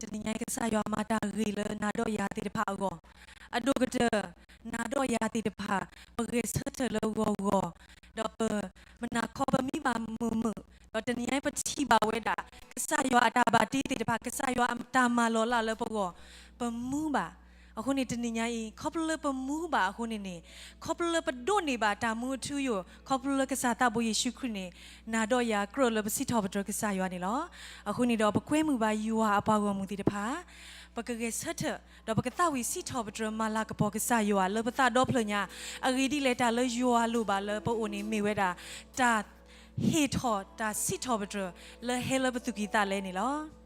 တနံၤညါအံၤ ကစၢ်ယွၤမၤတၢ်ဂ့ၤလၢနၤဒီးယၤသ့ၣ်တဖၣ်အဂီၢ်, အဒိၣ်ကတၢၢ် နၤဒီးယၤသ့ၣ်တဖၣ် ပဂဲၤဆၢထၢၣ်လၢဂီၤဂီၤ, ဒီးပမနၤခီပမံဘၣ်မုာ်မုာ်, ဒီးတနံၤညါအံၤ ပထံၣ်ဘၣ်ဝဲဒၣ် ကစၢ်ယွၤအတၢ်ဘၣ်တ့သ့ၣ်တဖၣ်, ကစၢ်ယွၤအတၢ်မၤလီၤလးလၢပဂီၢ်, ပမူဘၣ်. အဃိန့ၣ် တနံၤညါအံၤ ခီဖျိလၢပမူဘၣ်အဃိန့ၣ်န့ၣ်, ခီဖျိလၢပဒိးန့ၢ်ဘၣ်တၢ်မူအထူအယိာ်, ခီဖျိလၢကစၢ်သးဘိယ့ၣ်ၡူးခရံာ်န့ၣ် နၤဒီးယၤကြၢးလၢပစံးထီၣ်ပတြၢၤကစၢ်ယွၤန့ၣ်လီၤ. အဃိန့ၣ်ဒီး ပကွဲမုာ်ဘၣ်ယွၤအပှၤဂီၢ်မုၢ်သ့ၣ်တဖၣ်, ပကဂဲၤဆၢထၢၣ်, ဒီးပကသးဝံၣ်စံးထီၣ်ပတြၢၤမၤလၤကပီၤကစၢ်ယွၤလၢပသးဒီဖျၢၣ်ညါ, အဂ့ၢ်ဒ်လဲၣ် တၢ်လၢယွၤလိၣ်ဘၣ်လၢပအိၣ်န့ၣ် မ့ၢ်ဝဲဒၣ် တၢ်ဟ့ၣ်ထီၣ်တၢ်စံးထီၣ်ပတြၢၤ လၢဟဲလၢပသူၣ်ကံၢ်သးလဲန့ၣ်လီၤ.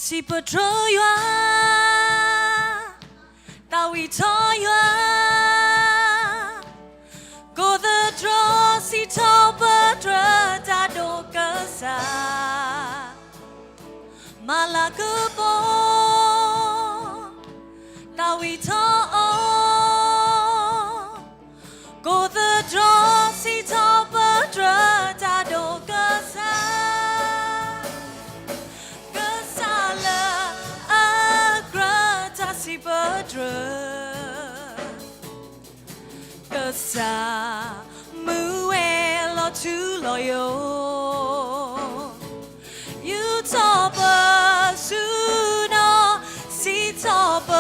စံးပတြၢၤယွၤ, သးဝံၣ်ထီၣ်ယွၤ, ကိးသတြီၤစံးထီၣ်ပတြၢၤတၢ်ဒိၣ်ကစၢ်, မၤလၤကပီၤ, သးဝံၣ်ထီၣ်အီၤ, ကိးသတြီၤစံးထီၣ်ပတြၢၤတၢ်ဒိၣ်ကစၢ်, ကစၢ်လၢအကြၢးတၢ်စံးပတြၢၤ ကစၢ်မူဝဲလီၤထူလီၤယိာ်, ယူၢ်ထီၣ်ပဆူၣ်နီၤ, စံးထီၣ်ပ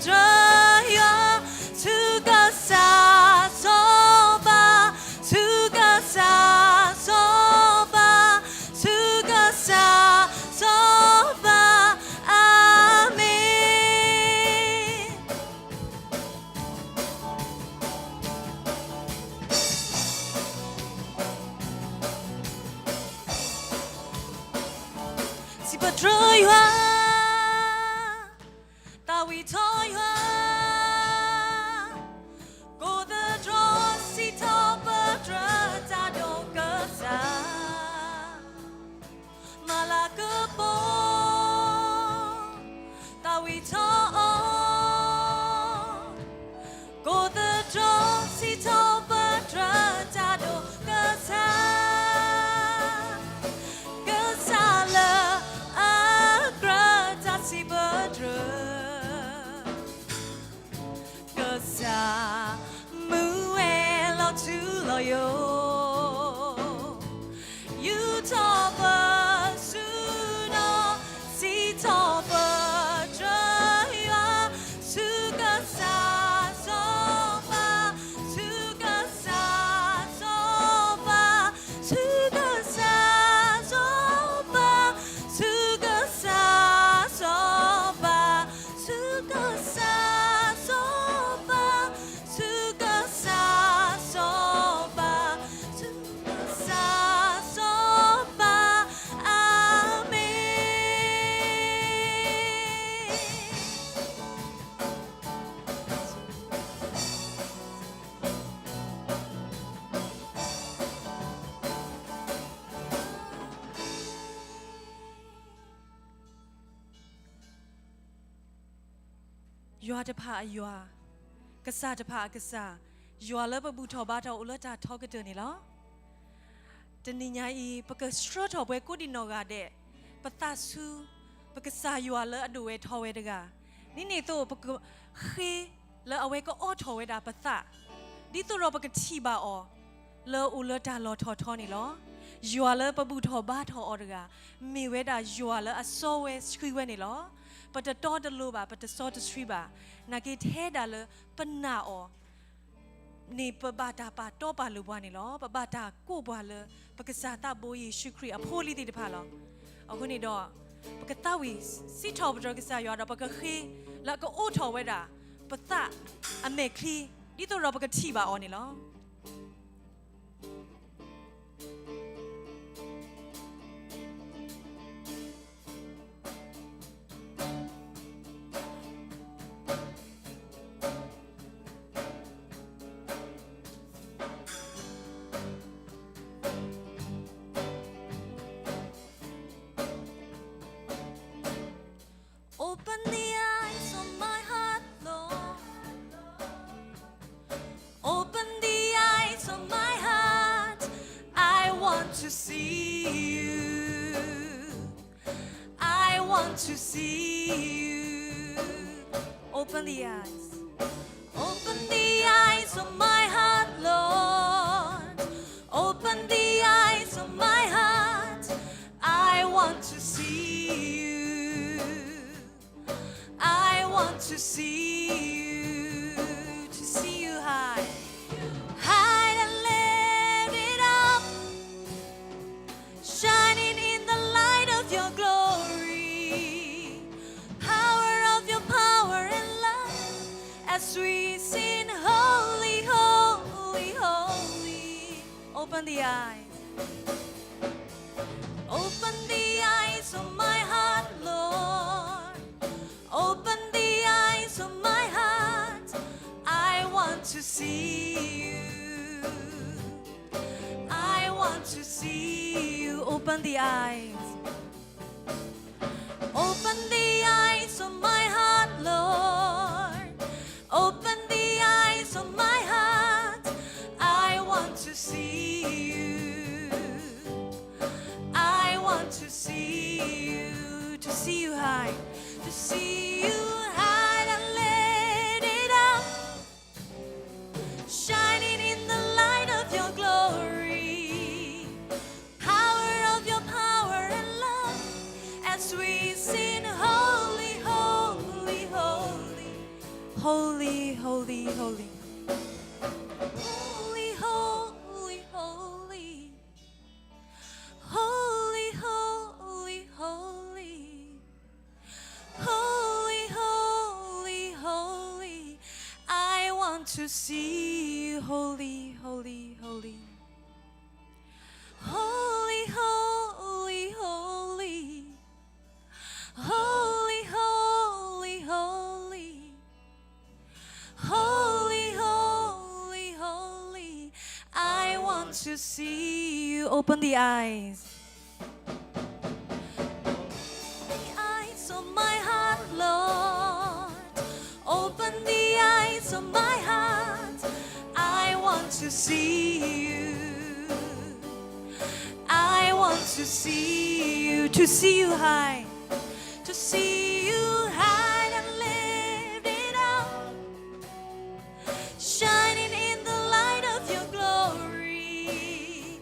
တြၢၤယွၤ, ဆူကစၢ်စီၤပၤ, ဆူကစၢ်စီၤပၤ, ဆူကစၢ်စီၤပၤ, အၤမ့ၣ်. စံးပတြၢၤယွၤ, သးဝံၣ်ထီၣ်ယွၤ, ကိးသတြီၤစံးထီၣ်ပတြၢၤတၢ်ဒိၣ်ကစၢ်, မၤလၤကပီၤ, သးဝံၣ်ထီၣ်အီၤ, ကိးသတြီၤစံးထီၣ်ပတြၢၤတၢ်ဒိၣ်ကစၢ်, ကစၢ်လၢအကြၢးတၢ်စံးပတြၢၤ ကစၢ်မူဝဲလီၤထူလီၤယိာ်, ယူၢ်ထီၣ်ပဆူၣ်နီၤ, စံးထီၣ်ပတြၢၤယွၤ, ဆူကစၢ်စီၤပၤ, ဆူကစၢ်စီၤပၤ, ဆူကစၢ်စီၤပၤ, ဆူကစၢ်စီၤပၤ, ဆူကစၢ်စီၤပၤ, ဆူကစၢ်စီၤပၤ, ဆူကစၢ်စီၤပၤ, အၤမ့ၣ်. ယွၤတဖၣ်အယွၤ, ကစၢ်တဖၣ်အကစၢ်, ယွၤလၢပဘူၣ်ထီၣ်ဘါထီၣ်အိၣ်လၢတၢ်ထီကတၢၢ်န့ၣ်လီၤ. တနံၤညါအံၤ ပကဆှၢထီၣ်ပှဲၤကိးဒံးနီၢ်ဂၤဒဲး ပသးဆူ ပကစၢ်ယွၤလၢအဒိၣ်ဝဲထီဝဲတဂၤ, ဒ်န့ၣ်အသိး ပကဃ့လၢအဝဲကအိးထီၣ်ဝဲဒၣ်ပသး, ဒ်သိးဒီးပကထံၣ်ဘၣ်အီၤ လၢအအိၣ်လၢတၢ်လီၢ်ထီၣ်ထီန့ၣ်လီၤ. ယွၤလၢပဘူၣ်ထီၣ်ဘါထီၣ်အီၤတဂၤ မ့ၢ်ဝဲဒၣ်ယွၤလၢအစီဝဲဆှံဝဲန့ၣ်လီၤ. ပတတီတလိၤဘၣ်, ပတစီတဆှံဘၣ်. နာ်က့ထဲဒၣ်လၢပနာ်အီၤ န့ၣ် ပဘၣ်တၢ်ပာ်တီပာ်လိၤပှၤန့ၣ်လီၤ. ပဘၣ်တၢ်ကိးပှၤလၢ ပကစၢ်သးဘိယ့ၣ်ၡူးခရံာ်အဖိအလံၤသ့ၣ်တဖၣ်လီၤ. အဃိန့ၣ်ဒီး ပကသးဝံၣ်စံးထီၣ်ပတြၢၤကစၢ်ယွၤဒီး ပကဃ့လၢအကအိးထီၣ်ဝဲဒၣ် ပသးအမဲာ်ချံ ဒ်သိးဒီးပကထံၣ်ဘၣ်အီၤန့ၣ်လီၤ. Open the eyes of my heart, Lord. Open the eyes of my heart. I want to see you. I want to see you. Open the eyes. Open the eyes of my heart, Lord. Open the eyes of my heart. I want to see you. I want to see you, to see you high, high and lifted up, shining in the light of your glory, power of your power and love, as we sing, holy, holy, holy. Open the eyes. Open the eyes of my heart, Lord. Open the eyes of my heart. I want to see you. I want to see you. Open the eyes. Open the eyes of my heart, Lord. Open the eyes of my heart. I want to see you. I want to see you. To see you high. To see you high and lifted up, shining in the light of your glory, power of your power and love, as we sing, holy, holy, holy. Holy, holy, holy. Holy, holy, holy. Holy, holy, holy. Holy, holy, holy, I want to see you. Holy, holy, holy. Holy, holy, holy. Holy, holy, holy. Holy, holy, holy, I want to see you. Open the eyes. The eyes of my heart, Lord. Open the eyes of my heart. I want to see you. I want to see you. To see you high. To see you high and lifted up, shining in the light of your glory,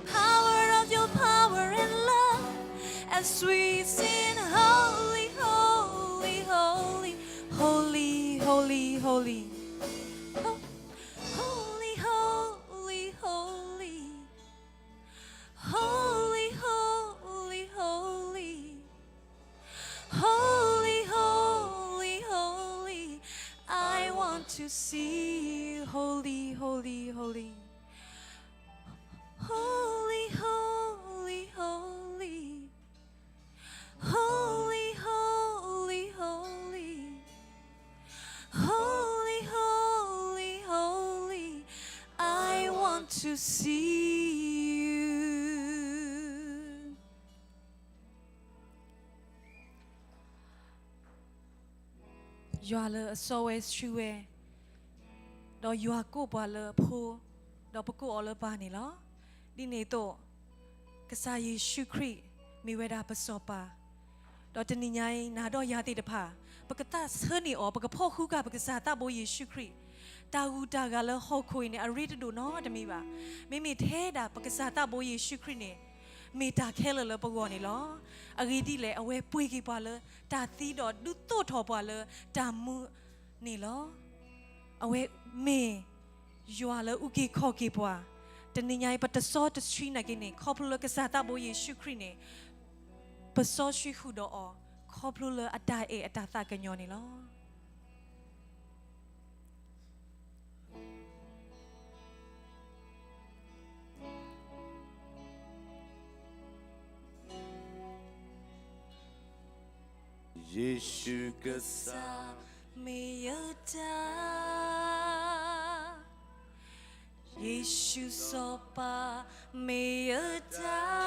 power of your power and love, as we sing, holy, holy, holy, holy, holy, holy. Ho-, holy, holy, holy. Holy, holy, holy. Holy, holy, holy. I want to see you. Holy, holy, holy. Holy, holy, holy. Holy, holy, holy. Holy, holy, holy. I want to see you. ယွၤလၢအစီဝဲဆှံဝဲ, ဒီးယွၤကိးပှၤလၢအဖိ, ဒီးပကိးအီၤလၢပၢ်န့ၣ်လီၤ. ဒ်န့ၣ်အသိး, ကစၢ်ယ့ၣ်ၡူးခရံာ် မ့ၢ်ဝဲဒၣ်ပစီၤပၤ, ဒီးတနံၤညါအံၤ နၤဒီးယၤသ့ၣ်တဖၣ် ပကသးဆၢန့ၢ်အီၤ, ပကဖီၣ်ဃုကၤပကစၢ်သးဘိယ့ၣ်ၡူးခရံာ်, တၢ်ဂုၤတၢ်ဂၤလၢဟီၣ်ခိၣ်အံၤန့ၣ် အရ့တဒိၣ်နီတမံၤဘၣ်. မ့မ့ၢ်ထဲဒၣ်ပကစၢ်သးဘိယ့ၣ်ၡူးခရံာ်န့ၣ် မ့ၢ်တၢ်ခဲလၢာ်လၢပဂီၢ်န့ၣ်လီၤ. အဂ့ၢ်ဒ်လဲၣ်, အဝဲပှ့ၤက့ၤပှၤလၢတၢ်သံဒီးဒုးသိးထီၣ်ပှၤလၢတၢ်မူ န့ၣ်လီၤ. အဝဲမ့ၢ်ယွၤလၢအုၣ်က့ၤခီၣ်က့ၤပှၤ, တနံၤညါအံၤ ပတစီတဆှံနာ်က့န့ၣ် ခီဖျိလၢကစၢ်သးဘိယ့ၣ်ၡူးခရံာ်န့ၣ် ပစီဆှံဃုာ်ဒီးအီၤ ခီဖျိလၢအတၢ်အဲၣ်အတၢ်သးကညီၤန့ၣ်လီၤ. ယ့ၣ်ၡူးကစၢ်မ့ၢ်ယတၢ်, ယ့ၣ်ၡူးစီၤပၤမ့ၢ်ယတၢ်,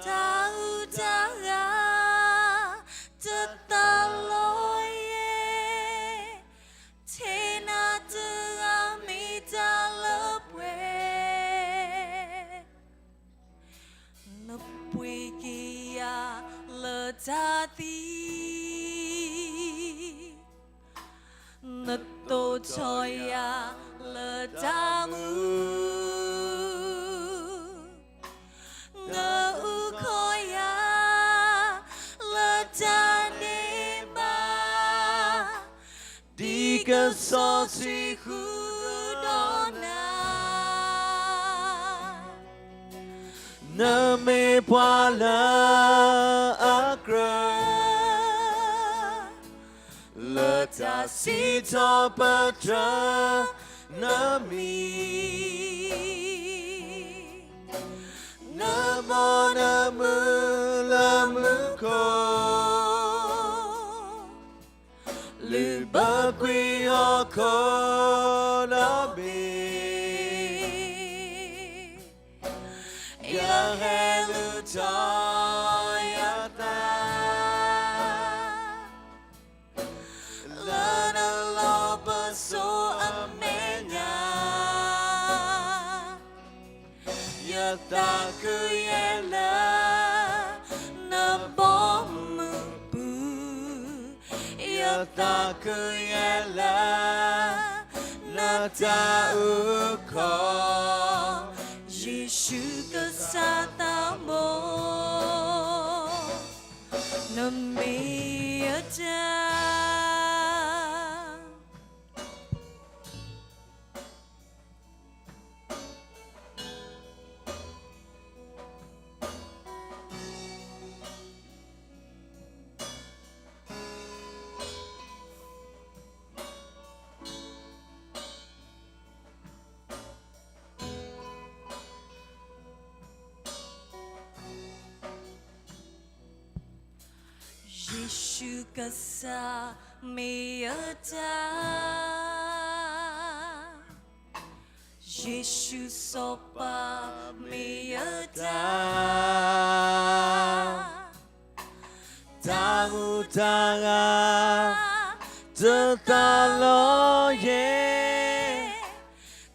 တၢ်အုးတၢ်ဂၤတသးလီၤယဲ, ထဲနၤတဂၤမ့ၢ်တၢ်လၢပှဲၤ နပှ့ၤက့ၤယၤလၢတၢ်သံ, နသိးထီၣ်ယၤလၢတၢ်မူ, နအုၣ်ကီၤယၤလၢတၢ်ဒဲးဘး ဒ်ကစီၣ်စံးဃုာ်ဒီးနၤ, နမ့ၢ်ပှၤလၢအကြၢး လၢတၢ်စံးထီၣ်ပတြၢၤနမံၤ, နဘီနမုၢ်လၢမူခိၣ် လုၢ်ဘၢကွံာ်ဟီၣ်ခိၣ်ဒီဘ့ၣ်, ယဟဲလူၤထီၣ်ယသး လၢနလီၢ်ပစိာ်အမဲာ်ညါ, ယသးခုယဲၢ်လၢနဘီမုၢ်ပူၤ, ယသးခုယဲၢ်လၢနတၢ်အုၣ်ကီၤ, ယ့ၣ်ၡူးကစၢ်သးဘိ နမ့ၢ်ယတၢ်. ယ့ၣ်ၡူးကစၢ်မ့ၢ်ယတၢ်, ယ့ၣ်ၡူးစီၤပၤမ့ၢ်ယတၢ်, တၢ်အုးတၢ်ဂၤတသးလီၤယဲ,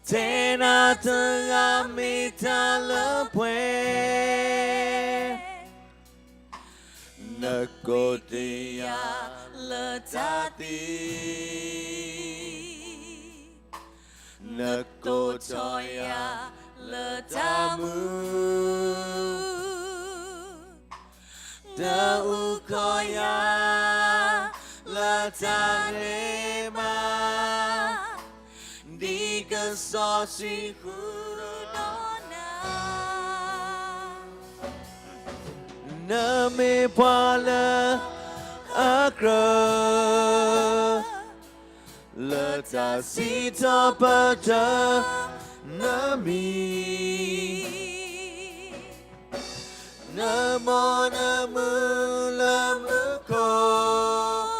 ထဲနၤတဂၤမ့ၢ်တၢ်လၢပှဲၤ နကိးတ့ၢ်ယၤလၢတၢ်သံ, နကိးထီၣ်ယၤလၢတၢ်မူ, နအုၣ်ကီၤယၤလၢတၢ်ဒဲးဘး, ဒ်ကစီၣ်စံးဃုာ်ဒီးနၤ, နမ့ၢ်ပှၤလၢအကြၢး လၢတၢ်စံးထီၣ်ပတြၢၤနမံၤ, နဘီနမုၢ်လၢမူခိၣ်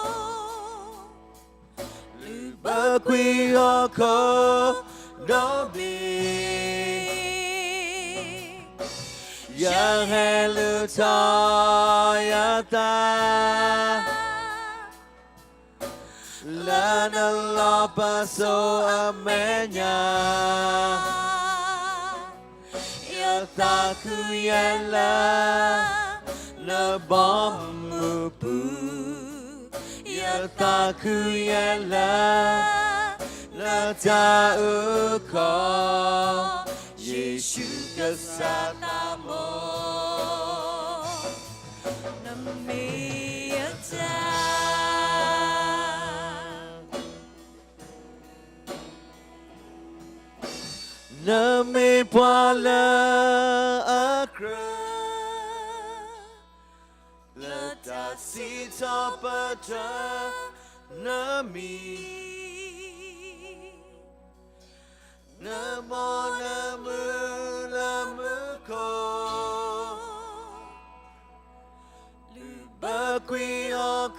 လုၢ်ဘၢကွံာ်ဟီၣ်ခိၣ်ဒီဘ့ၣ်, ယဟဲလူၤထီၣ်ယသး လၢနလီၢ်ပစိာ်အမဲာ်ညါ, ယသးခုယဲၢ်လၢနဘီမုၢ်ပူၤ, ယသးခုယဲၢ်လၢနတၢ်အုၣ်ကီၤ, ယ့ၣ်ၡူးကစၢ်သးဘိ နမ့ၢ်ယတၢ်, နမ့ၢ်ပှၤလၢအကြၢး လၢတၢ်စံးထီၣ်ပတြၢၤနမံၤ, နဘီနမုၢ်လၢမူခိၣ်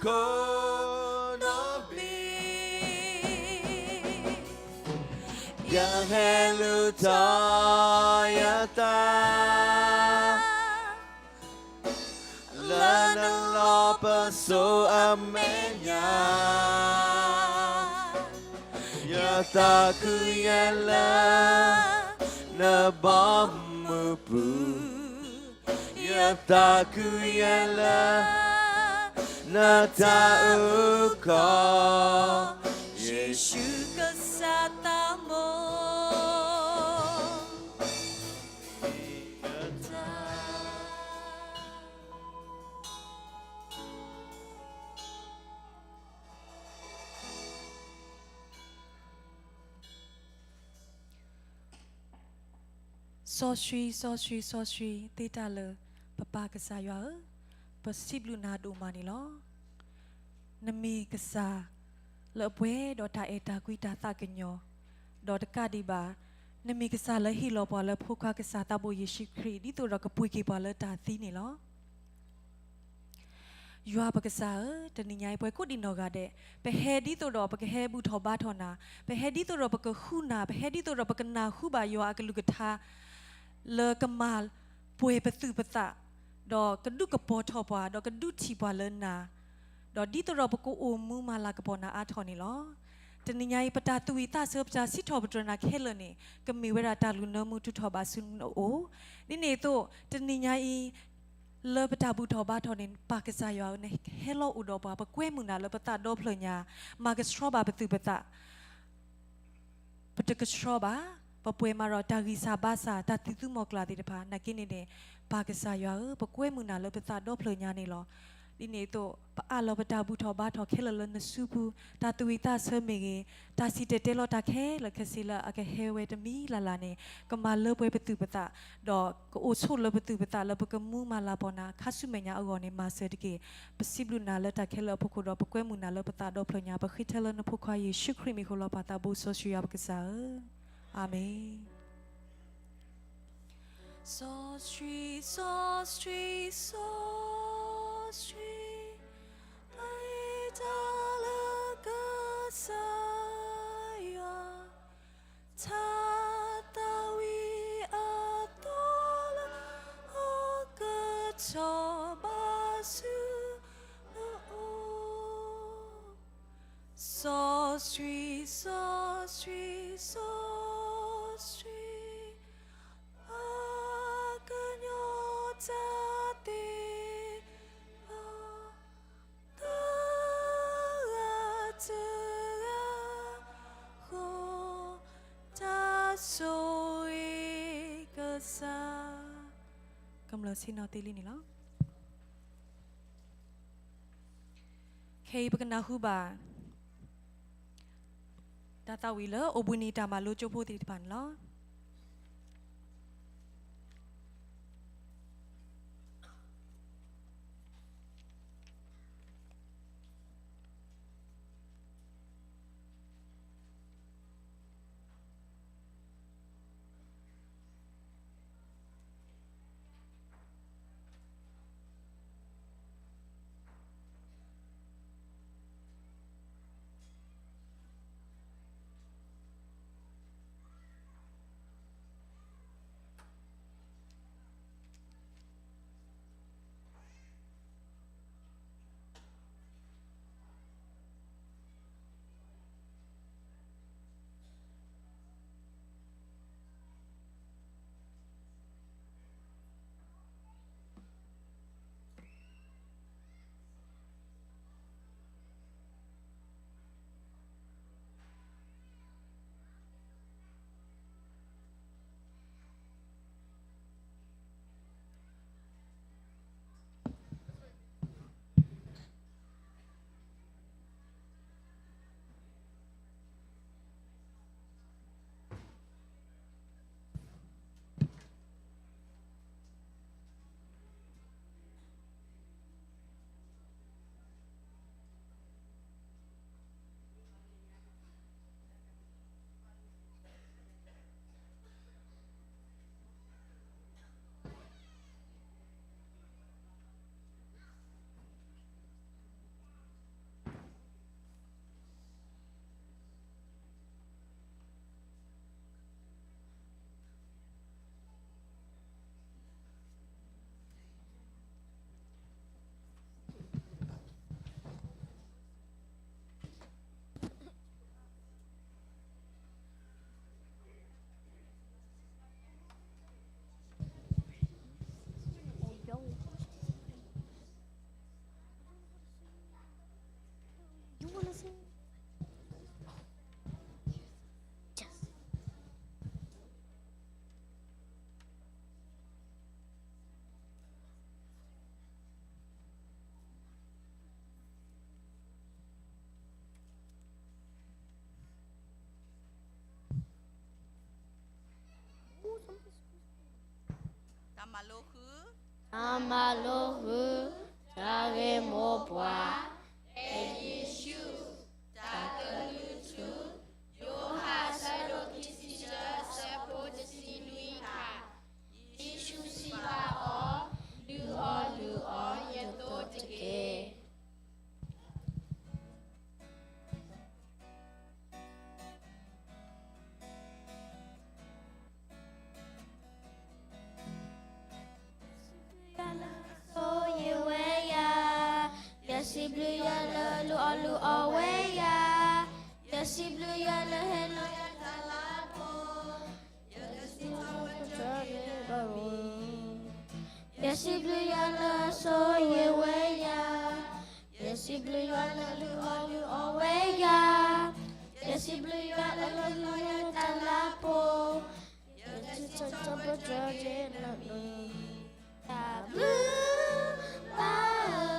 ကိးနီၣ်ဘ့ၣ်, ယဟဲလူၤထီၣ်ယသး လၢနလီၢ်ပစိာ်အမဲာ်ညါ, ယသးခုယဲၢ်လၢနဘီမုၢ်ပူၤ, ယသးခုယဲၢ်လၢ နတၢ်အုၣ်ကီၤ, ယ့ၣ်ၡူးကစၢ်သးမိၢ် စီဆှံ, စီဆှံ, စီဆှံသ့တၢ်လၢ ပပၢ်ကစၢ်ယွၤဧၢ, ပစံးဘျုးနၤဒိၣ်မးန့ၣ်လီၤ. နမ့ၢ်ကစၢ်လၢအပှဲၤဒီးတၢ်အဲၣ်တၢ်ကွံတၢ်သးကညီၤ, ဒီးတကးဒံးဘၣ်, နမ့ၢ်ကစၢ်လၢဟ့ၣ်လီၤပှၤလၢဖိခွါကစၢ်သးဘိယ့ၣ်ၡူးခရံာ် ဒ်သိးဒီးကပှ့ၤက့ၤပှၤလၢတၢ်သံန့ၣ်လီၤ. ယွၤပကစၢ်ဧၢ, တနံၤညါအံၤ ပှၤကိးဒံးနီၢ်ဂၤဒဲး, ပဟဲဒ်သိးဒီးပကဟဲဘူၣ်ထီၣ်ဘါထီၣ်နၤ, ပဟဲဒ်သိးဒီးပကဃုနၤ, ပဟဲဒ်သိးဒီးပကနၢ်ဟူဘၣ်ယွၤအကလုၢ်ကထါ လၢကမၤပှဲၤပသူၣ်ပသး, ဒီးကဒုးကပီၤထီၣ်ပှၤ, ဒီးကဒုးထံၣ်ပှၤလၢနၤ, ဒီးဒ်သိးဒီးပကအိၣ်မူမၤလၤကပီၤနၤအါထီၣ်န့ၣ်လီၤ. တနံၤညါအံၤ ပတၢ်သူၣ်ဝံၣ်သးဆၢ ပတၢ်စံးထီၣ်ပတြၢၤနၤခဲလၢာ်န့ၣ် ကမ့ၢ်ဝဲဒၣ်တၢ်လုၢ်နၢမူထုးထီၣ်ဘၣ်ဆူနအိၣ်, ဒ်န့ၣ်အသိး တနံၤညါအံၤ လၢပတၢ်ဘူၣ်ထီၣ်ဘါထီၣ်န့ၣ် ပၢ်ကစၢ်ယွၤဧၢ, နဟဲလီၤအိၣ်ဒီးပှၤ, ပကွဲမုာ်နၤလၢပသးဒီဖျၢၣ်ညါ, မၤကဆှီဘၣ်ပသူၣ်ပသး, ပတကဆှီဘၣ်, ပပှဲၤမးဒီးတၢ်ဂံၢ်စၢ်ဘါစၢ် တၢ်သံၣ်သူမီၤကျၢ်သ့ၣ်တဖၣ်, နာ်က့န့ၣ်န့ၣ် ပၢ်ကစၢ်ယွၤဧၢ, ပကွဲမုာ်နၤလၢပသးဒီဖျၢၣ်ညါန့ၣ်လီၤ. ဒ်န့ၣ်အသိး ပအးလီၤပတၢ်ဘူၣ်ထီၣ်ဘါထီၣ်ခဲလၢာ်လၢနစုပူၤ, တၢ်သူၣ်ဝံၣ်သးဆၢမ့ၢ်ဂ့ၤ, တၢ်စံၣ်တဲၤတဲလီၤတၢ်ခဲလၢာ်ခဲဆ့လၢအကဟဲဝဲတမံၤလၢ်လၢ်န့ၣ် ကမၤလၢပှဲၤပသူၣ်ပသး, ဒီးကအိၣ်ဆိးလၢပသူၣ်ပသးလၢပကမူမၤလၤကပီၤနၤ ခါဆူမဲာ်ညါအဂီၢ်န့ၣ် မၤစၢၤတက့ၢ်. ပစံးဘျုးနၤလၢတၢ်ခဲလၢာ်အဖီခိၣ်ဒီး ပကွဲမုာ်နၤလၢပသးဒီဖျၢၣ်ညါ, ပဃ့ထဲလၢနဖိခွါယ့ၣ်ၡူးခရံာ်မံၤအဃိလီၤ. ပၢ်သးဘိစီဆှံယွၤပကစၢ်ဧၢ, အၤမ့ၣ်. စီဆှံ, စီဆှံ, စီဆှံ, ပျဲတၢ်လၢကစၢ်ယွၤ တၢ်သးဝံၣ်အသီလၢအကထီၣ်ဘၣ်ဆူနအိၣ်, စီဆှံ, စီဆှံ, စီဆှံ, ပှၤကညီတၢ်သ့ၣ်တဖၣ် တဂၤတဂၤ ဃီၤတၢ်ဆိၣ်ဂ့ၤကစၢ်, ကမျၢၢ်ဆ့ၣ်နီၤသ့လံန့ၣ်လီၤ. ခဲအံၤပကနၢ်ဟူဘၣ် တၢ်သးဝံၣ်လၢအိၣ်ဘှံးနံၤတၢ်မၤလိကၠိဖိသ့ၣ်တဖၣ်န့ၣ်လီၤ. တၢ်မၤလိဃုာ်, တၢ်ဂ့ၢ်မိၢ်ပှၢ်, ဖဲယ့ၣ်ၡူး တၢ်ကလုၢ်ထူ, ယိၤဟၣ် အဆၢဒိၣ်ခံဆံတၢ အဆၢဖိတဆံနွံတခါ, ယ့ၣ်ၡူးစံးဘၣ်အီၤ, လုၢ်အီၣ်လုၢ်အီ ယသိတက့ၢ်. ယစံးဘျုးယွၤလၢအဆိၣ်ဂ့ၤဝဲယၤ, ယစံးဘျုးယွၤလၢလုၢ်အီၣ်လုၢ်အီဝဲယၤ, ယစံးဘျုးယွၤလၢဟဲလီၤယၤတၢ်လၤကပီၤ, ယကစံးထီၣ်ပတြၢၤန့ၢ်ဘၣ်ဝဲ, ယစံးဘျုးယွၤလၢအဆိၣ်ဂ့ၤဝဲယၤ, ယစံးဘျုးယွၤလၢလုၢ်အီၣ်လုၢ်အီဝဲယၤ, ယစံးဘျုးယွၤလၢဟဲလီၤယၤတၢ်လၤကပီၤ, ယကစံးထီၣ်ပတြၢၤန့ၢ်ဘၣ်ဝဲ, တၢ်ဘျုးဘၣ်ဧၢ,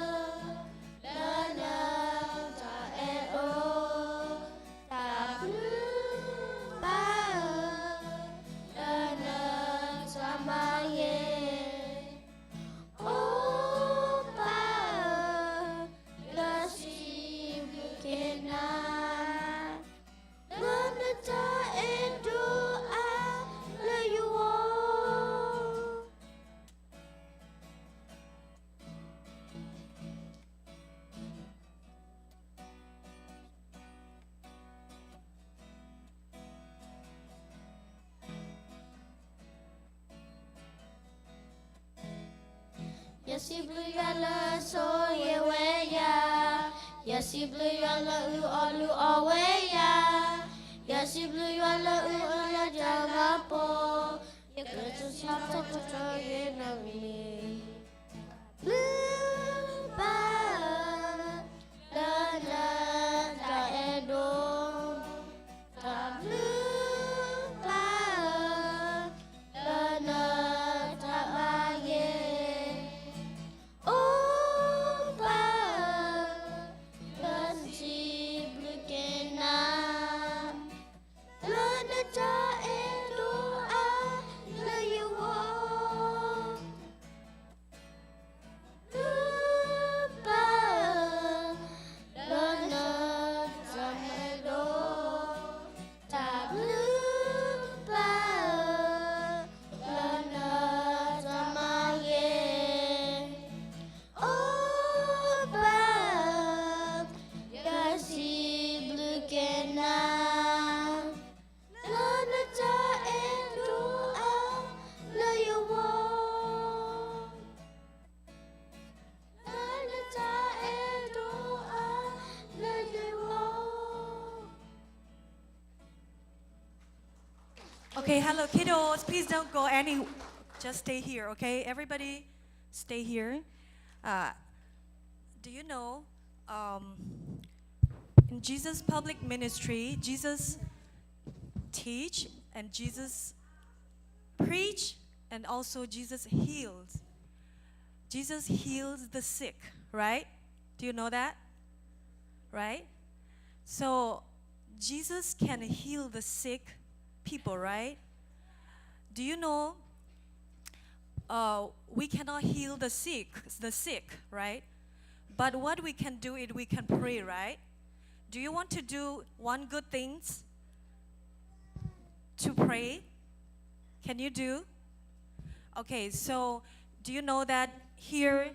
လၢနတၢ်အဲၣ်ဒိး, တၢ်ဘျုးဘၣ်ဧၢ, လၢနတၢ်မၤဂ့ၤ, အိၣ်ပၢ်ဧၢ, ယစံးဘျုးက့ၤနၤ, လၢနတၢ်အဲၣ်ဒိးအါလၢယဂီၢ်. ယစံးဘျုးယွၤလၢအဆိၣ်ဂ့ၤဝဲယၤ, ယစံးဘျုးယွၤလၢလုၢ်အီၣ်လုၢ်အီဝဲယၤ, ယစံးဘျုးယွၤလၢလုၢ်အီၣ်ယၤတၢ်လၤကပီၤ, ယကစံးထီၣ်ပတြၢၤန့ၢ်ဘၣ်ဝဲ, တၢ်ဘျုးဘၣ်ဧၢ, လၢနတၢ်အဲၣ်ဒိး, တၢ်ဘျုးဘၣ်ဧၢ, လၢနတၢ်မၤဂ့ၤ, အိၣ်ပၢ်ဧၢ, ယစံးဘျုးက့ၤနၤ, လၢနတၢ်အဲၣ်ဒိးအါလၢယဂီၢ်. ဘျုးဘၣ်ဧၢ, လၢနတၢ်မၤလိ, တၢ်ဘျုးဘၣ်ဧၢ, လၢနတၢ်မၤဂ့ၤ, အိၣ်ဘၣ်ဧၢ, ယစံးဘျုးက့ၤနၤ, လၢနတၢ်အဲၣ်ဒိးအါလၢယဂီၢ်. လၢနတၢ်အဲၣ်ဒိးအါလၢယဂီၢ်. Okay, hello, kiddos. Please don't go any. Just stay here, okay? Everybody, stay here. Uh, do you know, um, in Jesus' public ministry, Jesus teach and Jesus preach, and also Jesus healed. Jesus heals the sick, right? Do you know that? Right? So Jesus can heal the sick people, right? Do you know, uh, we cannot heal the sick, the sick, right? But what we can do is we can pray, right? Do you want to do one good things? To pray? Can you do? Okay, so do you know that here?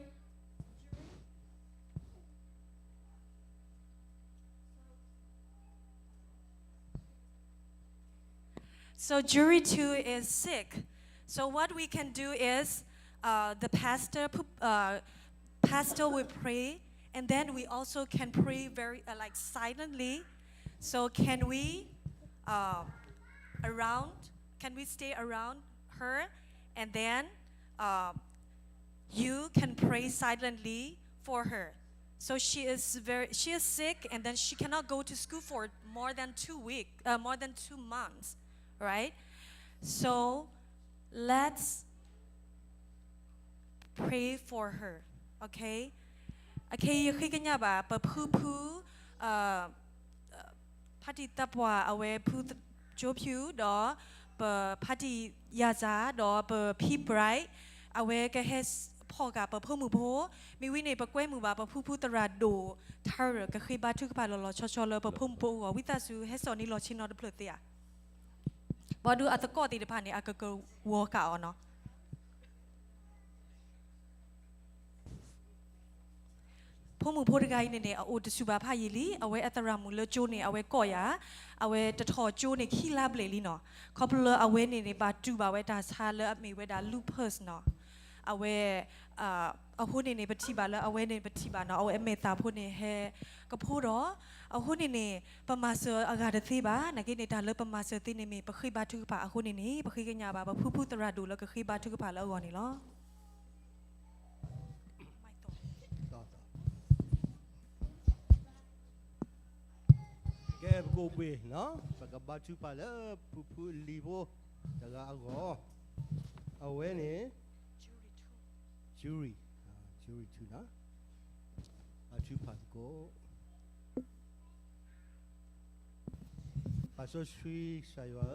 So Jury two is sick. So what we can do is, uh, the pastor, uh, pastor will pray, and then we also can pray very, uh, like, silently. So can we, uh, around? Can we stay around her? And then, uh, you can pray silently for her. So she is very, she is sick, and then she cannot go to school for more than two week, uh, more than two months, right? So let's pray for her, okay? Okay, ယဃ့ကညးဘၣ် ပဖုဖု, ဖါတံၢ်သးပှၢ် အဝဲဖုကၠိဖၠူၣ်, ဒီးပဖါတံၢ်ယၤစၢ်, ဒီးပဖံ Bright, အဝဲကဟဲ ဖီၣ်ဃာ်ပဖိမုၣ်ဖိ, မ့ၢ်ဝံၤန့ၣ် ပကွဲမုာ်ဘၣ်ပဖုဖုသရၣ်ဒိၣ် ထါရၢၣ် ကဃ့ဘါထုကဖၣ်လီၤလီၤဆီဆီလၢပဖိမုၣ်ဖိအဂီၢ်. ဝံသးစူၤ ဟဲစိာ်န့ၢ်လီၤဆ့ၣ်နီၤတဖျၢၣ်သ့ဧါ. ဘၣ်ဒုးအသကိးသ့ၣ်တဖၣ်န့ၣ် အကကဝီၤဃာ်အီၤနီၤ. ဖိမုၣ်ဖိတဂၤအံၤန့ၣ်န့ၣ် အအိၣ်တဆူၣ်ဘၣ်ဖးယံာ်လံ. အဝဲအသရၣ်မုၣ်လၢကၠိန့ၣ် အဝဲကိးယၤ, အဝဲတထီၣ်ကၠိန့ၣ်ခံလါဘျဲၣ်လံနီၤ. ခီဖျိလၢအဝဲန့ၣ်န့ၣ် ဘၣ်တူၢ်ဘၣ်ဝဲတၢ်ဆါလၢအမ့ၢ်ဝဲဒၣ် lupus နီၤ. အဝဲ အဃိန့ၣ်န့ၣ် ပထံၣ်ဘၣ်လၢအဝဲန့ၣ် ပထံၣ်ဘၣ်နီၤ အဝဲအမဲာ်သၣ်ဖိန့ၣ်ဟဲကဖိဒီး, အဃိန့ၣ်န့ၣ် ပမၤစၢၤအဂၤတသ့ဘၣ်. နာ်က့န့ၣ် တၢ်လၢပမၤစၢၤသ့န့ၣ်မ့ၢ် ပဃ့ဘါထုကဖၣ်အဃိန့ၣ်န့ၣ် ပဃ့ကညးဘၣ်ပဖုဖုသရၣ်ဒိၣ်လၢကဃ့ဘါထုကဖၣ်လၢအဂီၢ်န့ၣ်လီၤ. ကဲ ပကိးပှ့ၤနီၤ, ပကဘါထုကဖၣ်လၢဖုဖုအလံၤဖိတဂၤအဂီၢ်. အဝဲန့ၣ် Jury, Jury two နီၤ, ဘါထုကဖၣ်သကိး. ပၢ်စီဆှံကစၢ်ယွၤ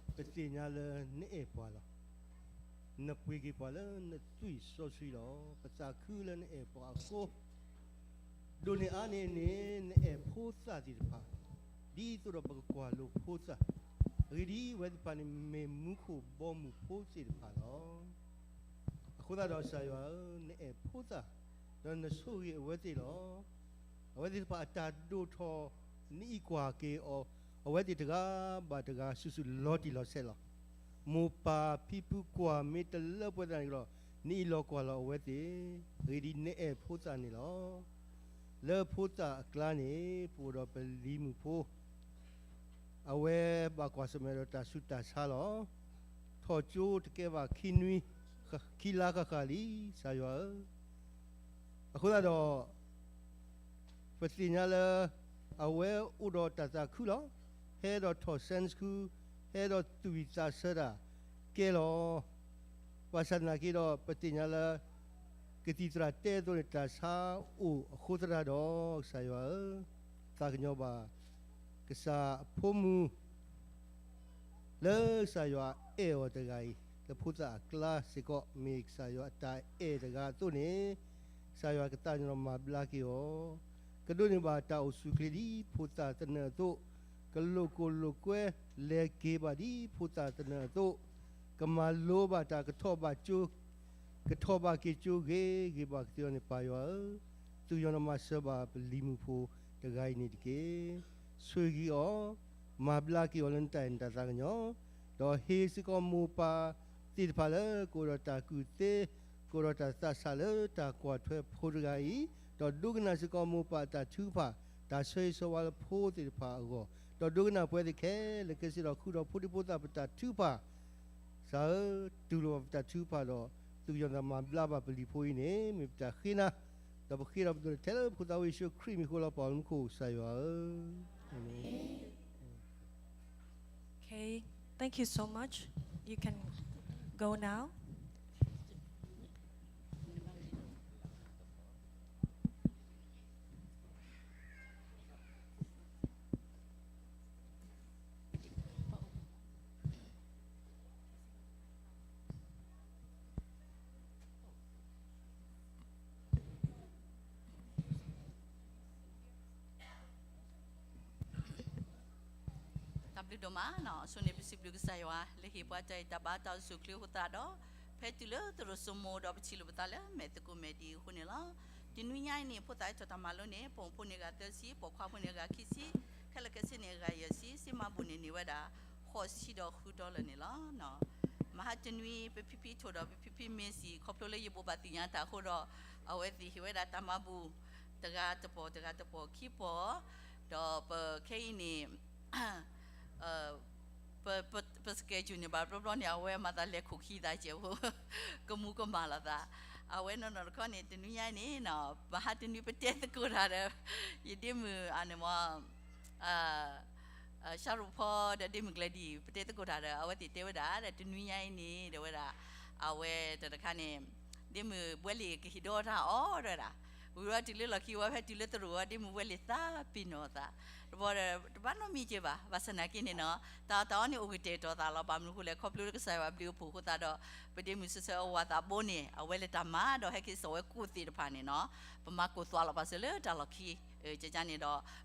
ဧၢ, ပသ့ၣ်ညါလၢနအဲၣ်ပှၤလီၤ. နပှ့ၤက့ၤပှၤလၢနသွံၣ်စီဆှံလီၤ. ပသးခုလၢနအဲၣ်ပှၤအဃိ, ဒိၣ်န့ၢ်အါန့ၢ်န့ၣ် နအဲၣ်ဖိသၣ်သ့ၣ်တဖၣ်, ဒ်သိးဒီးပကကွၢ်လိဖိသၣ်, အဂ့ၢ်ဒ်အံၤ, အဝဲသ့ၣ်တဖၣ်န့ၣ်မ့ၢ်မူခိၣ်ဘီမုၢ်ဖိသ့ၣ်တဖၣ်လီၤ. အဃိသတးဒီးကစၢ်ယွၤဧၢ, နအဲၣ်ဖိသၣ်, ဒီးနဆိၣ်ဂ့ၤအဝဲသ့ၣ်လီၤ. အဝဲသ့ၣ်တဖၣ်အတၢ်ဒိၣ်ထီၣ် နအံးကွၢ်က့ၤအီၤ, အဝဲသ့ၣ်တဂၤဘၣ်တဂၤ စုာ်စုာ်လီၤတံၢ်လီၤဆဲးလီၤ. မိၢ်ပၢ်ဖံဖုကွၢ်မ့ၢ်တလၢပှဲၤသးန့ၣ်ဒီး, နအံးလီၤကွၢ်လီၤအဝဲသ့ၣ်, အဂ့ၢ်ဒ်အံၤ, နအဲၣ်ဖိသၣ်န့ၣ်လီၤ. လၢဖိသၣ်အကျါန့ၣ် ပအိၣ်ဒီးပလံၤမုၣ်ဖိ အဝဲဘၣ်ကွၢ်ဆၢၣ်မဲာ်ဒီးတၢ်ဆူးတၢ်ဆါလီၤ. ထီၣ်ကၠိတကဲဘၣ်ခံနွံ, ခံလါဃၣ်ဃၣ်လံ, ကစၢ်ယွၤဧၢ. အဃိသတးဒီး ပသ့ၣ်ညါလၢ အဝဲအိၣ်ဒီးတၢ်သးခုလီၤ. ဟဲဒီးထီၣ် Sunday School, ဟဲဒီးသူၣ်ဝံၣ်သးဆၢတၢ်ကဲလီၤ. ဘၣ်ဆၣ်သနာ်က့ဒီး ပသ့ၣ်ညါလၢ ကသံၣ်သရၣ်တဲအသိးန့ၣ် တၢ်ဆါအိၣ်အဃိသတးဒီး ကစၢ်ယွၤဧၢ, သးကညီၤဘၣ် ကစၢ်အဖိမုၣ် လၢကစၢ်ယွၤအဲၣ်အီၤတဂၤအံၤ, လၢဖိသၣ်အကျါစ့ၢ်ကီး မ့ၢ်ကစၢ်ယွၤအတၢ်အဲၣ်တဂၤအသိးန့ၣ်, ကစၢ်ယွၤကသးကညီၤမၤဘျါက့ၤအီၤ, ကဒိးန့ၢ်ဘၣ်တၢ်အိၣ်ဆူၣ်အိၣ်ချ့ဒ်ဖိသၣ်သနၢၣ်အသိး, ကလိာ်ကိၢ်လိာ်ကွဲလဲၤက့ၤဘၣ်ဒ်ဖိသၣ်သနၢၣ်အသိး, ကမၤလိဘၣ်တၢ်ကထီၣ်ဘၣ်ကၠိ ကထီၣ်ဘၣ်က့ၤကၠိဂ့ၤဂ့ၤဘၣ်ကသ့အီၤန့ၣ် ပၢ်ယွၤဧၢ, သူၣ်ကညီၤဒီးမၤစၢၤဘၣ်ပလံၤမုၣ်ဖိတဂၤအံၤန့ၣ်တက့ၢ်. ဆိၣ်ဂ့ၤအီၤ, မၤဘျါက့ၤအီၤလၢနတၢ်အဲၣ်နတၢ်သးကညီၤ, ဒီးဟ့ၣ်စ့ၢ်ကီးမိၢ်ပၢ်သ့ၣ်တဖၣ်လၢ ကအိၣ်ဒီးတၢ်ကူၣ်သ့, ကအိၣ်ဒီးတၢ်သးဆးလၢတၢ်ကွၢ်ထွဲဖိတဂၤအံၤ, ဒီးဒိကနၣ်စ့ၢ်ကီးမိၢ်ပၢ်အတၢ်ထုကဖၣ်, တၢ်ဆၢဂ့ၤဆၢဝါလၢဖိသ့ၣ်တဖၣ်အဂီၢ်, ဒီးဒိကနၣ်ပဝဲသ့ၣ်ခဲလၢာ်ခဲဆ့ဒီးဃုာ်ဒီးဖိဒံဖိသၣ်ပတၢ်ထုကဖၣ် ကစၢ်ဧၢ, တူၢ်လိာ်ဘၣ်ပတၢ်ထုကဖၣ်ဒီး သူၣ်ကညီၤသးမၤဘျါဘၣ်ပလံၤဖိအံၤန့ၣ် မ့ၢ်ပတၢ်ဃ့နၤ, ဒီးပဃ့ဒီးပဒိးန့ၢ်ထဲလၢဖိသၣ်ဝဲယ့ၣ်ၡူးခရံာ်မံၤအဃိလီၤ ပၢ်လၢမူခိၣ်ကစၢ်ယွၤဧၢ, အၤမ့ၣ်. Okay, thank you so much. You can go now. တၢ်ဘျုးဒိၣ်မးနီၤ, အဆိန့ၣ် ပစံးဘျုးကစၢ်ယွၤ လၢဟ့ၣ်ပှၤတၢ်အံၤတၢ်ဘါတၢ်အိၣ်ဆူၣ်အိၣ်ချ့အဃိသတးဒီး, ဖဲတုၤလၢသရိာ်စိမိၤဒီးပထံၣ်လိာ်ပသးလၢမဲာ်သကိးမဲာ်ဒ်အံၤအဃိန့ၣ်လီၤ. တနွံညါအံၤန့ၣ် ဖိသၣ်ဟဲထီၣ်တၢ်မၤလိန့ၣ် ပိာ်မုၣ်ဖိန့ၣ်အဂၤသၢဆံ, ပိာ်ခွါဖိန့ၣ်အဂၤခံဆံ, ခဲလၢာ်ခဲဆ့န့ၣ်အဂၤယဲၢ်ဆံ, စ့မၤဘူၣ်န့ၣ်န့ၢ်ဝဲဒၣ် ဃိးဆံဒီးဃု dollar န့ၣ်လီၤ. မဟါတနွံ ပဖံဖံထိၣ်ဒီးပဖံဖံမ့ၢ်စံး ခီဖျိလၢယဘိးဘၣ်သ့ၣ်ညါတၢ်အဃိဒီး အဝဲသ့ၣ်ဟ့ၣ်ဝဲဒၣ်တၢ်မၤဘူၣ် တဂၤတပီၢ် တဂၤတပီၢ်ခံပီၢ်, ဒီးပခဲအံၤန့ၣ် ပ ပ ပ schedule န့ၣ် ဘၣ်တဘျီဘျီန့ၣ် အဝဲမၤသးလဲၤခိၣ်ခံသးကဲးဖိ ကမူၤကမၣ်လိာ်သး, အဝဲနီၢ်နီၢ်တခီန့ၣ် တနွံညါအံၤန့ၣ် မဟါတနွံပတဲသကိးတၢ်ဒီး ယဒ့မုၣ်အန့ၣ်မ့ၢ် ရှါရိၤဖီဒီးဒ့မုၣ်ကျဲၤဒံၣ် ပတဲသကိးတၢ်ဒီး အဝဲသ့ၣ်တဲဝဲဒၣ်ဒီး တနွံညါအံၤန့ၣ် တဲဝဲဒၣ် အဝဲတၢ်တခါန့ၣ် ဒ့မုၣ်ဘှဲလံာ်ကဟ့ၣ်ဒိးတၢ်အီၤ တဲဝဲဒၣ်, ဝံၤဝဲတုၤလၢလီၢ်ခံ ဝဲဖဲတုၤလၢသရိာ်ဝဲ ဒ့မုၣ်ဘှဲလံာ်သးပ့ၤနီၣ်သး, ဒီး ဘၣ်ဒီး တဘၣ်နီတမံၤက့ၤဘၣ်, ဘၣ်ဆၣ်သနာ်က့န့ၣ်နီၤ, တၢ်အီၣ်တၢ်အီန့ၣ်အိၣ်ကတဲာ်ကတီၤသးလီၤ. ဘၣ်မနုၤအဃိလဲၣ်, ခီဖျိလၢကစၢ်ယွၤဘျုးအဖှိၣ်အဃိသတးဒီး ပဒ့မုၣ်ဆၢဆၢအဝၤသးဘိန့ၣ် အဝဲလဲၤတၢ်မၤဒီးဟဲက့ၤစိာ်ဝဲကိၣ်သ့ၣ်တဖၣ်န့ၣ်နီၤ, ပမၤကိၢ်သွးလီၤပာ်စၢၤလၢတၢ်လီၢ်ခံ ကန့ၣ်ဒီး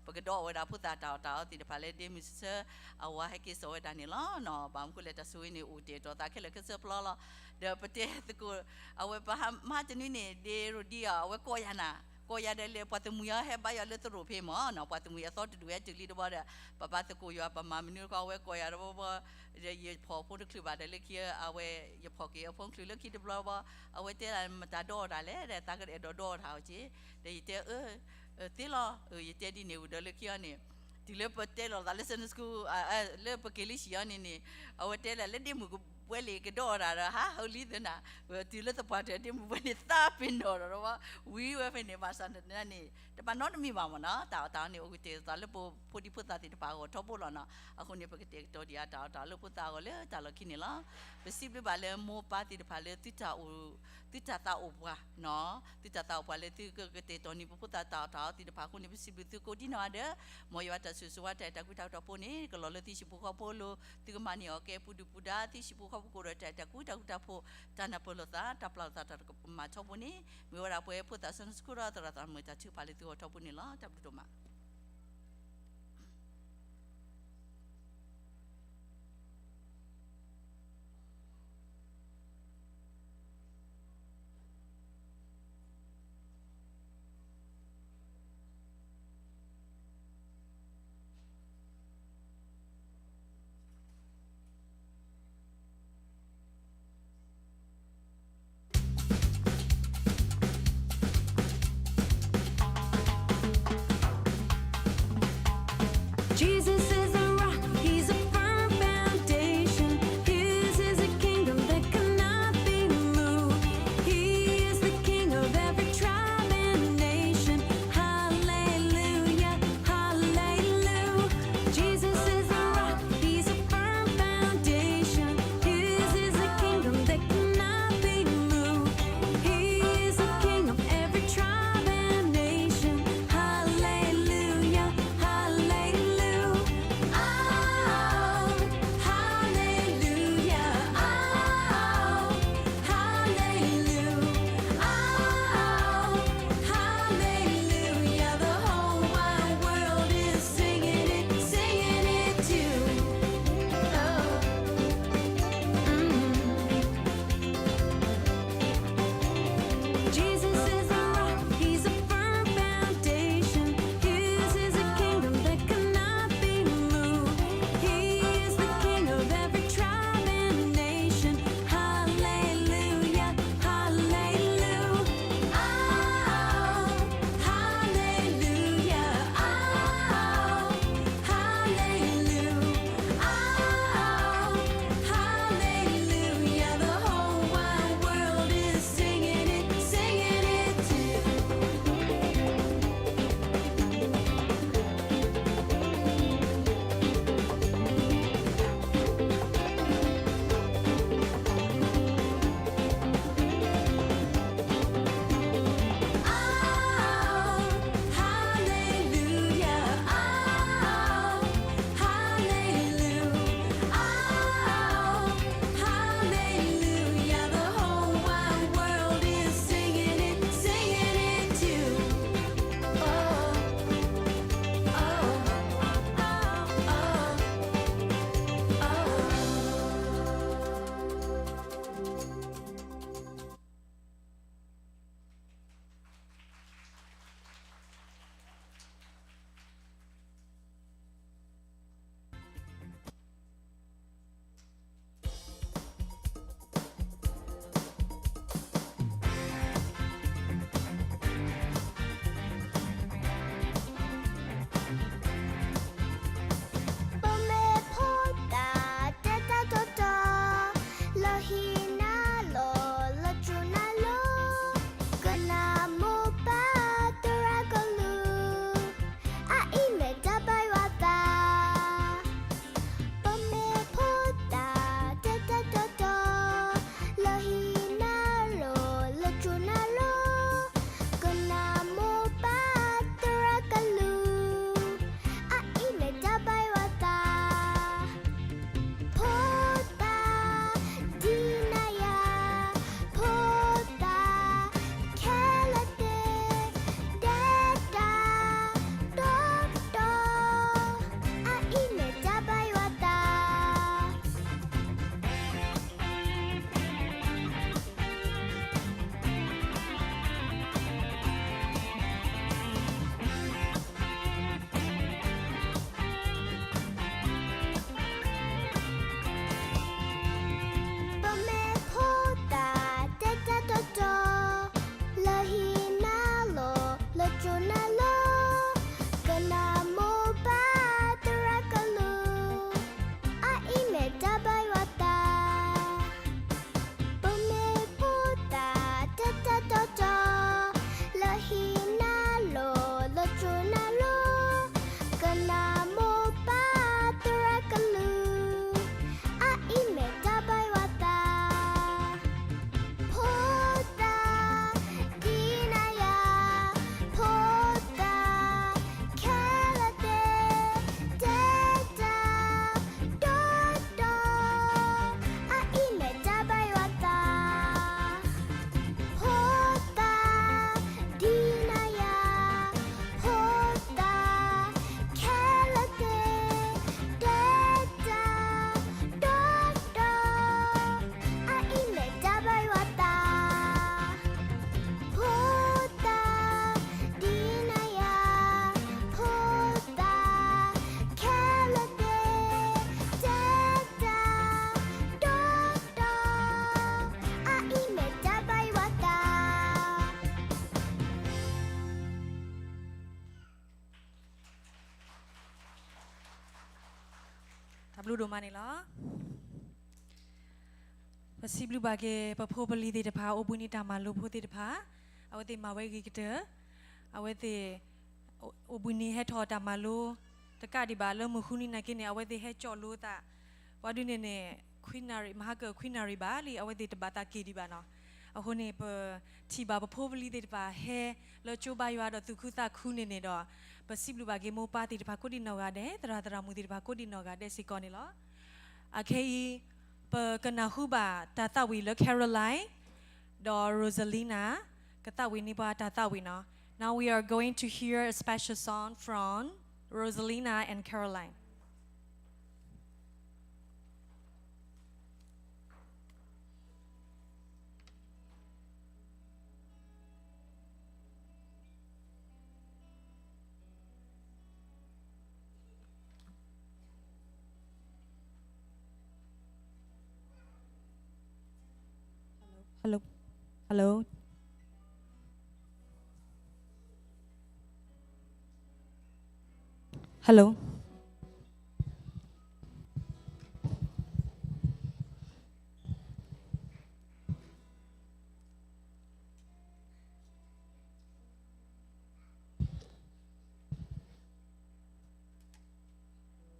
ပကဒီးအီၣ်ဝဲဒၣ်ဖိသၣ်တၢ်အီၣ်တၢ်အီသ့ၣ်တဖၣ်လၢဒ့မုၣ်ဆၢဆၢ အဝၤဟဲက့ၤစိာ်ဝဲဒၣ်န့ၣ်လီၤ. ဘၣ်မနုၤအဃိလဲၣ်, တၢ်ဆိၣ်ဂ့ၤန့ၣ် အိၣ်ကတဲာ်ကတီၤသးခဲလၢာ်ခဲဆ့ဖျါလီၤ. ဒီးပတဲသကိး အဝဲပဟါမၢ်တနွံန့ၣ် ဒ့ရိၣ်ဒံအီၤ အဝဲကိးယၤနၤ, ကိးယၤဒီးလၢပှၤသမုၣ်အီၤဟဲဘါယွၤလၢသရိာ်ဖဲမၢ်နီၤ, ပှၤသမုၣ်အီၤအသီတဒူၣ်ဟဲတုၤလံတဘျီဒီး ပဘါသကိးယွၤ ပမၤမနုၤတခီ အဝဲကိးယၤတဘျီဘျီ, ဒီးယဖီၣ်ဖိတချုးဘၣ်ဒီးလၢခံ အဝဲယဖီၣ်က့ၤအဖိတချုးလၢခံတဘျီဘျီ, အဝဲတဲဒၣ်မတၤဒီးအီၣ်တၢ်လဲၣ်, ဒီးသးကအဲၣ်ဒိးဒီးအီၣ်တၢ်အီၤက့ၤ, ဒီးယတဲ သ့လီၤ, ယတဲဒ်န့ၣ်ဝံၤဒီးလၢခံအီၤန့ၣ်, တုၤလၢပတဲလီၤသးလၢ Sunday school လၢပက့ၤလံစံၣ်အီၤန့ၣ်န့ၣ်, အဝဲတဲဒၣ်လၢဒ့မုၣ်ကဘှဲလံာ်ကဒီးအီၣ်တၢ်ဒီး ဟးဟးလံသနာ်, တုၤလၢသပှၢ်တၢၢ်ဒ့မုၣ်ဘှဲန့ၣ်သးပ့ၤနီၣ်ဒီး ဝံၤဝဲဖဲန့ၣ် ဘၣ်ဆၣ်သနာ်က့န့ၣ် တဘၣ်နီတမံၤဘၣ်မၢ်နီၤ, တၢ်အီၣ်တၢ်အီန့ၣ် အိၣ်ကတဲာ်ကတီၤလၢပဖိဒံဖိသၣ်သ့ၣ်တဖၣ်အဂီၢ်ထီဘိလီၤနီၤ. အဃိန့ၣ် ပကတဲာ်ကတီၤဒံးအတၢ်အီၣ်တၢ်အီလၢဖိသၣ်အဂီၢ်လၢတၢ်လီၢ်ခံန့ၣ်လီၤ. ပစံးဘျုးဘၣ်လၢမိၢ်ပၢ်သ့ၣ်တဖၣ်လၢ သုတၢ်သးအိၣ်ပှၤနီၤ, သုတၢ်သးအိၣ်ပှၤလၢသုကကတဲာ်ကတီၤန့ၢ်ပဖိသၣ်တၢ်အီၣ်တၢ်အီသ့ၣ်တဖၣ်အဃိန့ၣ် ပစံးဘျုးသုကိးဒံနီၢ်ဂၤဒဲး, မ်ယွၤတၢ်ဆိၣ်ဂ့ၤဆိၣ်ဝါတၢ်အဲၣ်တၢ်ကွံတၢ်ကတီၤဖိန့ၣ် ကလီၤလၢသုဟံၣ်ဖိဃီဖိအလိၤ, သုကမၤန့ၢ်အီၣ်ကဲပူၤဒုၣ်ပူၤဒါ သုဟံၣ်ဖိဃီဖိကိးဒီးတၢ်အဲၣ်တၢ်ကွံတၢ်ဃူတၢ်ဖိး, တၢ်နၢ်ပၢၢ်လိာ်သး တၢ်ပျၢ်လိာ်သးတၢ်ကမၣ်ထီဘိန့ၣ် မ့ၢ်ဝဲဒၣ်ပဝဲဖိသၣ် Sunday school ဒီးသရၣ်သရၣ်မုၣ်တၢ်ထုကဖၣ်လၢသုဂီၢ်ထီဘိန့ၣ်လီၤ. တၢ်ဘျုးဒိၣ်မး. တၢ်ဘျုးဒိၣ်မးန့ၣ်လီၤ. ပစံးဘျုးဘၣ်က့ၤ ပဖိပလံၤသ့ၣ်တဖၣ် အိၣ်ဘှံးနံၤတၢ်မၤလိဖိသ့ၣ်တဖၣ်, အဝဲသ့ၣ်မၤဝဲဂ့ၤကတၢၢ်, အဝဲသ့ၣ် အိၣ်ဘှံးနံၤဟဲထီၣ်တၢ်မၤလိ တကးဒံးဘၣ် လၢမုၢ်ဃုနံၤနာ်က့န့ၣ် အဝဲသ့ၣ်ဟဲကၠီၣ်လိသး, ပှၤဒုးန့ၣ်န့ၣ် ခွံနၣ်ရံၣ် မဟါကၢၣ်ခွံနၣ်ရံၣ်ဘၣ်လံ အဝဲသ့ၣ်တဘၣ်သးက့ၤဒံးဘၣ်နီၤ. အဃိန့ၣ် ပထံၣ်ဘၣ်ပဖိပလံၤသ့ၣ်တဖၣ်ဟဲလၢကၠိဘါယွၤဒီးသူၣ်ခုသးခုန့ၣ်န့ၣ်ဒီး ပစံးဘျုးဘၣ်က့ၤမိၢ်ပၢ်သ့ၣ်တဖၣ်ကိးဒံနီၢ်ဂၤဒဲး, သရၣ်သရၣ်မုၣ်သ့ၣ်တဖၣ်ကိးဒံနီၢ်ဂၤဒဲးစ့ၢ်ကီးန့ၣ်လီၤ. အခဲအံၤ ပကနၢ်ဟူဘၣ်တၢ်သးဝံၣ်လၢ Caroline ဒီး Rosalina ကသးဝံၣ်န့ၢ်ပှၤတၢ်သးဝံၣ်နီၤ. Now we are going to hear a special song from Rosalina and Caroline. Hello. Hello. Hello. T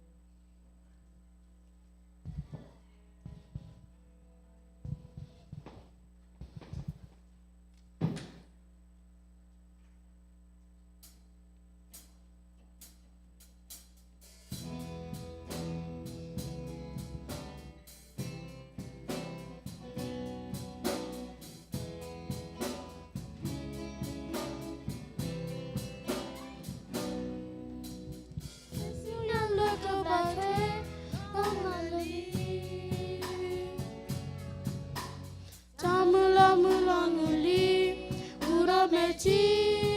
ၢ်မုၢ်လၢ်မုၢ်လီၤနုာ်လံ, အူဒီးမဲာ်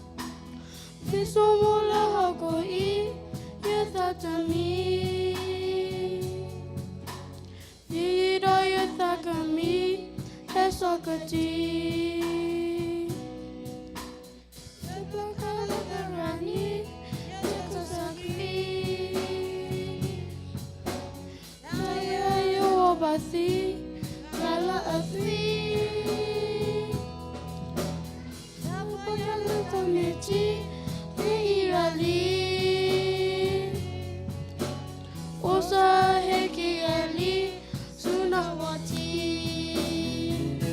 ထံ, မ့ၢ်ဆိကမိၣ်လၢဟီၣ်ခိၣ်အံၤ, ယသးတမံ, ဒ်ဒီးယသးကမံ, ဟဲစိာ်ကတံၤ လၢပဃၢၤလၢသရၣ်နံၤ, ယကစၢ်ခရံာ်, တၢ်အံၤယဂီၢ်ဘၣ်သံ, တၢ်လၢအသွံ, တၢ်ဖိယၤလၢတၢ်မဲာ်ထံ, မ့ၢ်အံၤရၤလံ, အိၣ်စၢ်ဟဲက့ၤယၤလံ, ဆူနၢ်ဝီၤထံ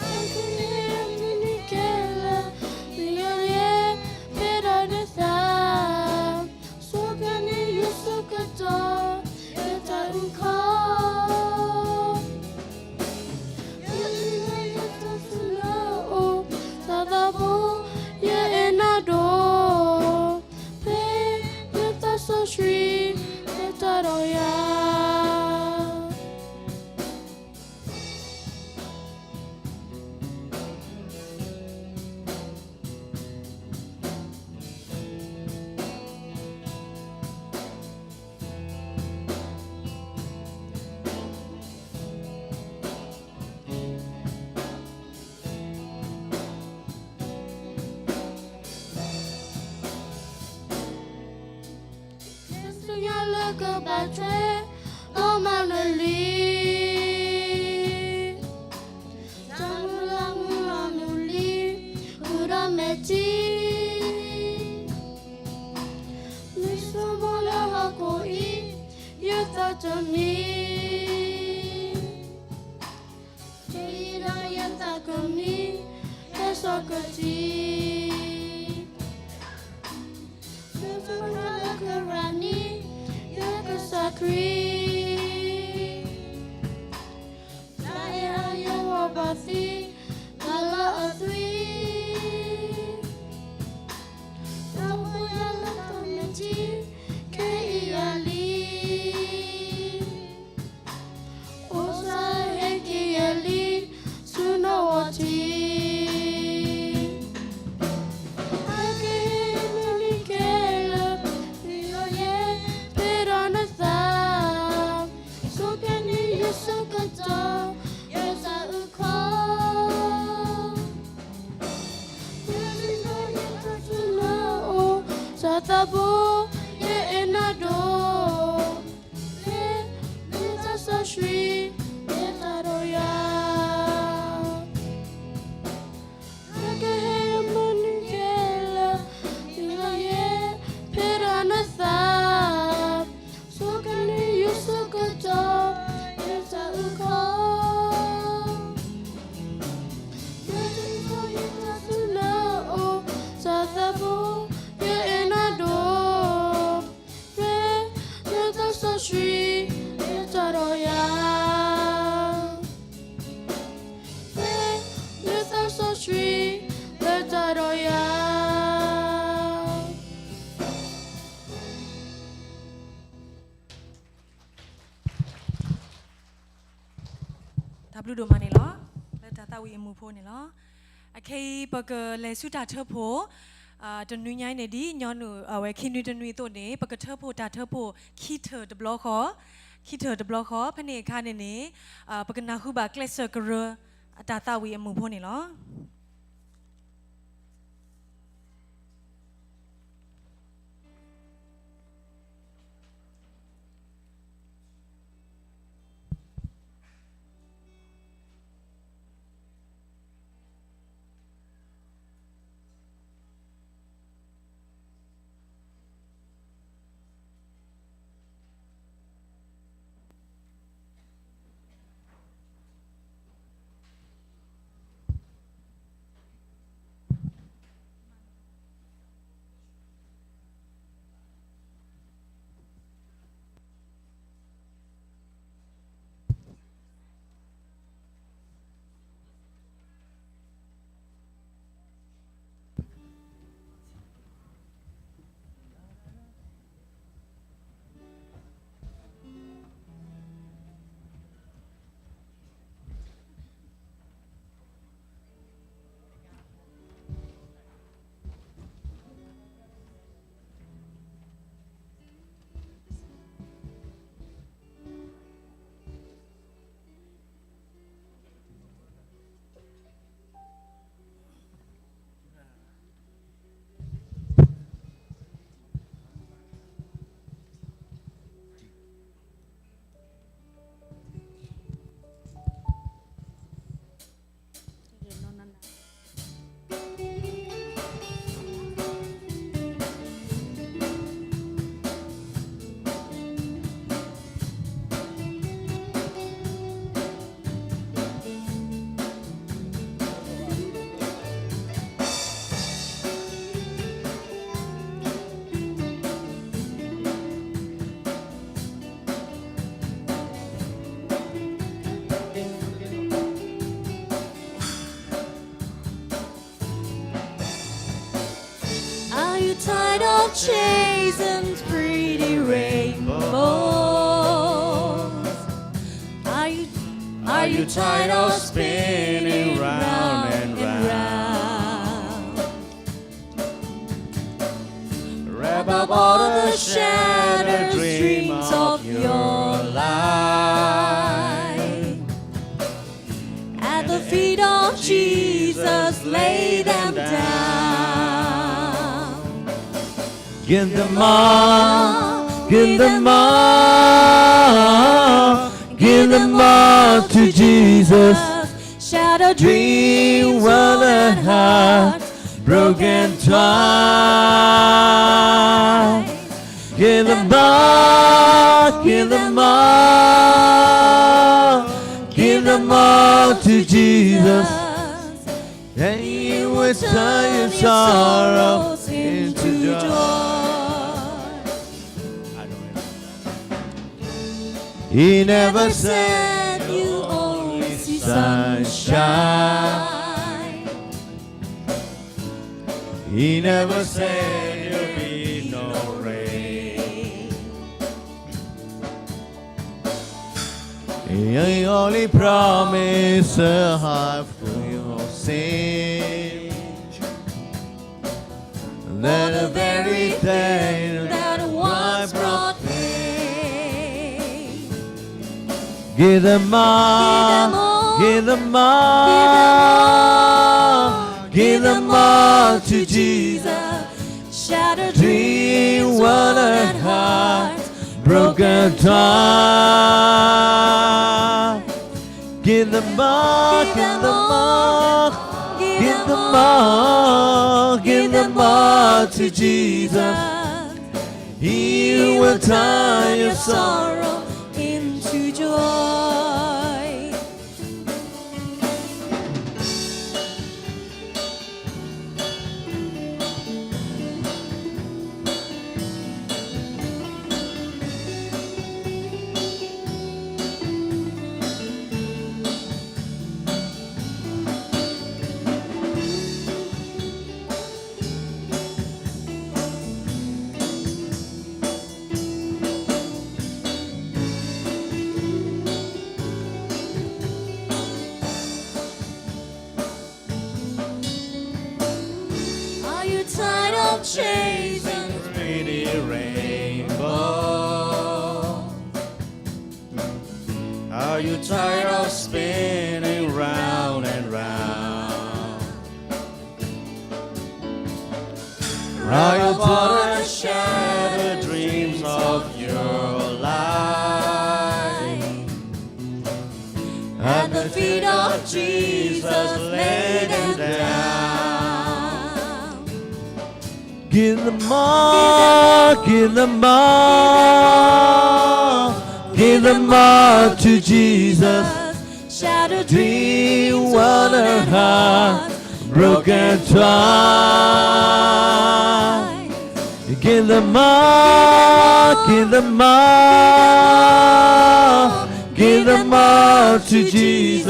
အကဟ့ၣ်မုၢ်နံၤခဲလၢာ်, ပယီၤယဲ, ဖဲဒီးနသး, ဆိကမိၣ်ယဆိကတီၢ်, ယတၢ်အုၣ်ခီ, ယအုၣ်လၢယတၢ်စူၢ်လၢအအိၣ်, တၢ်သးဘိ, ယအဲၣ်နၤဒိၣ် ဖဲနသးစီဆှံ ဟဲတၢ်ဒီးယၤ. ယဆူညါလၢကဘၣ်ထွဲ, ဒီးမၤနၢၤလံ, တၢ်မုၢ်လၢ်မုၢ်လီၤနုာ်လံ, အူဒီးမဲာ်ထံ, မ့ၢ်ဆိကမိၣ်လၢဟီၣ်ခိၣ်အံၤ, ယသးတမံ ဒ်ဒီးယသးကမံ, ဟဲစိာ်ကတံၤ, လၢပဃၢၤလၢသရၣ်နံၤ, ယကစၢ်ခရံာ်, တၢ်အံၤယဂီၢ်ဘၣ်သံ, တၢ်လၢအသွံ, တၢ်ဖိယၤလၢတၢ်မဲာ်ထံ, ကဟ့ၣ်ယၤလံ အိၣ်စၢ်ဟဲက့ၤယၤလံ, ဆူနၢ်ဝီၤထံ, အကဟ့ၣ်မုၢ်နံၤခဲလၢာ်, ပယီၤယဲ, ဖဲဒီးနသး ဘျုးဒိၣ်မးန့ၣ်လီၤ. လၢတၢ်သးဝံၣ်အမူးဖိန့ၣ်လီၤ. အခဲအံၤပကလဲၤဆူတၢ်ထၢဖှိၣ် တနွံညါအံၤန့ၣ် ဒ်ညီနုၢ်အဝဲခံနွံတနွံအသိးန့ၣ် ပကထၢဖှိၣ်တၢ်ထၢဖှိၣ်ခံထၢၣ်တဘျီဃီ, ခံထၢၣ်တဘျီဃီ ဖဲန့ၣ်အခါန့ၣ်န့ၣ် ပကနၢ်ဟူဘၣ်ကျဲးစၢးကရၢ အတၢ်သးဝံၣ်အမူးဖိန့ၣ်လီၤ. Are you tired of chasing pretty rainbows? Are you, are you tired of spinning round and round? Wrap up all the shattered dreams of your life. At the feet of Jesus, lay them down. Give them all, give them all, give them all to Jesus. Shattered dreams, weary hearts, broken ties. Give them all, give them all, give them all to Jesus. And he will turn your sorrows into joy. He never said you only see sunshine. He never said there'll be no rain. He only promised a heart full of sin. That the very thing that once brought pain. Give them all, give them all, give them all to Jesus. Shattered dreams, weary hearts, broken ties. Give them all, give them all, give them all, give them all to Jesus. He will turn your sorrow into joy. You're tired of spinning round and round. Round upon the shattered dreams of your life. At the feet of Jesus, lay them down. Give them all, give them all, give them all to Jesus. Shattered dreams, worn hearts, broken twice. Give them all, give them all, give them all to Jesus.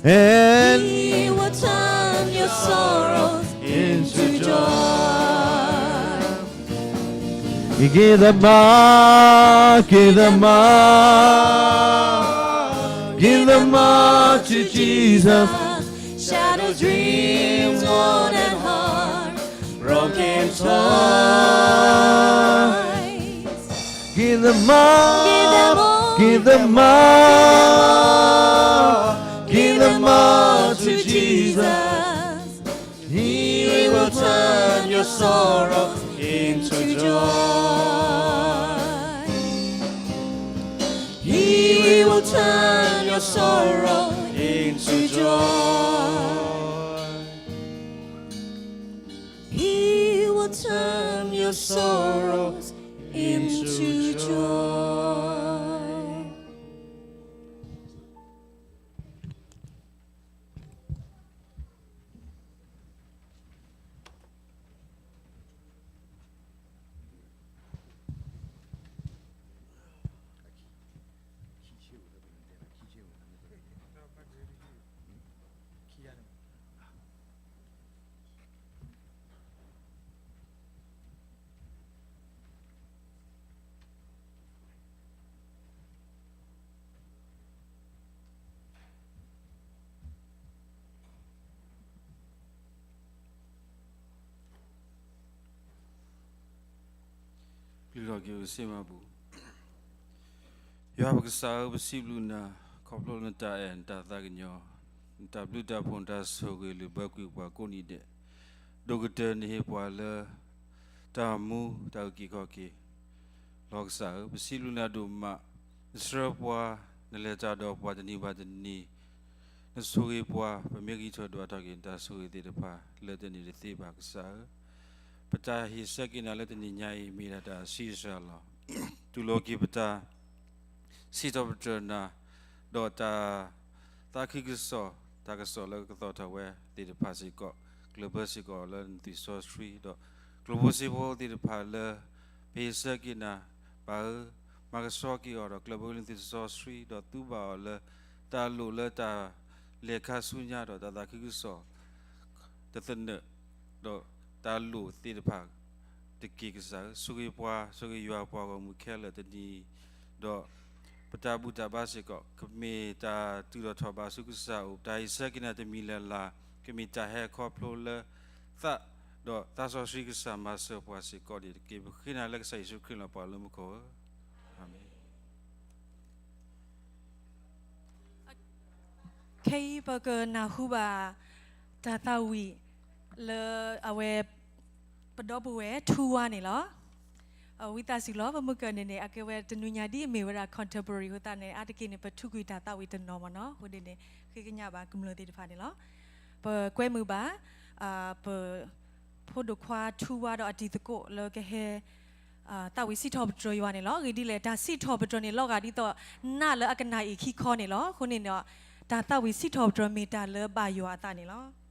And He will turn your sorrows into joy. Give them all, give them all, give them all to Jesus. Shattered dreams, worn hearts, broken twice. Give them all, give them all, give them all to Jesus. He will turn your sorrow into joy. He will turn your sorrow into joy. He will turn your sorrows into joy. ပျုၢ်ထီၣ်က့ၤပကစ့မၤပူၤ. ယွၤပကစၢ်ဧၢ, ပစံးဘျုးနၤ ခီဖျိလၢနတၢ်အဲၣ် နတၢ်သးကညီၤ, နတၢ်ဘျုးတၢ်ဖှိၣ် နတၢ်ဆိၣ်ဂ့ၤလၢဘၢကွံာ်ပှၤကိးနံၤဒဲး, ဒိၣ်ကတၢၢ်နဟ့ၣ်ပှၤလၢ တၢ်မူ တၢ်အုၣ်က့ၤခီၣ်က့ၤ လီၤကစၢ်ဧၢ, ပစံးဘျုးနၤဒိၣ်မး, နဆှၢပှၤ, နလဲၤတၢ်ဒီးပှၤတနံၤဘၣ်တနံၤ, နဆိၣ်ဂ့ၤပှၤ, ပမ့ၢ်ဂံၢ်ထီၣ်ဒွးထီၣ်က့ၤ နတၢ်ဆိၣ်ဂ့ၤသ့ၣ်တဖၣ် လၢတန့ၢ်တသ့ဘၣ်ကစၢ်ဧၢ, ပတၢ်ဟ့ၣ်ဆၢက့ၤနၤလၢတနံၤညါအံၤ မ့ၢ်ဒၣ်တၢ်ဆံးစှၤလီၤ. တူၢ်လိာ်က့ၤပတၢ် စံးထီၣ်ပတြၢၤနၤ, ဒီးတၢ်သးခုကစီၣ်, တၢ်ကစီၣ်လၢကသီၣ်ထီၣ်ဝဲသ့ၣ်တဖၣ်စ့ၢ်ကီး, ကျၢၢ်ဘၢစ့ၢ်ကီးလၢနသွံၣ်စီဆှံ, ဒီးကျိၣ်ဖိစ့ဖိသ့ၣ်တဖၣ်လၢ ပဟ့ၣ်ဆၢက့ၤနၤ, ပၢ်ဧၢ, မၤကဆှီက့ၤအီၤဒီးကျၢၢ်ဘၢလၢနသွံၣ်စီဆှံ, ဒီးသူဘၣ်အီၤလၢ တၢ်လိၣ်လၢတၢ်လဲၤခါဆူညါဒီးတၢ်သးခုကစီၣ် တသနၢၣ်, ဒီးတၢ်လိၣ်သ့ၣ်တဖၣ်တက့ၢ်ကစၢ်ဧၢ, ဆိၣ်ဂ့ၤပှၤ, ဆိၣ်ဂ့ၤယွၤပှၤဂီၢ်မုၢ်ခဲလၢာ်တနံၤအံၤ, ဒီးပတၢ်ဘူၣ်တၢ်ဘါစ့ၢ်ကီး ကမ့ၢ်တၢ်တုၤထီၣ်ထီၣ်ဘးဆူကစၢ်အအိၣ်, ပတၢ်ဟ့ၣ်ဆၢက့ၤနၤတမံၤလၢ်လၢ် ကမ့ၢ်တၢ်ဟဲခီဖျိလၢသး, ဒီးသးစီဆှံကစၢ်မၤစၢၤပှၤစ့ၢ်ကီးန့ၣ်တက့ၢ်. ပဃ့နၤလၢကစၢ်ယ့ၣ်ၡူးခရံာ်လၢပှၤလၢမူခိၣ်ဧၢ, အၤမ့ၣ်. ခဲအံၤပကနၢ်ဟူဘၣ် တၢ်သးဝံၣ်လၢအဝဲ ပဒီပုၢ်ဝဲၢ်ထူဝါန့ၣ်လီၤ. ဝံသးစူၤလီၤ, ပမုၢ်ကၢၢ်န့ၣ်န့ၣ် အကဲဝဲတနံၤညါဒ်အမ့ၢ်ဝဲဒၣ် contemporary အဃိသတးန့ၣ် အါတက့ၢ်န့ၣ် ပထုးကွံာ်တၢ်သးဝံၣ်တနီၤမ့ၢ်နီၤ, အဃိန့ၣ်န့ၣ် ဃ့ကညးဘၣ်ကမျၢၢ်သ့ၣ်တဖၣ်န့ၣ်လီၤ. ပကွဲမုာ်ဘၣ် ပ ဖိဒိၣ်ခွါထူဝါဒီးအတံၤသကိးလၢကဟဲ သးဝံၣ်စံးထီၣ်ပတြၢၤယွၤန့ၣ်လီၤ. အဂ့ၢ်ဒ်လဲၣ်, တၢ်စံးထီၣ်ပတြၢၤန့ၣ် လီၤဂာ်ဒ်သိးနးလၢအကနၣ်အံၤခံခီန့ၣ်လီၤ. အဃိန့ၣ်ဒီး တၢ်သးဝံၣ်စံးထီၣ်ပတြၢၤမ့ၢ်တၢ်လၢဘၣ်ယွၤအသးန့ၣ်လီၤ.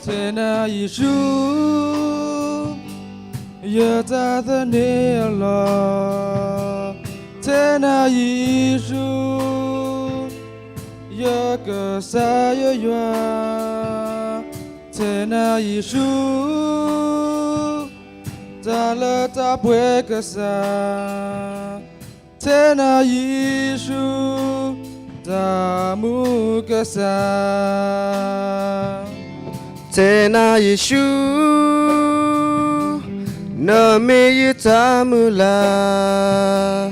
ထဲနၤယ့ၣ်ၡူး, ယတၢ်သန့ၤအလီၢ်, ထဲနၤယ့ၣ်ၡူး, ယကစၢ်ယွၤ, ထဲနၤယ့ၣ်ၡူး, တၢ်လၢတၢ်ပှဲၤကစၢ်, ထဲနၤယ့ၣ်ၡူး, တၢ်မူကစၢ်. ထဲနၤယ့ၣ်ၡူး, နမ့ၢ်ယတၢ်မုၢ်လၢ်,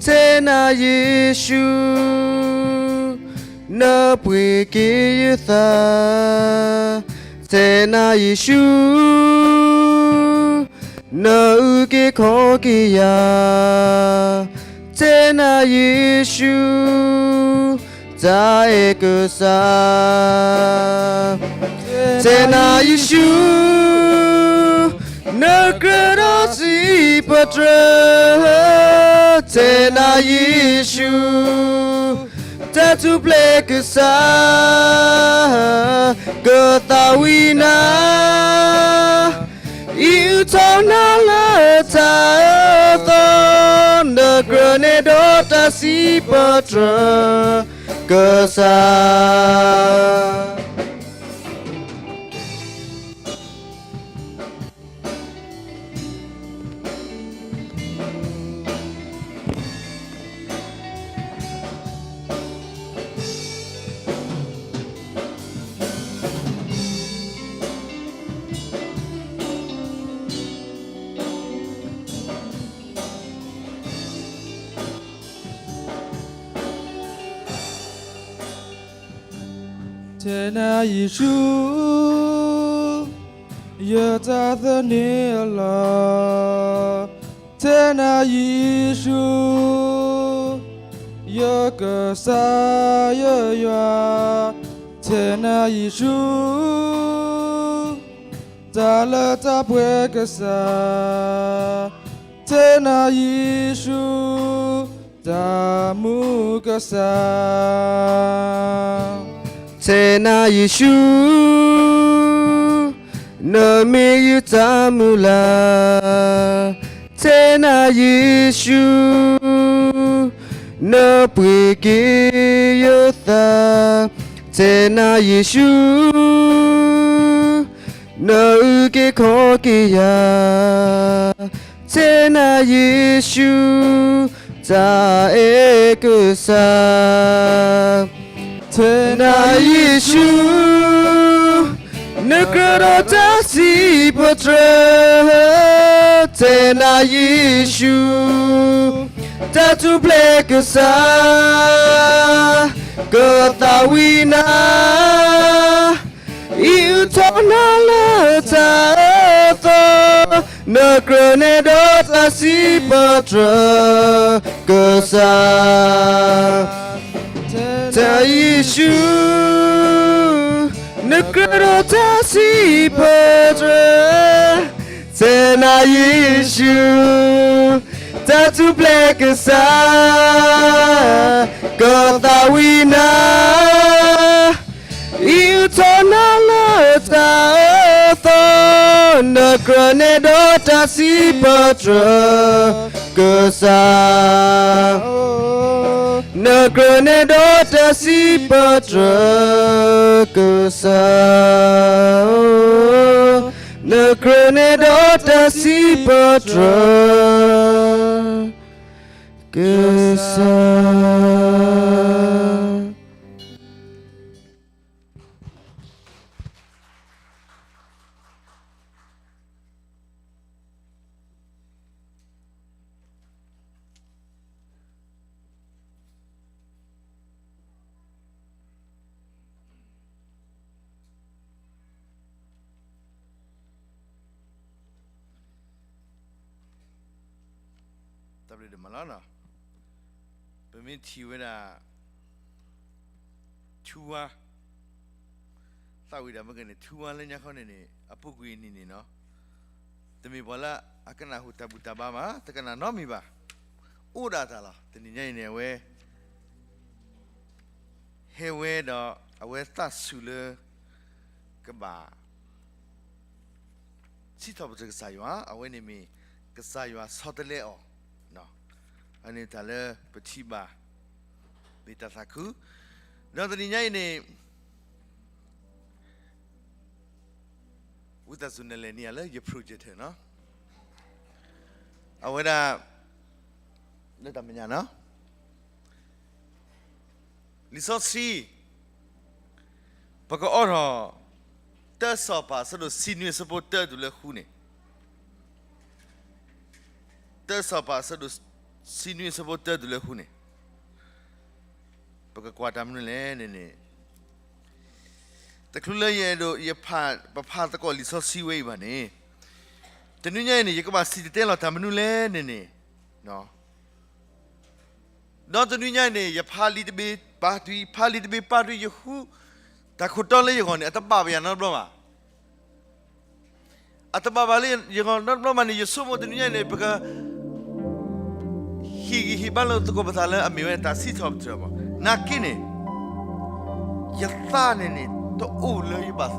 ထဲနၤယ့ၣ်ၡူး, နပှ့ၤက့ၤယသး, ထဲနၤယ့ၣ်ၡူး, နအုၣ်က့ၤခီၣ်က့ၤယၤ, ထဲနၤယ့ၣ်ၡူး, တၢ်အဲၣ်ကစၢ်. ထဲနၤယ့ၣ်ၡူး, နကြၢးဒီးစံးပတြၢၤ, ထဲနၤယ့ၣ်ၡူး, တၢ်ထူၣ်ဖျဲးကစၢ်, ကသးဝံၣ်နၤ, အံၣ်အုၣ်ထီၣ်နၤလၢတၢ်အၢသီ, နကြၢးနဲဒီးတၢ်စံးပတြၢၤ, ကစၢ်. ထဲနၤယ့ၣ်ၡူး, ယတၢ်သန့ၤအလီၢ်, ထဲနၤယ့ၣ်ၡူး, ယကစၢ်ယွၤ, ထဲနၤယ့ၣ်ၡူး, တၢ်လၢတၢ်ပှဲၤကစၢ်, ထဲနၤယ့ၣ်ၡူး, တၢ်မူကစၢ်. ထဲနၤယ့ၣ်ၡူး, နမ့ၢ်ယတၢ်မုၢ်လၢ်, ထဲနၤယ့ၣ်ၡူး, နပှ့ၤက့ၤယသး, ထဲနၤယ့ၣ်ၡူး, နအုၣ်က့ၤခီၣ်က့ၤယၤ, ထဲနၤယ့ၣ်ၡူး, တၢ်အဲၣ်ကစၢ်. ထဲနၤယ့ၣ်ၡူး, နကြၢးဒီးတၢ်စံးပတြၢၤ, ထဲနၤယ့ၣ်ၡူး, တၢ်ထူၣ်ဖျဲးကစၢ်, ကသးဝံၣ်နၤ, အံၣ်အုၣ်ထီၣ်နၤလၢတၢ်အၢသီ, နကြၢးနဲဒီးတၢ်စံးပတြၢၤ, ကစၢ်. ထဲနၤယ့ၣ်ၡူး, နကြၢးဒီးတၢ်စံးပတြၢၤ, ထဲနၤယ့ၣ်ၡူး, တၢ်ထူၣ်ဖျဲးကစၢ်, ကသးဝံၣ်နၤ, အံၣ်အုၣ်ထီၣ်နၤလၢတၢ်အၢသီ, နကြၢးနဲဒီးတၢ်စံးပတြၢၤ, ကစၢ်. နကြၢးနဲဒီးတၢ်စံးပတြၢၤ, ကစၢ်, နကြၢးနဲဒီးတၢ်စံးပတြၢၤ, ကစၢ်. တၢ်ဘျုးဒိၣ်မးလီၤ. ပမ့ၢ်ထံၣ်ဝဲဒၣ် ထူဝါ, သးဝံၣ်ဒီးမ့ၢ်ကန့ၣ် ထူဝါလၢညါခီန့ၣ်န့ၣ် အပူၤကွံာ်အနံၣ်န့ၣ်နီၤ, တမ့ၢ်ပှၤလၢအကနၢ်ဟူတၢ်ဘူၣ်တၢ်ဘါမး တကနၣ်နီတမံၤဘၣ်. အိၣ်ဒၣ်တၢ်လီၤ. တနံၤညါအံၤန့ၣ် အဝဲ ဟဲဝဲဒီးအဝဲသးဆူၣ်လၢ ကဘၣ် စံးထီၣ်ပတြၢၤကစၢ်ယွၤ, အဝဲန့ၣ်မ့ၢ်ကစၢ်ယွၤဆီတလဲအီၤ, အန့ၣ်တၢ်လၢပထံၣ်ဘၣ် မ့ၢ်တၢ်သးခု, ဒီးတနံၤညါအံၤန့ၣ် ဝံသးစူၤနလဲၤန့ၢ်ယၤလၢယ project နီၤ, အဝဲဒၣ် လၢတၢ်မဲာ်ညါနီၤ, လံာ်စီဆှံ ပကအိးထီၣ် တၢစီၤပၤအဆၢဒိၣ်တဆံနွံ အဆၢဖိတၢတုၤလၢဃုန့ၣ်, တၢစီၤပၤအဆၢဒိၣ်တဆံနွံ အဆၢဖိတၢတုၤလၢဃုန့ၣ်, ပကကွၢ်တၢ်မနုၤလဲၣ်န့ၣ်န့ၣ်, တချုးလၢယအဲၣ်ဒိး ယဖး ပဖးသကိးလံာ်စီဆှံဝဲအံၤဘၣ်န့ၣ်, တနွံညါအံၤန့ၣ် ယကဘၣ်စံၣ်တဲၤတဲလီၤတၢ်မနုၤလဲၣ်န့ၣ်န့ၣ်, ဒီးတနွံညါအံၤန့ၣ် ယဖးလံာ်တဘ့ၣ်ပာ်တံၢ် ဖးလံာ်တဘ့ၣ်ပာ်တံၢ် ယဃု တၢ်ခိၣ်တီလၢယဂီၢ်န့ၣ် အတဘၣ်ဘၣ်ယၤနီတဘျီဘၣ်. အတဘၣ်ဘၣ်လၢယဂီၢ်နီတဘျီဘၣ်န့ၣ် ယဆိကမိၣ်တနွံညါအံၤန့ၣ် ပက ဟ့ၣ်ဂံၢ်ဟ့ၣ်ဘါလိာ်သကိးပသးလၢအမ့ၢ်ဝဲတၢ်စံးထီၣ်ပတြၢၤဘၣ်. နာ်က့န့ၣ် ယသးန့ၣ်န့ၣ် တအိၣ်လၢယဘၣ်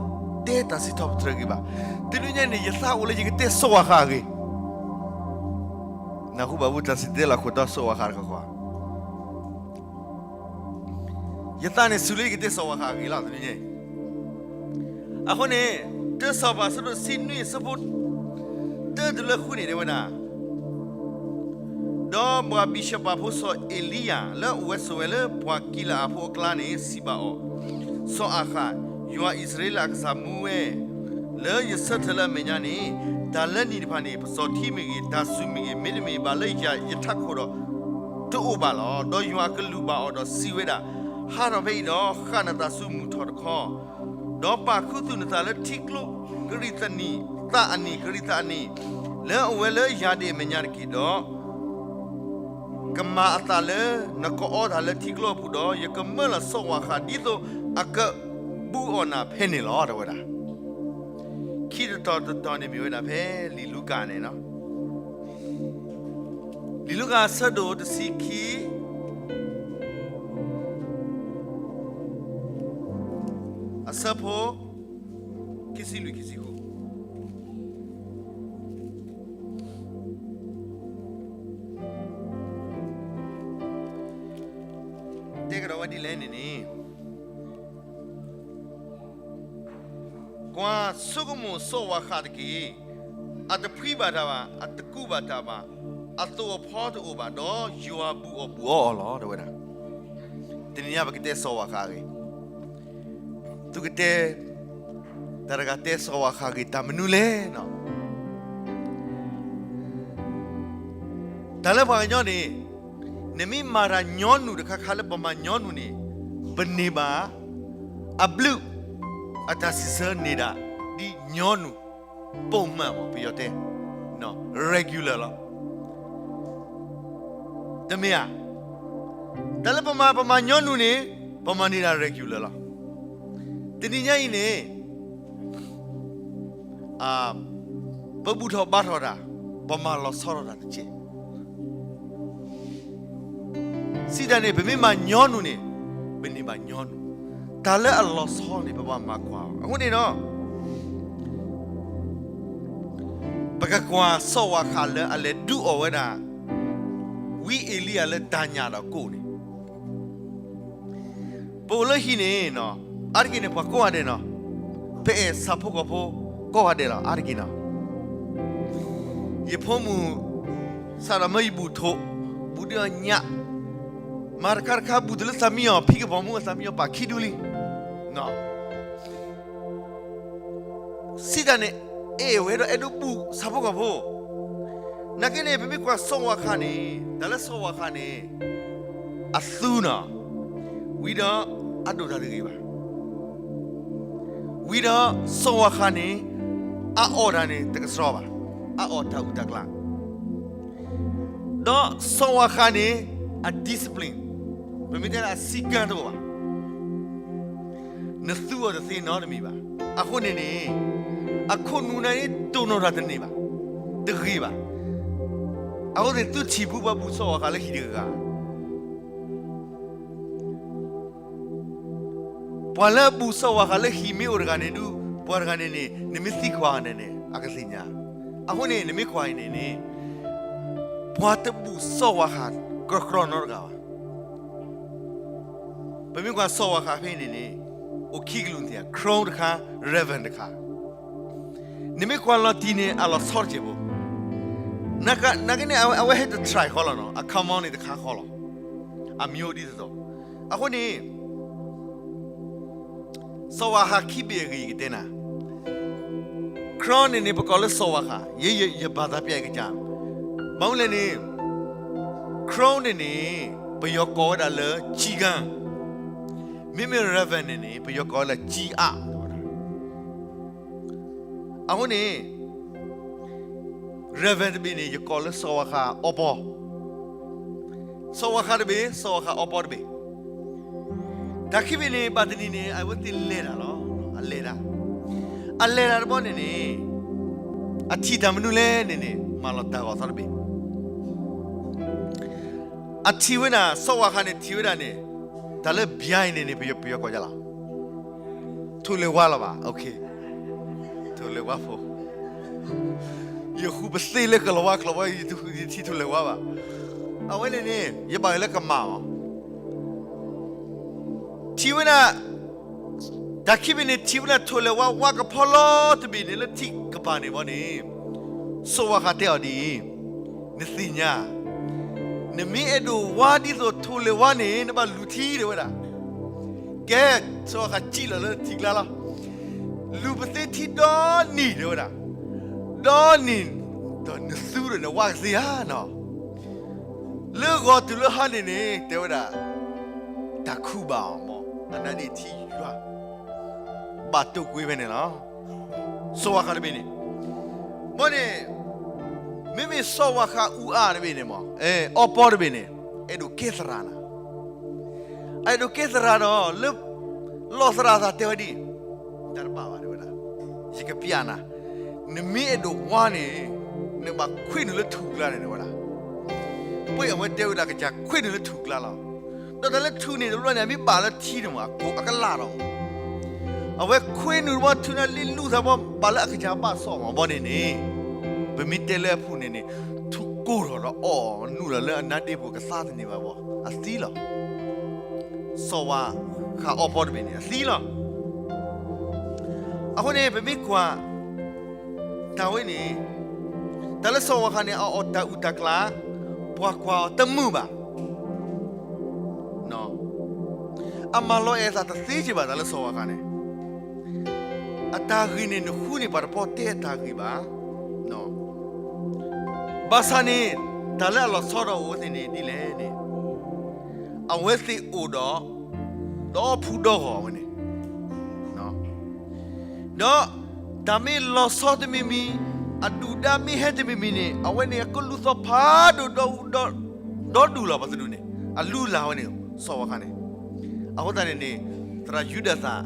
တဲတၢ်စံးထီၣ်ပတြၢၤဂ့ၤဘၣ်. တနွံညါန့ၣ် ယသးအိၣ်လၢယကတဲစီၤဝၣ်ဃးအဂ့ၢ်. နၢ်ဟူဘၣ်ဝဲတၢ်စံၣ်တဲၤတဲလီၤ ခိၣ်တီစီၤဝၣ်ဃးတခီဃီ ယသးန့ၣ်စူၤလၢယကတဲစီၤဝၣ်ဃးအဂ့ၢ်လီၤ တနွံညါအံၤ. အဃိန့ၣ် တၢစီၤပၤအဆၢဒိၣ်တဆံနွံ အဆၢဖိတၢတုၤလၢဃုန့ၣ် တဲဝဲဒၣ်, ဒီးပှၤဘံၡၣ်ပၤဖိစီၤအ့လံယၤ လၢအအိၣ်ဝဲဆိးဝဲလၢပှၢ်ကံလၤအးဖိအကျါန့ၣ် စံးဘၣ်အီၤ, စီၤအၤဃး, ယွၤအံၣ်စရ့လးအကစၢ်မူဝဲ လၢယဆၢထၢၣ်လၢအမဲာ်ညါန့ၣ်, တၢ်လၢနံၣ်တဖၣ်န့ၣ် ပစီၤထံမ့ၢ်ဂ့ၤ, တၢ်စူၢ်မ့ၢ်ဂ့ၤ, မ့တမ့ၢ်ဘၣ်လၢယၤယထးခိၣ်ဒီး တအိၣ်ဘၣ်လီၤ. ဒီးယွၤအကလူးဘၣ်အီၤဒီးစံးဝဲဒၣ်, ဟးထီၣ်ဖဲအံၤဒီး ဃၣ်နသးဆူမုၢ်ထီၣ်တခီ, ဒီးပာ်ခူသူၣ်နသးလၢထံကျိကရံၣ်သနံၣ်သၣ်အနံၣ်ကရံၣ်သၣ်အနံၣ် လၢအအိၣ်ဝဲလၢယၤဒ့ၣ်အမဲာ်ညါတက့ၢ်ဒီး ကမၤအသးလၢနကအီတၢ်လၢထံကျိအပူၤဒီး ယကမၢလီၤစီၤအၤဃးဒ်သိးအကဘူးအီၣ်နၤဖဲန့ၣ်လီၤ တဲဝဲဒၣ်. ခံတတီၤတတီၤန့ၣ်မ့ၢ်ဝဲဒၣ်ဖဲလံာ်လူၤကၣ်န့ၣ်လီၤ. လံာ်လူၤကၣ်အဆၢဒိၣ်တဆံခံ အဆၢဖိ ခံဆံလွံၢ် ခံဆံဃု တဲကဒီးဝဲဒ်လဲၣ်န့ၣ်န့ၣ်, ကွၢ်ဆိကမိၣ်စီၤအၤဃးတက့ၢ်. အတဖှံဘၣ်တၢ်ဘၣ်, အတကူးဘၣ်တၢ်ဘၣ်, အသိးအဖီတအိၣ်ဘၣ်, ဒီးယွၤဘူးအီၣ်ဘူးအီအီၤလီၤ တဲဝဲဒၣ်. တနံၤညါပကတဲစီၤအၤဃးအဂ့ၢ်, သုကတဲ တၢ်တဂၤတဲစီၤအၤဃးအဂ့ၢ်တၢ်မနုၤလဲၣ်နီၤ. တၢ်လၢပှၤကညီန့ၣ်, နမ့ၢ်မၤတၢ်ညီနုၢ်တခါခါလၢပမၤညီနုၢ်န့ၣ်, ပန့ၢ်ဘၣ်အဘျုးအတၢ်စံးဆၢန့ၢ်ဒၣ်ဒ်ညီနုၢ်, ပိာ်မၢၣ် ပယီၤတဲ regular လီၤ. တမ့ၢ်ဧါ. တၢ်လၢပမၤ ပမၤညီနုၢ်န့ၣ်, ပမၤန့ၢ်ဒၣ် regular လီၤ. တနံၤညါအံၤန့ၣ် ပဘူၣ်ထီၣ်ဘါထီၣ်တၢ်, ပမၤလီၤဆီထီၣ်တၢ်တက့ၢ်. စံးတၢ်န့ၣ် ပမ့ၢ်မၤညီနုၢ်န့ၣ်, ပန့ၢ်ဘၣ်ညီနုၢ်. တၢ်လၢအလီၤဆီန့ၣ် ပဘၣ်မၤကွၢ်အီၤ. အဃိန့ၣ်ဒီး ပကကွၢ်စီၤအၤဃးလၢအလဲၤဒုးအီၣ်ဝဲဒၣ် ဝံအ့လံယၤလၢတၢ်ညၣ်ဒီးကိၣ်န့ၣ် ပအိၣ်လၢဟံၣ်န့ၣ်, အါတက့ၢ်န့ၣ် ပှၤကိးဂၤဒဲးနီၤ, ပအဲၣ်ဆၣ်ဖိကီၢ်ဖိကိးဂၤဒဲးလီၤ. အါတက့ၢ်နီၤ, ယဖိမုၣ် စးထီၣ်မၢယဘူၣ်ထိၣ်, ဘူၣ်ဒုးအီၤညၣ်, မၤတခါတခါ ဘူၣ်တုၤလၢသးမံအီၤ ဖံကပီၤမူအသးမံအီၤပာ်ခံဒုလံ. စံးတၢ်န့ၣ် အဲၣ်ဝဲဒီးအဲၣ်ဒိးဘူၣ်ဆၣ်ဖိကီၢ်ဖိ. နာ်က့န့ၣ် ပမ့ၢ်ကွၢ်စီၤအၤဃးန့ၣ်, တၢ်လၢစီၤအၤဃးန့ၣ် အသူနီၤ, ဝံၤဒီးအဒိၣ်တၢ်တဂ့ၤဘၣ်. ဝံၤဒီးစီၤအၤဃးန့ၣ် အအီၣ်တၢ်န့ၣ်တကဆှီဘၣ်, အအီၣ်တၢ်အုၣ်တၢ်ကျၢၤ ဒီးစီၤအၤဃးန့ၣ် အ discipline, ပမ့ၢ်တဲလၢအစည်းကမ်းတအိၣ်ဘၣ်. နသူအီၤတသ့နီတမံၤဘၣ်. အဃိန့ၣ်န့ၣ် အခိၣ်နူာ်န့ၣ်တိၢ်နီၣ်တၢ်တန့ၢ်ဘၣ်, တဂ့ၤဘၣ်. အဃိန့ၣ် သုထံၣ်ဘူးပှၤဘူၣ်စီၤအၤဃးလၢဟံၣ်တဂၤဂၤ ပှၤလၢအဘူၣ်စီၤအၤဃးလၢဟံၣ်မ့ၢ်အိၣ်တဂၤန့ၣ်ဒုး, ပှၤတဂၤန့ၣ်န့ၣ် နမ့ၢ်သံကွၢ်အီၤန့ၣ်န့ၣ် အကသ့ၣ်ညါ. အဃိန့ၣ် နမ့ၢ်ကွၢ်အံၤန့ၣ်န့ၣ် ပှၤတဘူၣ်စီၤဝၤဃး ကကြၢးနီတဂၤဘၣ်. ပမ့ၢ်ကွၢ်စီၤဝၤဃးဖဲအံၤန့ၣ်န့ၣ် အိၣ်ခံကလုာ်န့ၣ် crown တခါ raven တခါ. နမ့ၢ်ကွၢ်လီၤတံၢ်န့ၣ် အလီၤဆီတစဲးဖိ. နာ်က့န့ၣ် အဝဲ အဝဲဟဲတ try ဃီလီၤနီၤ, အ common န့ၣ်တခါဃီလီၤ. အမံၤအိၣ်ဒ်သိးသိး. အဃိန့ၣ် စီၤဝၤဃးခံဘ့ၣ်အဂ့ၢ် ယကတဲနၤ crown န့ၣ်န့ၣ် ပကိးလၢစီၤဝၤဃး, ယဲယဘၣ်သးပျဲကစၢ်. ဘၣ်မနုၤလဲၣ်န့ၣ် crown န့ၣ်န့ၣ် ပယီၤကိးဝဲဒၣ်လၢ ကျီးကန်း, မ့မ့ၢ် raven န့ၣ်န့ၣ် ပယီၤကိးဝဲဒၣ် ကျီးအါ. အဃိန့ၣ် raven တဘ့ၣ်န့ၣ် ယကိးလၢစီၤဝၤဃးအီပီ, စီၤဝၤဃးတဘ့ၣ်, စီၤဝၤဃးအီပီတဘ့ၣ်. တၢ်ခံဘ့ၣ်န့ၣ် ဘၣ်တနံၤန့ၣ် အဝဲသ့ၣ်လဲၤတၢ်လီၤ. အလဲၤတၢ်, အလဲၤတၢ်တဘျီန့ၣ်န့ၣ် အထံၣ်တၢ်မနုၤလဲၣ်န့ၣ်န့ၣ် မၤလီၤတၢ်ဂီၤသီတဘ့ၣ်. အထံၣ်ဝဲဒၣ် စီၤဝၤဃးန့ၣ် ထံၣ်ဝဲဒၣ်န့ၣ် တၢ်လၢ ဘျါ အံၤန့ၣ်န့ၣ် ပယီၤ ပယီၤကိးယါလီၤ ထိၣ်လဲၤဝါလီၤဘၣ်. ထိၣ်လဲၤဝါဖိ, ယဃုပသ့လၢကလီၤဝါ ကလီၤဝါ ယထံၣ်ထိၣ်လဲၤဝါဘၣ်. အဝဲန့ၣ်န့ၣ် ယဘၣ်ယိၣ်လၢကမၣ်အီၤ. ထံၣ်ဝဲဒၣ် တၢ်ခံဘ့ၣ်န့ၣ် ထံၣ်ဝဲဒၣ်ထိၣ်လဲၤဝါ ဝါကဖီလီၤတဘ့ၣ်န့ၣ် လၢထံကပၤန့ၣ်ဘီန့ၣ် စီၤဝၤဃးတဲအီၤဒ်အံၤ, နသ့ၣ်ညါ, နမ့ၢ်အဲၣ်ဒိးဝါဒ်သိးထိၣ်လဲၤဝါန့ၣ် နဘၣ်လူၤထံ တဲဝဲဒၣ်. ကဲ, စီၤဝၤဃးစံၣ်လီၤလၢထံကျါလီၤ. လူၤပသ့ထံဒီနံၤ တဲဝဲဒၣ်, ဒီနံၤ, ဒီးနသူဒီးနဝါကသ့ဧါနီၤ. လၢဂီၤတုၤလၢဟါန့ၣ်န့ၣ် တဲဝဲဒၣ်, တၢ်ခုဘၣ်အီၤမး, အနါဒ့ထံယွၤ ဘၣ်တိာ်ကွံာ်ဖဲန့ၣ်လီၤ. စီၤဝၤဃးတဘ့ၣ်န့ၣ်, ဘီန့ၣ်, မ့မ့ၢ်စီၤဝၤဃးအူအါတဘ့ၣ်န့ၣ်မး, အီပီတဘ့ၣ်န့ၣ်, အဲၣ်ဒိးကဲသရၣ်နၤ. အဲၣ်ဒိးကဲသရၣ်ဒီး လၢ လီၢ်သရၣ်သးတဲဝဲဒ်အံၤ, တၢ်တဘၣ်ဘၣ် တဲဝဲဒၣ်, ယကပျးနၤ, နမ့ၢ်အဲၣ်ဒိးဝါန့ၣ်, နဘၣ်ခွ့နုာ်လၢထူၣ်ကျါန့ၣ် တဲဝဲဒၣ်. ပှၤအဝဲတဲဝဲဒၣ် ကစၢ်ခွ့နုာ်လၢထူၣ်ကျါလီၤ. ဒီးတၢ်လၢထူၣ်န့ၣ်တဘျီန့ၣ် အမ့ၢ်ဘၣ်လၢထံန့ၣ်မး အကိးအကလၢ်ဒီး အဝဲခွ့နုာ်တဘျီ ထူၣ်န့ၣ်လံလူၢ်သးဘီ ဘၣ်လၢအကစၢ်ဘၣ်စီၣ်မးဘီန့ၣ်န့ၣ်, ပမ့ၢ်တဲလၢအပူၤန့ၣ်န့ၣ်, ထူၣ်ကိၢ်ထီၣ်ဒီးအီၣ်နုာ်လီၤလၢအနါဒ့ပူၤ ကသါတန့ၢ်ဘၣ်ဘီ, အသံလီၤ. စီၤဝၤဃးအီပီတဘ့ၣ်န့ၣ် အသံလီၤ. အဃိန့ၣ် ပမ့ၢ်ကွၢ် တၢ်ဝဲန့ၣ်, တၢ်လၢစီၤဝၤဃးန့ၣ် အအီၣ်တၢ်အုၣ်တၢ်ကျါ, ပှၤကွၢ်အီၤတမုာ်ဘၣ်. အမၤလီၤအဲၣ်အသးတသ့က့ၤဘၣ် တၢ်လၢစီၤဝၤဃးန့ၣ်, အတၢ်ဂ့ၢ်န့ၣ် နဃုန့ၢ်ပှၤတပီၢ်တဲအတၢ်ဂ့ၢ်ဘၣ်. ဘၣ်ဆၣ်န့ၣ်, တၢ်လၢအလီၤဆီဒီးအဝဲသ့ၣ်န့ၣ်ဒ်လဲၣ်န့ၣ်, အဝဲသ့ၣ်အိၣ်ဒီး ဒီဖုဒီဂီၢ်ဝဲန့ၣ်, ဒီးတၢ်မ့ၢ်လီၤဆီတမံၤမံၤ, အဒုၣ်ဒါမ့ၢ်ဟဲတမံၤမံၤန့ၣ် အဝဲန့ၣ်အကလူၢ်သီဖးဒိၣ်ဒီ, ဒီဒူၣ်လီၤ ပှၤတဒူၣ်န့ၣ်, အလုၢ်အလၢ်ဝဲန့ၣ် စီၤဝၤဃးန့ၣ်. အဃိသတးန့ၣ်န့ၣ်, သရၣ်ယူဒၤသၣ်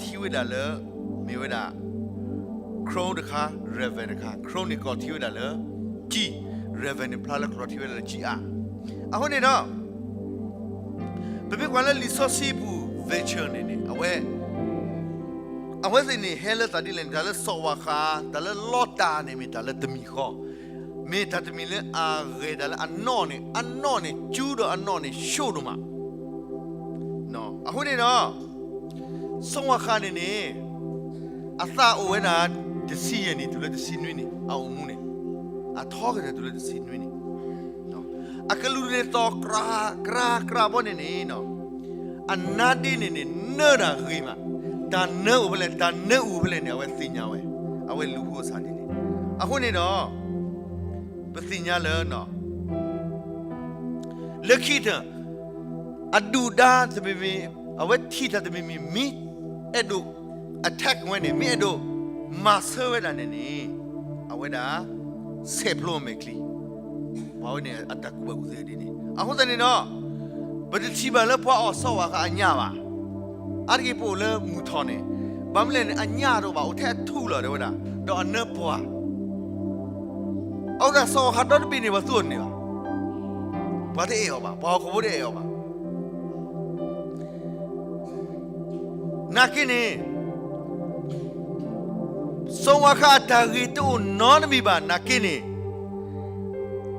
ကျီၢ်ထံဝဲဒၣ်လၢ, မ့ၢ်ဝဲဒၣ် crown တခါ, raven တခါ, crown န့ၣ်ကျီၢ်ထံဝဲဒၣ်လၢ, ကျီး, raven န့ၣ်ဖျါလၢကျီၢ်ထံဝဲဒၣ်လၢကျီးအါ. အဃိန့ၣ်ဒီး ပမ့ၢ်ကွၢ်လၢလံာ်စီဆှံပူၤ Vulture န့ၣ်န့ၣ်, အဝဲ, အဝဲသ့ၣ်န့ၣ်ဟဲလၢသးဒ်လဲၣ်န့ၣ် တၢ်လၢစီၤဝၤဃး, တၢ်လၢလီတၢ်န့ၣ် မ့ၢ်တၢ်လၢတမံၤဃီ, မ့ၢ်တၢ်တမံၤလၢအဂဲၤတၢ်လၢအနီၢ်န့ၣ်, အနီၢ်န့ၣ် ကၠူဒီးအနီၢ်န့ၣ် ဆှိၣ်ဒိၣ်မး. အဃိန့ၣ်ဒီး စီၤဝၤဃးန့ၣ်န့ၣ်, အသးအိၣ်ဝဲဒၣ် တဆံယဲၢ်နံၣ်တုၤလၢတဆံနွံနံၣ်, အအိၣ်မူန့ၣ်, အထီကတၢၢ်တုၤလၢတဆံနွံနံၣ်, အကလုၢ်န့ၣ်သီၣ်ကြၢးကြၢးဘီန့ၣ်န့ၣ်, အနါဒ့န့ၣ်န့ၣ် နၢတၢ်ဂ့ၤမး, တၢ်နၢအိၣ်ဖဲလဲၣ်, တၢ်နၢအိၣ်ဖဲလဲၣ်န့ၣ် အဝဲသ့ၣ်ညါဝဲ, အဝဲလူၤဃိအဆၣ်ဒ်န့ၣ်. အဃိန့ၣ်ဒီး ပသ့ၣ်ညါလၢ လၢခံကတၢၢ် အဒုၣ်ဒါတမံၤမံၤ, အဝဲထံၣ်တၢ်တမံၤမံၤ မ့ၢ်အဲၣ်ဒိး attack ဝဲန့ၣ်, မ့ၢ်အဲၣ်ဒိးမၤဆၢဝဲဒၣ်န့ၣ်န့ၣ်, အဝဲဒၣ် ဆဲးဖျိအမဲာ်ချံ, ပှၤဝဲန့ၣ်အတၢ်ကူၣ်ဘၣ်ကူၣ်သ့ဒ်န့ၣ်. အဃိသတးန့ၣ်ဒီး ပတထံၣ်ဘၣ်လၢပှၤအီၣ်စီၤဝၤဃးအညၣ်ဘၣ်. အါတက့ၢ်ပအိၣ်လၢမုၢ်ထီၣ်န့ၣ်, ဘၣ်မနုၤလဲၣ်န့ၣ် အညၣ်တအိၣ်ဘၣ်, အိၣ်ထဲအထူလီၤ တဲဝဲဒၣ်, ဒီးအနၢပှၢ် အဃိသတးစီၤဝၤဃးဒီတဘ့ၣ်န့ၣ် ပှၤသူအီၤတန့ၢ်ဘၣ်, ပှၤတအဲၣ်အီၤဘၣ်, ပှၤဟီၣ်ခိၣ်ဖိတအဲၣ်အီၤဘၣ်. နာ်က့န့ၣ်, စီၤဝၤဃးန့ၣ်န့ၣ် စီၤဝၤဃးအတၢ်ဂ့ၤတအိၣ်နီတမံၤဘၣ်နာ်က့န့ၣ်,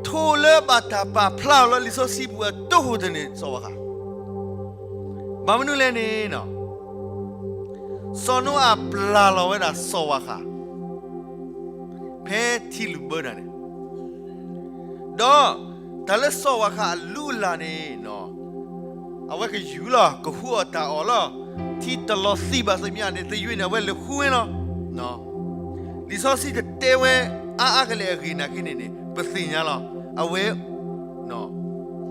ထိၣ်လၢဘၣ်တၢ်ပာ်ဖျါအီၤလၢလံာ်စီဆှံပူၤအဒိၣ်ဟူးတန့ၢ်စီၤဝၤဃး, ဘၣ်မနုၤလဲၣ်န့ၣ်, စီၤနိအၤပျၢ်လီၤဝဲဒၣ်စီၤဝၤဃး ဖဲထံလုၢ်ဘၢတၢ်န့ၣ်, ဒီးတၢ်လၢစီၤဝၤဃးအလုၢ်အလၢ်န့ၣ်, အဝဲကယူၤလီၤ ကဟူးအီၣ်တၢ်အီၣ်လီၤ, ထံတလီၤသံၣ်ဘၣ်သ့ၣ်မးန့ၣ် သယုၢ်န့ၣ် အဝဲလဲၤဃုဝဲလီၤ. လံာ်စီဆှံတတဲဝဲအါအါကလဲာ်အဂ့ၢ်နာ်က့န့ၣ်န့ၣ် ပသ့ၣ်ညါလီၤ. အဝဲ,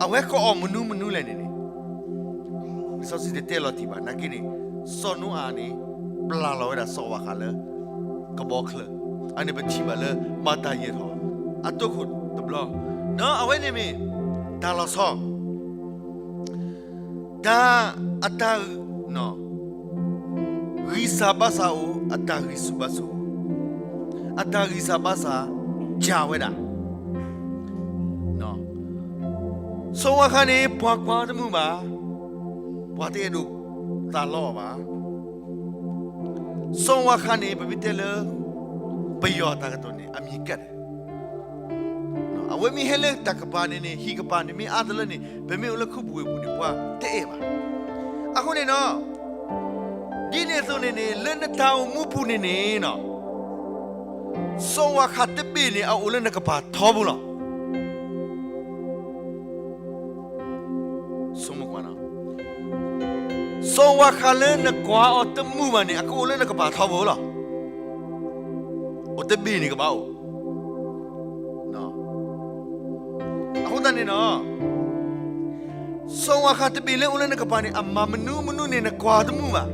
အဝဲကအီၣ်မနုၤမနုၤလဲၣ်န့ၣ်န့ၣ်, လံာ်စီဆှံတတဲလီၤတံၢ်ဘၣ်နာ်က့န့ၣ်, စီၤနိအၤန့ၣ် ပျၢ်လီၤဝဲဒၣ်စီၤဝၤဃးလၢ ကဘီချၢ, အန့ၣ်ပထံၣ်ဘၣ်လၢ ဘၣ်တၢ်ယဲၢ်ထီၣ် အတိခိၣ်တဘျီ, ဒီးအဝဲန့ၣ်မ့ၢ် တၢ်လီၤဆီ တၢ်အတၢ် ဂံၢ်စၢ်ဘါစၢ်အိၣ်, အတၢ်ဂံၢ်ဆူၣ်ဘါဆူၣ်, အတၢ်ဂံၢ်စၢ်ဘါစၢ် ကၢ်ဝဲဒၣ်. စီၤဝၤဃးန့ၣ် ပှၤကွၢ်တမုာ်ဘၣ်, ပှၤတအဲၣ်ဒိးသးလီအီၤဘၣ်. စီၤဝၤဃးန့ၣ် ပမ့ၢ်တဲလၢ ပယီၤတၢ်ကတိၤန့ၣ် အမံၤကဲးဒဲး အဝဲမ့ၢ်ဟဲလၢတၢ်ကပၤန့ၣ်န့ၣ် ဟံၣ်ကပၤန့ၣ်မ့ၢ်အါတလၢန့ၣ် ပမ့ၢ်အိၣ်လၢခူပူၤဝ့ၢ်ပူၤန့ၣ် ပှၤတအဲၣ်ဘၣ်. အဃိန့ၣ်ဒီး ဒ်န့ၣ်အသိးန့ၣ်န့ၣ် လၢနတၢ်အိၣ်မူပူၤန့ၣ်န့ၣ် စီၤဝၤဃးတဘ့ၣ်န့ၣ် အအိၣ်လၢနကပၤထီဘိလီၤ. စီၤဝၤဃးလၢနကွၢ်အီၤတမုာ်ဘၣ်န့ၣ် အကအိၣ်လၢနကပၤထီဘိလီၤ. အိၣ်တဘ့ၣ်န့ၣ်ကဘၣ်အိၣ် အဃိသတးန့ၣ်ဒီး စီၤဝၤဃးတဘ့ၣ်လၢအိၣ်လၢနကပၤန့ၣ် အမၤမနုၤမနုၤန့ၣ် နကွၢ်တမုာ်ဘၣ်.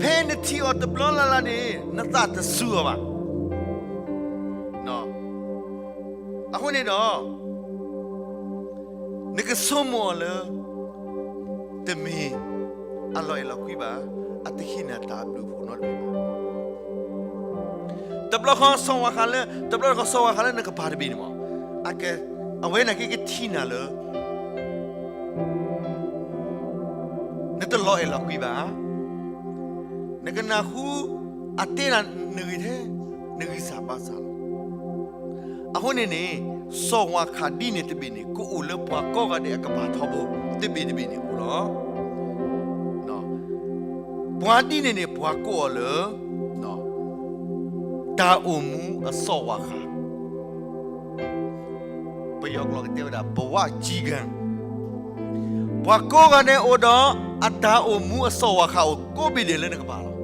ဖဲနထံၣ်အီၤတဘျီလၢ်လၢ်န့ၣ် နသးတစူၤအီၤဘၣ်. အဃိန့ၣ်ဒီး နကဆိကမိၣ်အီၤလၢ တမ့ၢ်အလီၤအဲၣ်လီၤကွံဘၣ်, အတဟ့ၣ်နၤတၢ်အဘျုးအဖှိၣ်နီတမံၤဘၣ်. တဘျီဃီစီၤဝၤဃးလၢ, တဘျီဃီစီၤဝၤဃးလၢနကပၤတဘ့ၣ်န့ၣ်မး, အဝဲန့ၣ်က့ကထံၣ်နၤလၢ နတလီၤအဲၣ်လီၤကွံဘၣ်, နကနၢ်ဟူအတဲနၤနဂ့ၢ်ထဲ နဂံၢ်စၢ်ဘါစၢ်လီၤ. အဃိန့ၣ်န့ၣ် စီၤဝၤဃးဒ်န့ၣ်တဘ့ၣ်န့ၣ် ကအိၣ်လၢပှၤကိးဂၤဒဲးအကပၤထီဘိတဘ့ၣ်တဘ့ၣ်န့ၣ်အိၣ်လီၤ. ပှၤဒ်န့ၣ်န့ၣ် ပှၤကိးအီၤလၢ တၢ်အိၣ်မူအစီၤဝၤဃး, ပယီၤကျိာ်ကတဲဝဲဒၣ် ဘဝကံကံ, ပှၤကိးဂၤဒဲးအိၣ်ဒီးအတၢ်အိၣ်မူအစီၤဝၤဃးအိၣ်ကိးဘ့ၣ်ဒဲးလၢနကပၤလီၤ.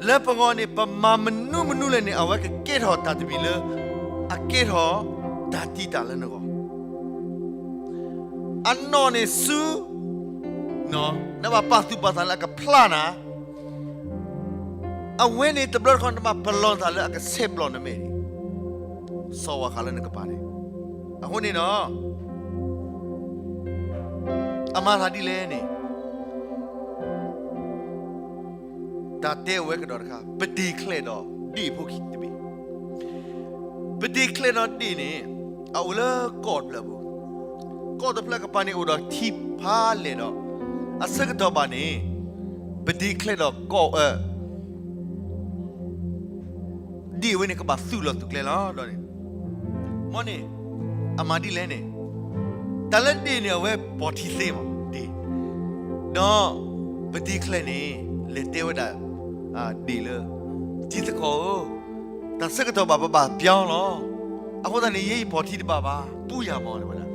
လၢပဂီၢ်န့ၣ် ပမၤမနုၤမနုၤလဲၣ်န့ၣ် အဝဲကကဲထီၣ်တၢ်တမံၤလၢ အကဲထီၣ်တၢ်တမံၤလၢအကဲထီၣ်တၢ်တံၢ်တၢ်လၢနဂီၢ်, အနီၢ်န့ၣ်ဆူ နဘၣ်ပာ်သူၣ်ပာ်သးလၢအကဖျါနၤ, အဝဲန့ၣ်တဘျီတခီ နဘၣ်ပလီၢ်သးလၢအကဆဲးပျီနမဲာ်န့ၣ်, စီၤဝၤဃးလၢနကပၤန့ၣ်, အဃိန့ၣ်ဒီး အမၤသးဒ်လဲၣ်န့ၣ် တၢ်တဲဝဲကဒီးတခါ ပဒ့ၣ်ချဲၣ်ဒီးဒ့ၣ်ဖိခံတဘ့ၣ်, ပဒ့ၣ်ချဲၣ်ဒီးဒ့ၣ်န့ၣ် အအိၣ်လၢကီၢ်တဖျၢၣ်ပူၤ, ကီၢ်တဖျၢၣ်ကပၤန့ၣ်အိၣ်ဒီးထံဖးလဲၢ်ဒီး အဆၢကတီၢ်ဘၣ်န့ၣ် ပဒ့ၣ်ချဲၣ်ဒီးကီၢ် ဒ့ၣ်ဝဲန့ၣ် ကဘၣ်သူၣ်လီၤသူၣ်ကျဲလီၤဒီးန့ၣ်, မ်န့ၣ် အမၤဒ်လဲၣ်န့ၣ်, တၢ်လၢဒ့ၣ်န့ၣ် အဝဲပီၢ်ထံသ့မး ဒ့ၣ်, ဒီးပဒ့ၣ်ချဲၣ်န့ၣ် လဲၤတဲဝဲဒၣ် ဒ့ၣ်လၢ တံၤသကိးဧၢ, တၢ်ဆၢကတီၢ်ဘၣ်ပဘၣ်ပျီလီၤ. အဃိသတးန့ၣ် ယဲယပီၢ်ထံတဘၣ်ဘၣ် ပူယၤမး တဲဝဲဒၣ်.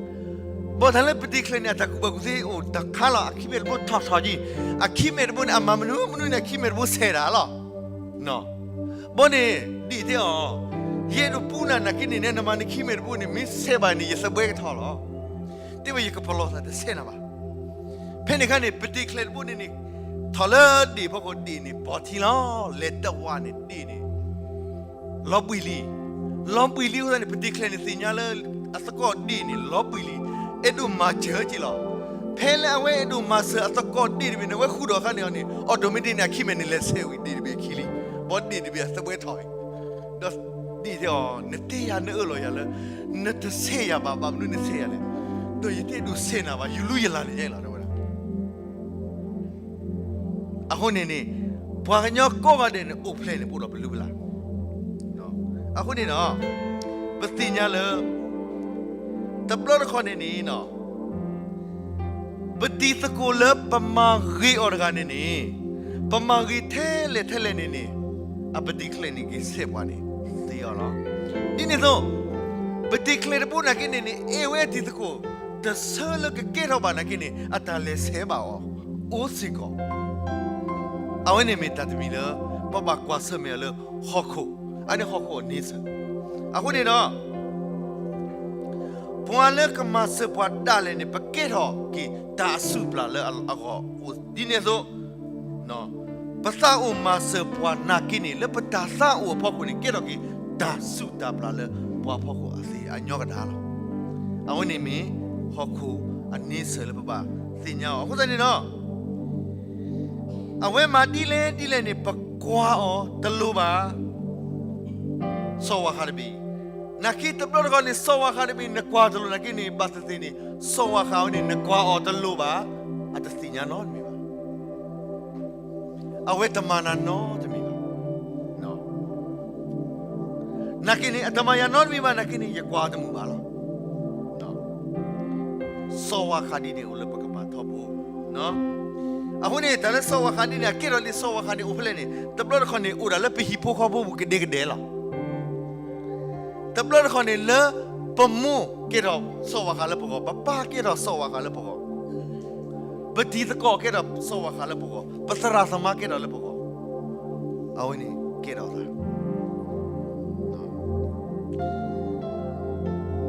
ဘၣ်တၢ်လၢပဒ့ၣ်ချဲၣ်န့ၣ် အတၢ်ကူၣ်ဘၣ်ကူၣ်သ့အိၣ်တခါလီၤ. အခံမဲာ်တဘိထီၣ်ထီၣ်က့, အခံမဲာ်တဘိန့ၣ် အမၤမနုၤမနုၤန့ၣ် အခံမဲာ်တဘိဆဲးတၢ်လီၤ. ဘၣ်န့ၣ် ဒ့ၣ်တဲအီၤ, ယအဲၣ်ဒိးပူနၤနာ်က့န့ၣ် နမၤနခံမဲာ်တဘိန့ၣ် မ့ၢ်ဆဲးဘၣ်န့ၣ် ယသဘှဲကထီၣ်လီၤ. တဲဝဲယကပလီၢ်သးတဆဲးနၤဘၣ်. ဖဲန့ၣ်အခါန့ၣ် ပဒ့ၣ်ချဲၣ်တဘိန့ၣ်န့ၣ် ထီၣ်လၢဒ့ၣ်ဖီခိၣ် ဒ့ၣ်န့ၣ်ပီၢ်ထံလီၤ. လဲၤတဝးန့ၣ်ဒ့ၣ်န့ၣ် လီၤဘှံးလံ, လီၤဘှံးလံအဃိသတးန့ၣ် ပဒ့ၣ်ချဲၣ်န့ၣ်သ့ၣ်ညါလၢ အသကိးဒ့ၣ်န့ၣ် လီၤဘှံးလံ, အဲၣ်ဒိးမၤစၢၤက့လီၤ. ဖဲလၢအဝဲအဲၣ်ဒိးမၤစၢၤအသကိးဒ့ၣ်တဘ့ၣ်န့ၣ် အဝဲဃုာ်ဒီးအခါန့ၣ်အီၤန့ၣ် automatic န့ၣ် အခံမဲာ်န့ၣ် လဲၤဆဲးဝံၤဒ့ၣ်တဘ့ၣ်အခံလံ. ဘၣ်ဒ့ၣ်တဘ့ၣ်အသဘှဲထီၣ်ဝံၤ, ဒီးဒ့ၣ်တဲအီၤ နတဲယၤနအၢၣ်လီၤယၤလၢ နတဆဲးယၤဘၣ်, ဘၣ်မနုၤနဆဲးယၤလဲၣ်. ဒီးယတအဲၣ်ဒိးဆဲးနၤဘၣ်, ယလူယလၤန့ၣ်ယဲလီၤ တဲဝဲဒၣ်. အဃိန့ၣ်န့ၣ် ပှၤကညီကိးဂၤဒဲးန့ၣ် အိၣ်ဖျဲၣ်န့ၣ် ပအိၣ်ဒီးပလုၢ်ပလၢ်. အဃိန့ၣ်ဒီး ပသ့ၣ်ညါလၢ တဘျီတခီၣ်န့ၣ်န့ၣ် ပတံၤသကိးလၢပမၤဂ့ၤအီၤတဂၤန့ၣ်န့ၣ်, ပမၤဂ့ၤထဲလဲၣ်ထဲလဲၣ်န့ၣ်န့ၣ်, အပတံၤချဲးန့ၣ် ဂ့ၤဆဲးပှၤန့ၣ် သ့အီၤလီၤ. ဒ်န့ၣ်အသိး ပတံၤချဲးတဘိနာ်က့န့ၣ်န့ၣ် အဲၣ်ဝဲတံၤသကိး တဆၢလၢကကဲထီၣ်ဘၣ်နာ်က့န့ၣ် အတၢ်လဲၤဆဲးဘၣ်အီၤ အိၣ်စ့ၢ်ကီး. အဝဲန့ၣ်မ့ၢ်တၢ်တမံၤလၢ ပဘၣ်ကွၢ်ဆၢၣ်မဲာ်အီၤလၢဟီၣ်ခိၣ်, အန့ၣ်ဟီၣ်ခိၣ်အန့ဆၢၣ်. အဃိန့ၣ်ဒီး ပှၤလၢကမၤစၢၤပှၤဒၣ်လဲာ်န့ၣ် ပကဲထီၣ်က့ၤတၢ်အစုၣ်ပျၢ်လၢအဂီၢ်အိၣ်ဒ်န့ၣ်အသိး, ပသးအိၣ်မၤစၢၤပှၤနာ်က့န့ၣ် လၢပတၢ်သးအိၣ်အဖီခိၣ်န့ၣ် ကဲထီၣ်က့ၤတၢ်စုၣ်တၢ်ပျၢ်လၢပှၤဖီခိၣ်အသ့ၣ်အညီကဒါလီၤ. အဝဲန့ၣ်မ့ၢ်ဟီၣ်ခိၣ်အန့ဆၢၣ်လၢပဘၣ်သ့ၣ်ညါအီၤ. အဃိသတးန့ၣ်ဒီး အဝဲမၤဒ်လဲၣ်ဒ်လဲၣ်န့ၣ် ပကွၢ်အီၤတလိၤဘၣ် စီၤဝၤဃးတဘ့ၣ်. နာ်က့တဘျီတခီၣ်န့ၣ် စီၤဝၤဃးတဘ့ၣ် နကွၢ်တလိၤနာ်က့န့ၣ် ဘၣ်သ့ၣ်သ့ၣ်န့ၣ် စီၤဝၤဃးဝဲန့ၣ် နကွၢ်အီၤတလိၤဘၣ်, အတသ့ၣ်ညါနီတမံၤဘၣ်. အဝဲတမၤနၤနီတမံၤဘၣ်. နာ်က့န့ၣ် အတမၤယၤနီတမံၤဘၣ် နာ်က့န့ၣ် ယကွၢ်တမုာ်ဘၣ်လီၤ. စီၤဝၤဃးဒ်န့ၣ်အိၣ်လၢပကပၤထီဘိ. အဃိန့ၣ် တၢ်လၢစီၤဝၤဃးဒ်န့ၣ် အကဲထီၣ်လံ စီၤဝၤဃးန့ၣ်အိၣ်ဖဲလဲၣ်န့ၣ် တဘျီတခီၣ်န့ၣ် အိၣ်ဒၣ်လၢပဟံၣ်ဖိဃီဖိပူၤကဒဲကဒဲလီၤ. တဘျီတခီၣ်န့ၣ် လၢပမိၢ်ကဲထီၣ်စီၤဝၤဃးလၢပဂီၢ်, ပပၢ်ကဲထီၣ်စီၤဝၤဃးလၢပဂီၢ်, ပတံၤသကိးကဲထီၣ်စီၤဝၤဃးလၢပဂီၢ်, ပသရၣ်သမါကဲထီၣ်လၢပဂီၢ်, အဝဲန့ၣ်ကဲထီၣ်သး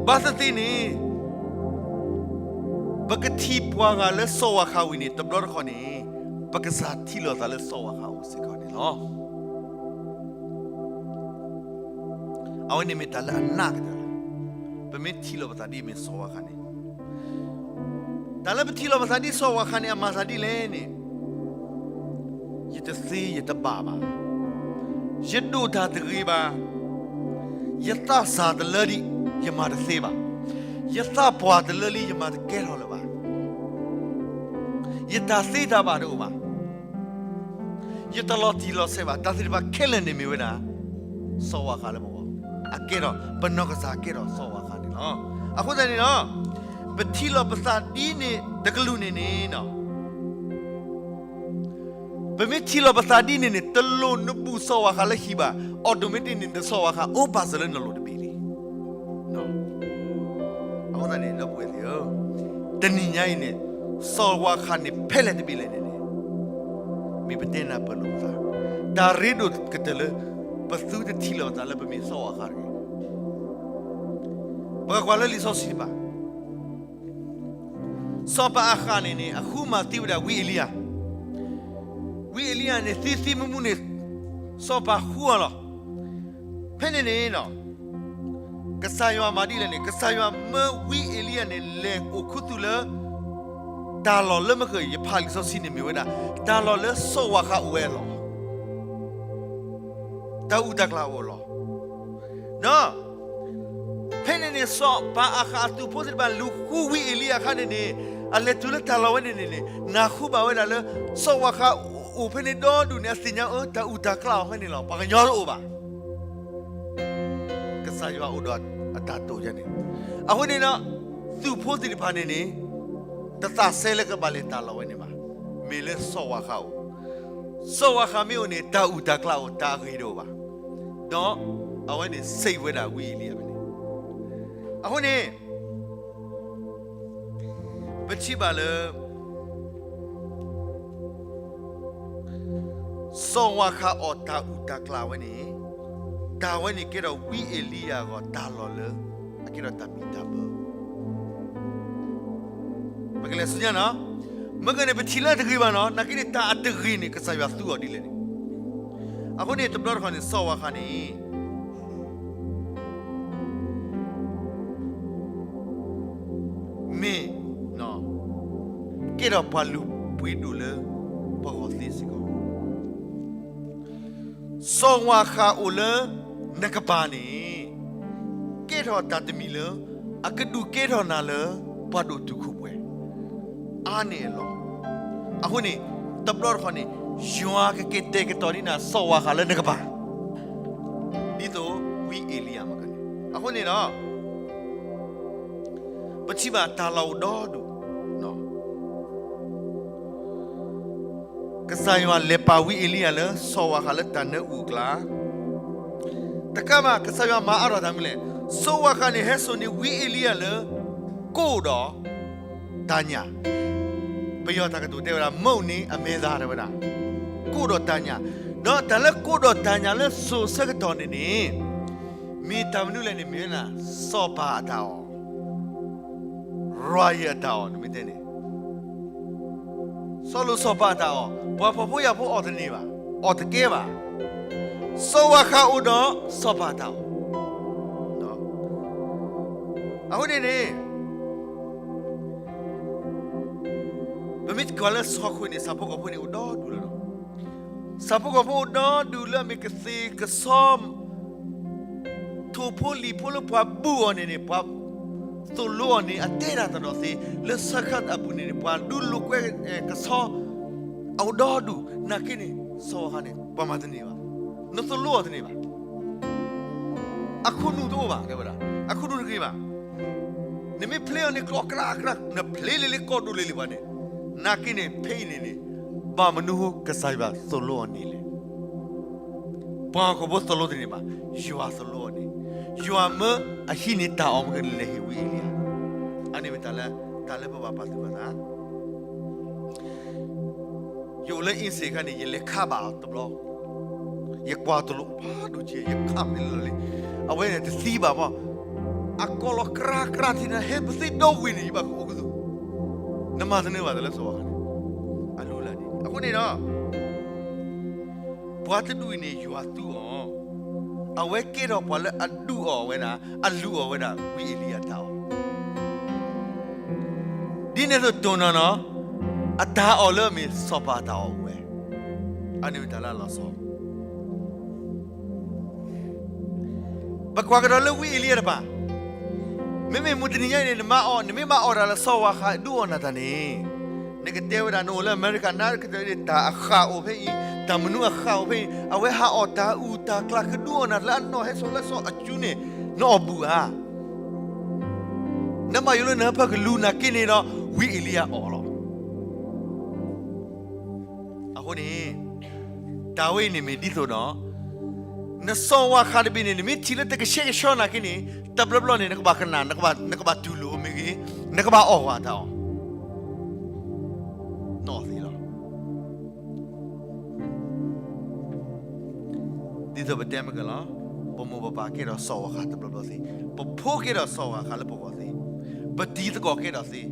ဘၣ်သ့ၣ်သ့ၣ်န့ၣ် ပကထံၣ်ပှၤဂၤလၢစီၤဝၤဃးဝံၤန့ၣ် တဘျီတခီၣ်န့ၣ် ပကစၢ်ထံၣ်လိာ်သးလၢစီၤဝၤဃးအိၣ်စ့ၢ်ကီးန့ၣ်လီၤ. အဝဲန့ၣ်မ့ၢ်တၢ်လၢအနးကတၢၢ်လီၤ. ပမ့ၢ်ထံၣ်လိာ်ပသးဒ်အမ့ၢ်စီၤဝၤဃးန့ၣ်, တၢ်လၢပထံၣ်လိာ်ပသးဒ်စီၤဝၤဃးန့ၣ် အမၤသးဒ်လဲၣ်န့ၣ်, ယတသ့ယတဘၣ်ဘၣ်, ယဒိၣ်တၢ်တဂ့ၤဘၣ်, ယသးစၢ်တလၢဒံး ယမၤတသ့ဘၣ်, ယသးပှၢ်တလၢလံ ယမၤတကဲထီၣ်လၢၤဘၣ်, ယတၢ်သ့တၢ်ဘၣ်တအိၣ်ဘၣ်, ယတလီၤတံၢ်လီၤဆဲးဘၣ်, တၢ်သ့ၣ်တဖၣ်ခဲလၢာ်န့ၣ်မ့ၢ်ဝဲဒၣ် စီၤဝၤဃးလၢပဂီၢ်, အကဲထီၣ် ပနီၢ်ကစၢ်ကဲထီၣ်စီၤဝၤဃးန့ၣ်လီၤ. အဃိသတးန့ၣ်ဒီး ပထံၣ်လိာ်ပသးဒ်န့ၣ်တကလုာ်န့ၣ်န့ၣ် ပမ့ၢ်ထံၣ်လိာ်ပသးဒ်န့ၣ်န့ၣ် တလိၣ်နဘူးစီၤဝၤဃးလၢဟံၣ်ဘၣ်, automatic န့ၣ် နစီၤဝၤဃးအိၣ်ဘၣ်စၢၤလၢနလိၤတဘ့ၣ်လံ. အဃိသတးန့ၣ် ဒီပုၢ်ဝဲၢ်သ့ၣ်ဧၢ, တနံၤညါအံၤန့ၣ် စီၤဝၤဃးန့ၣ်ဖဲလဲၣ်တဘ့ၣ်လဲၣ်န့ၣ်န့ၣ် မ့ၢ်ပတဲနၢ်ပၢၢ်လိာ်ပသး, တၢ်ရ့ဒိၣ်ကတၢၢ်လၢ ပသုတထံၣ်လိာ်ပသးလၢပမ့ၢ်စီၤဝၤဃးတဂ့ၤ. ပကကွၢ်လၢလံာ်စီဆှံတဖၣ် စီၤပၤအၤဃးန့ၣ်န့ၣ် အဃုမၤသံဝဲဒၣ်ဝံအ့လံယၤ, ဝံအ့လံယၤန့ၣ် သံသံမူမူန့ၣ် စီၤပၤဃုအီၤလီၤ. ဖဲန့ၣ်န့ၣ် ကစၢ်ယွၤမၤဒ်လဲၣ်န့ၣ် ကစၢ်ယွၤမၢဝံအ့လံယၤန့ၣ် လဲၤအိၣ်ခူသူၣ်လၢ တၢ်လီၢ်လၢမ့ၢ်ကယဖးလံာ်စီဆှံန့ၣ်မ့ၢ်ဝဲဒၣ် တၢ်လီၢ်လၢစီၤဝၤဃးအိၣ်ဝဲအလီၢ်, တၢ်အုၣ်တၢ်ကျၢၤအိၣ်အလီၢ်, ဒီး ဖဲန့ၣ်န့ၣ် စီၤပၤအၤဃးအသုးဖိသ့ၣ်တဖၣ်လူၤဃုဝံအ့လံယၤအခါန့ၣ်န့ၣ် အလဲၤတုၤလၢတၢ်လီၢ်ဝဲန့ၣ်န့ၣ်န့ၣ် နၢ်ဟူဘၣ်ဝဲဒၣ်လၢ စီၤဝၤဃးအိၣ်ဖဲန့ၣ်ဒီဒူၣ်န့ၣ် အသ့ၣ်ညါအၢ တၢ်အုၣ်တၢ်ကျၢၤအိၣ်ဖဲန့ၣ်လီၤ. ပှၤကညီတအိၣ်ဘၣ်. ကစၢ်ယွၤအိၣ်ဒီးအတၢ်တိာ်ယၤန့ၣ်, အဃိန့ၣ်ဒီး သုးဖိသ့ၣ်တဖၣ်န့ၣ်န့ၣ် တသးစဲလၢကဘၣ်လဲၤတၢ်လီၢ်ဝဲန့ၣ်ဘၣ်. မ့ၢ်လၢစီၤဝၤဃးအိၣ်, စီၤဝၤဃးမ့ၢ်အိၣ်န့ၣ် တၢ်အုၣ်တၢ်ကျၢၤအိၣ် တၢ်အဂ့ၤတအိၣ်ဘၣ်. ဒီးအဝဲန့ၣ်စံးဝဲဒၣ်ဝံအ့လံယၤဖဲန့ၣ်, အဃိန့ၣ် ပထံၣ်ဘၣ်လၢ စီၤဝၤဃးအီၣ်တၢ်အုၣ်တၢ်ကျၢၤဝဲန့ၣ်, တၢ်ဝဲန့ၣ်ကဲထီၣ်ဝံအ့လံယၤအဂီၢ်တၢ်လီၢ်လၢ အကဲထီၣ်တၢ်မံၤတၢ်ဘၢ. ပကလဲၤဆူညါနီၤ, မ့ၢ်ကန့ၣ် ပထံၣ်လၢတဂ့ၤဘၣ်နီၤ, နာ်က့န့ၣ် တၢ်အတဂ့ၤန့ၣ် ကစၢ်ယွၤသူအီၤဒ်လဲၣ်န့ၣ်, အဃိန့ၣ် တဘျီတခီၣ်န့ၣ် စီၤဝၤဃးန့ၣ် မ့ၢ် ကဲထီၣ်ပှၤလုၢ်ပှ့ၤဒိၣ်လၢပှၤဂီၢ်သ့စ့ၢ်ကီး, စီၤဝၤဃးအိၣ်လၢနကပၤန့ၣ် ကဲထီၣ်တၢ်တမံၤလၢ အကဒုးကဲထီၣ်နၤလၢ ပှၤဒိၣ်တုာ်ခိၣ်ပှဲၤ အါန့ၢ်အလီၢ်. အဃိန့ၣ် တဘျီတခီၣ်န့ၣ် ယွၤကက့ၤတဲာ်ကတီၤန့ၢ်နၤ စီၤဝၤဃးလၢနကပၤ, ဒ်သိးဝံအ့လံယၤမ့ၢ်န့ၣ်. အဃိန့ၣ်ဒီး ပထံၣ်ဘၣ်တၢ်လီၢ်အိၣ်ဒီဒူၣ်, ကစၢ်ယွၤလဲၤပာ်ဝံအ့လံယၤလၢစီၤဝၤဃးလၢတၢ်နၢအူအကျါ, တကးဘၣ် ကစၢ်ယွၤမၤအါထီၣ်တၢ်မနုၤလဲၣ်, စီၤဝၤဃးန့ၣ် ဟဲစိာ်န့ၢ်ဝံအ့လံယၤလၢ ကိၣ်ဒီးတၢ်ညၣ်, ပယီၤတၢ်ကတိၤတဲဝဲဒၣ် မုန့် န့ၣ် အမဲသား တဲဝဲဒၣ်, ကိၣ်ဒီးတၢ်ညၣ်, ဒီးတၢ်လၢကိၣ်ဒီးတၢ်ညၣ်လၢစိာ်ဆၢကတီၢ်န့ၣ်န့ၣ် မ့ၢ်တၢ်မနုၤလဲၣ်န့ၣ် မ့ၢ်ဝဲဒၣ် စီၤပၤအတၢ်အီၣ်, ရၤယၢၣ်အတၢ်အီၣ် နမ့ၢ်တဲန့ၣ် စီၤလိာ်စီၤပၤအတၢ်အီၣ်, ပှၤဖှီၣ်ဖိယာ်ဖိအီၣ်တန့ၢ်ဘၣ်, အီၣ်တကဲဘၣ်, စီၤဝၤဃးအိၣ်ဒီးစီၤပၤအတၢ်အီၣ်. အဃိန့ၣ်န့ၣ် ပမ့ၢ်ကွၢ်လၢစီၤခိၣ်န့ၣ် ဆၣ်ဖိကီၢ်ဖိန့ၣ်အိၣ်ဒီဒူၣ်လီၤ. ဆၣ်ဖိကီၢ်ဖိအိၣ်ဒီဒူၣ်လၢအမ့ၢ်ကသ့ၣ်ကဆီ ထိၣ်ဖိလံၣ်ဖိလၢပှၤဘူၣ်အီၤန့ၣ်န့ၣ် ပှၤသိၣ်လိအီၤန့ၣ် အတဲတၢ်တဒီးသ့ လၢ circus အပူၤန့ၣ်န့ၣ် ပှၤဒုးလိာ်ကွဲကဆီ အအိၣ်ဒီဒူၣ် နာ်က့န့ၣ် စီၤဝၤဃးန့ၣ် ပှၤမၤတန့ၢ်ဘၣ်, နသိၣ်လိအီၤတန့ၢ်ဘၣ်. အခိၣ်နူာ်တအိၣ်ဘၣ် တဲဝဲဒၣ်, အခိၣ်နူာ်တဂ့ၤဘၣ်. နမ့ၢ်ဖျ့အီၤန့ၣ် ကျီကျါကျါ နဖျ့လံလံ ကီၢ်ဒိၣ်လံလံပှၤန့ၣ်, နာ်က့န့ၣ် ဖဲအံၤန့ၣ်န့ၣ် ဘၣ်မနုၤဃိ ကစၢ်ယွၤသိၣ်လိအီၤန့ၣ်လဲၣ်. ပှၤဟီၣ်ခိၣ်ဖိသိၣ်လိတန့ၢ်ဘၣ်, ယွၤသိၣ်လိအီၤန့ၣ်, ယွၤမၢအဟံးန့ၢ်တၢ်အီၣ်မ့ၢ်ဂ့ၤ လဲၤဟ့ၣ်ဝံအ့လံယၤ. အန့ၣ်မ့ၢ်တၢ်လၢ တၢ်လၢပဘၣ်ပာ်သူၣ်ပာ်သး ယအိၣ်လၢအ့စ့ၣ်အခါန့ၣ် ယလဲၤခးဘၣ်အီၤတဘျီ, ယကွၢ်တလိၣ်ဖးဒိၣ်က့ ယခးမ့ၢ်လၢလီၤလံ, အဝဲန့ၣ်တသံဘၣ်မး, အကိးလီၤကြၢးကြၢးထံၣ်န့ၣ် ဟဲပသ့ဒီဝ့ၢ်န့ၣ် ယဘၣ်ကအိၣ်ကသူ, နမၤတန့ၢ်ဘၣ်တၢ်လၢစီၤဝၤဃးန့ၣ်, အလူလၢ်ဒ်န့ၣ် အဃိန့ၣ်ဒီး ပှၤတဒူၣ်အံၤန့ၣ် ယွၤသူအီၤ, အဝဲကဲထီၣ်ပှၤလၢအဒုးအီၣ်ဝဲဒၣ် အလုၢ်အီၣ်ဝဲဒၣ် ဝံအ့လံယၤတၢ်အီၣ် ဒ်န့ၣ်အသိးတိၢ်နီၢ်နီၢ် အတၢ်အီၣ်လၢအမ့ၢ်စီၤပၤအတၢ်အီၣ်အိၣ်ဝဲ, အန့ၣ်မ့ၢ်တၢ်လၢအလီၤဆီ, ပကွၢ်ကဒီးလၢဝံအ့လံယၤတဖၣ်, မ့မ့ၢ်မုၢ်တနံၤညါအံၤန့ၣ် နမၤအီၣ် နမ့ၢ်မၤအီၣ်တၢ်လၢစီၤဝၤဃးဒုးအီၣ်နၤတၢ်န့ၣ်, နကတဲဝဲဒၣ် နအိၣ်လၢအမဲရကၤ နကတဲဒၣ် တၢ်အဃၢ်အိၣ်ဖဲအံၤ, တၢ်မနုၤအဃၢ်အိၣ်ဖဲအံၤ, အဝဲဟးအီၣ်တၢ်အူတၢ်ကျါ ကဒုးအီၣ်နၤလၢအနီၢ်ဟဲစိာ်လၢစီၤအစုန့ၣ်, နအီၣ်ဘူၣ်ဧါ. နဘၣ်ယိၣ်လၢနဟၢဖၢကလူၤနာ်က့န့ၣ်ဒီး ဝံအ့လံယၤအီၣ်လီၤ. အဃိန့ၣ် တၢ်ဝဲအံၤန့ၣ်မ့ၢ်ဒ်သိးဒီး နစီၤဝၤဃးတဘ့ၣ်န့ၣ် နမ့ၢ်ထံၣ်လၢတကဆှဲကဆှီနာ်က့န့ၣ် တဘျီဘျီန့ၣ် နကဘၣ်ကနၣ် နကဘၣ်တူၢ်လိာ်မ့ၢ်ဂ့ၤ, နကဘၣ်အီၣ်ဝဲတၢ်အီၣ်, နအီၣ်သ့လီၤ. ဒ်သိးပတဲမ့ၢ်ကလီၤ, ပမိၢ်ပပၢ်ကဲထီၣ်စီၤဝၤဃးတဘျီဘျီသ့, ပဖိကဲထီၣ်စီၤဝၤဃးလၢပဂီၢ်သ့, ပတံၤသကိးကဲထီၣ်သ့,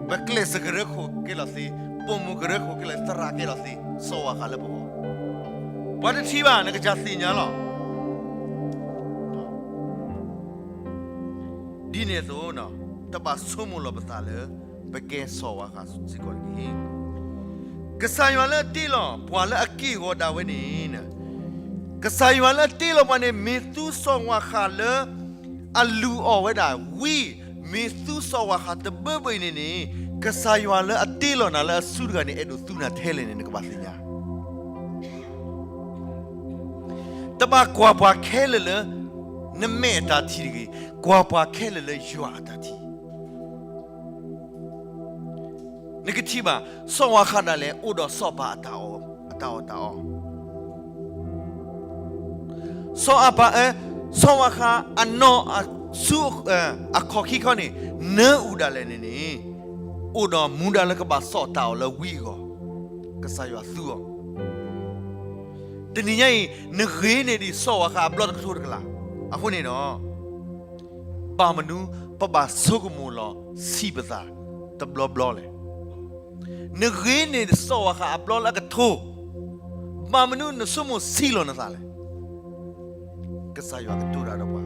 ပကျဲးစၢးကရၢခိၣ်ကဲထီၣ်သ့, ပိာ်မုၣ်ကရၢခိၣ်ကဲထီၣ်သ့, သရၣ်ကဲထီၣ်သ့, စီၤဝၤဃးလၢပဂီၢ်, ပှၤတထံၣ်ဘၣ် နကစၢ်သ့ၣ်ညါလီၤ. ဒ်န့ၣ်အသိး တဘၣ်ဆိကမိၣ်လီၤပသးလၢ ပကဲစီၤဝၤဃးစ့ၢ်ကီးတဂ့ၤ. ကစၢ်ယွၤလၢအတ့လီၤပှၤလၢအက့ၢ်အဂီၤဒၣ်ဝဲန့ၣ်, ကစၢ်ယွၤလၢအတ့လီၤပှၤန့ၣ် မ့ၢ်သူစီၤဝၤဃးလၢအလုၢ်အီၣ်ဝဲဒၣ်ဝံ, မ့ၢ်သူစီၤဝၤဃးတဘၢဘၢအံၤန့ၣ်န့ၣ်, ကစၢ်ယွၤလၢအတ့လီၤနၤလၢအစုတဂၤန့ၣ် အဲၣ်ဒိးသူနၤထဲလဲၣ်န့ၣ် နကဘၣ်သ့ၣ်ညါ တဘၣ်ကွၢ်ပှၤခဲလၢာ်လၢ နမဲာ်အတၢ်ထံၣ်တဂ့ၤ, ကွၢ်ပှၤခဲလၢာ်လၢယွၤအတၢ်ထံၣ်. နကထံၣ်ဘၣ် စီၤဝၤဃးဒၣ်လဲာ် အိၣ်ဒီးစီၤပၤအတၢ်အီၣ်တၢ်အီ, စီၤအၤဘၣ်, စီၤဝၤဃးအနီၢ်အဆူ အခီၣ်ခံခီန့ၣ် နၢအူဒၣ်လဲာ်န့ၣ်န့ၣ်, အိၣ်ဒီးမူဒါလၢကဘၣ်စီၣ်တၢ်အီၣ်လၢဝံအဂီၢ်, ကစၢ်ယွၤသူအီၤ တနံၤညါအံၤ နဂ့ၤန့ၢ်ဒံးစီၤဝၤဃးအဘျီတကထိတကလး, အဃိန့ၣ်ဒီး ဘၣ်မနုၤပဘၣ်ဆိကမိၣ်လီၤဆံးပသးတဘျီဘျီလဲၣ်. နဂ့ၤန့ၢ်စီၤဝၤဃးအဘျီလၢအကထိ, ဘၣ်မနုၤနဆိကမိၣ်ဆံးလီၤနသးလဲၣ်. ကစၢ်ယွၤကတိၤတၢ်ဒီးပှၤ,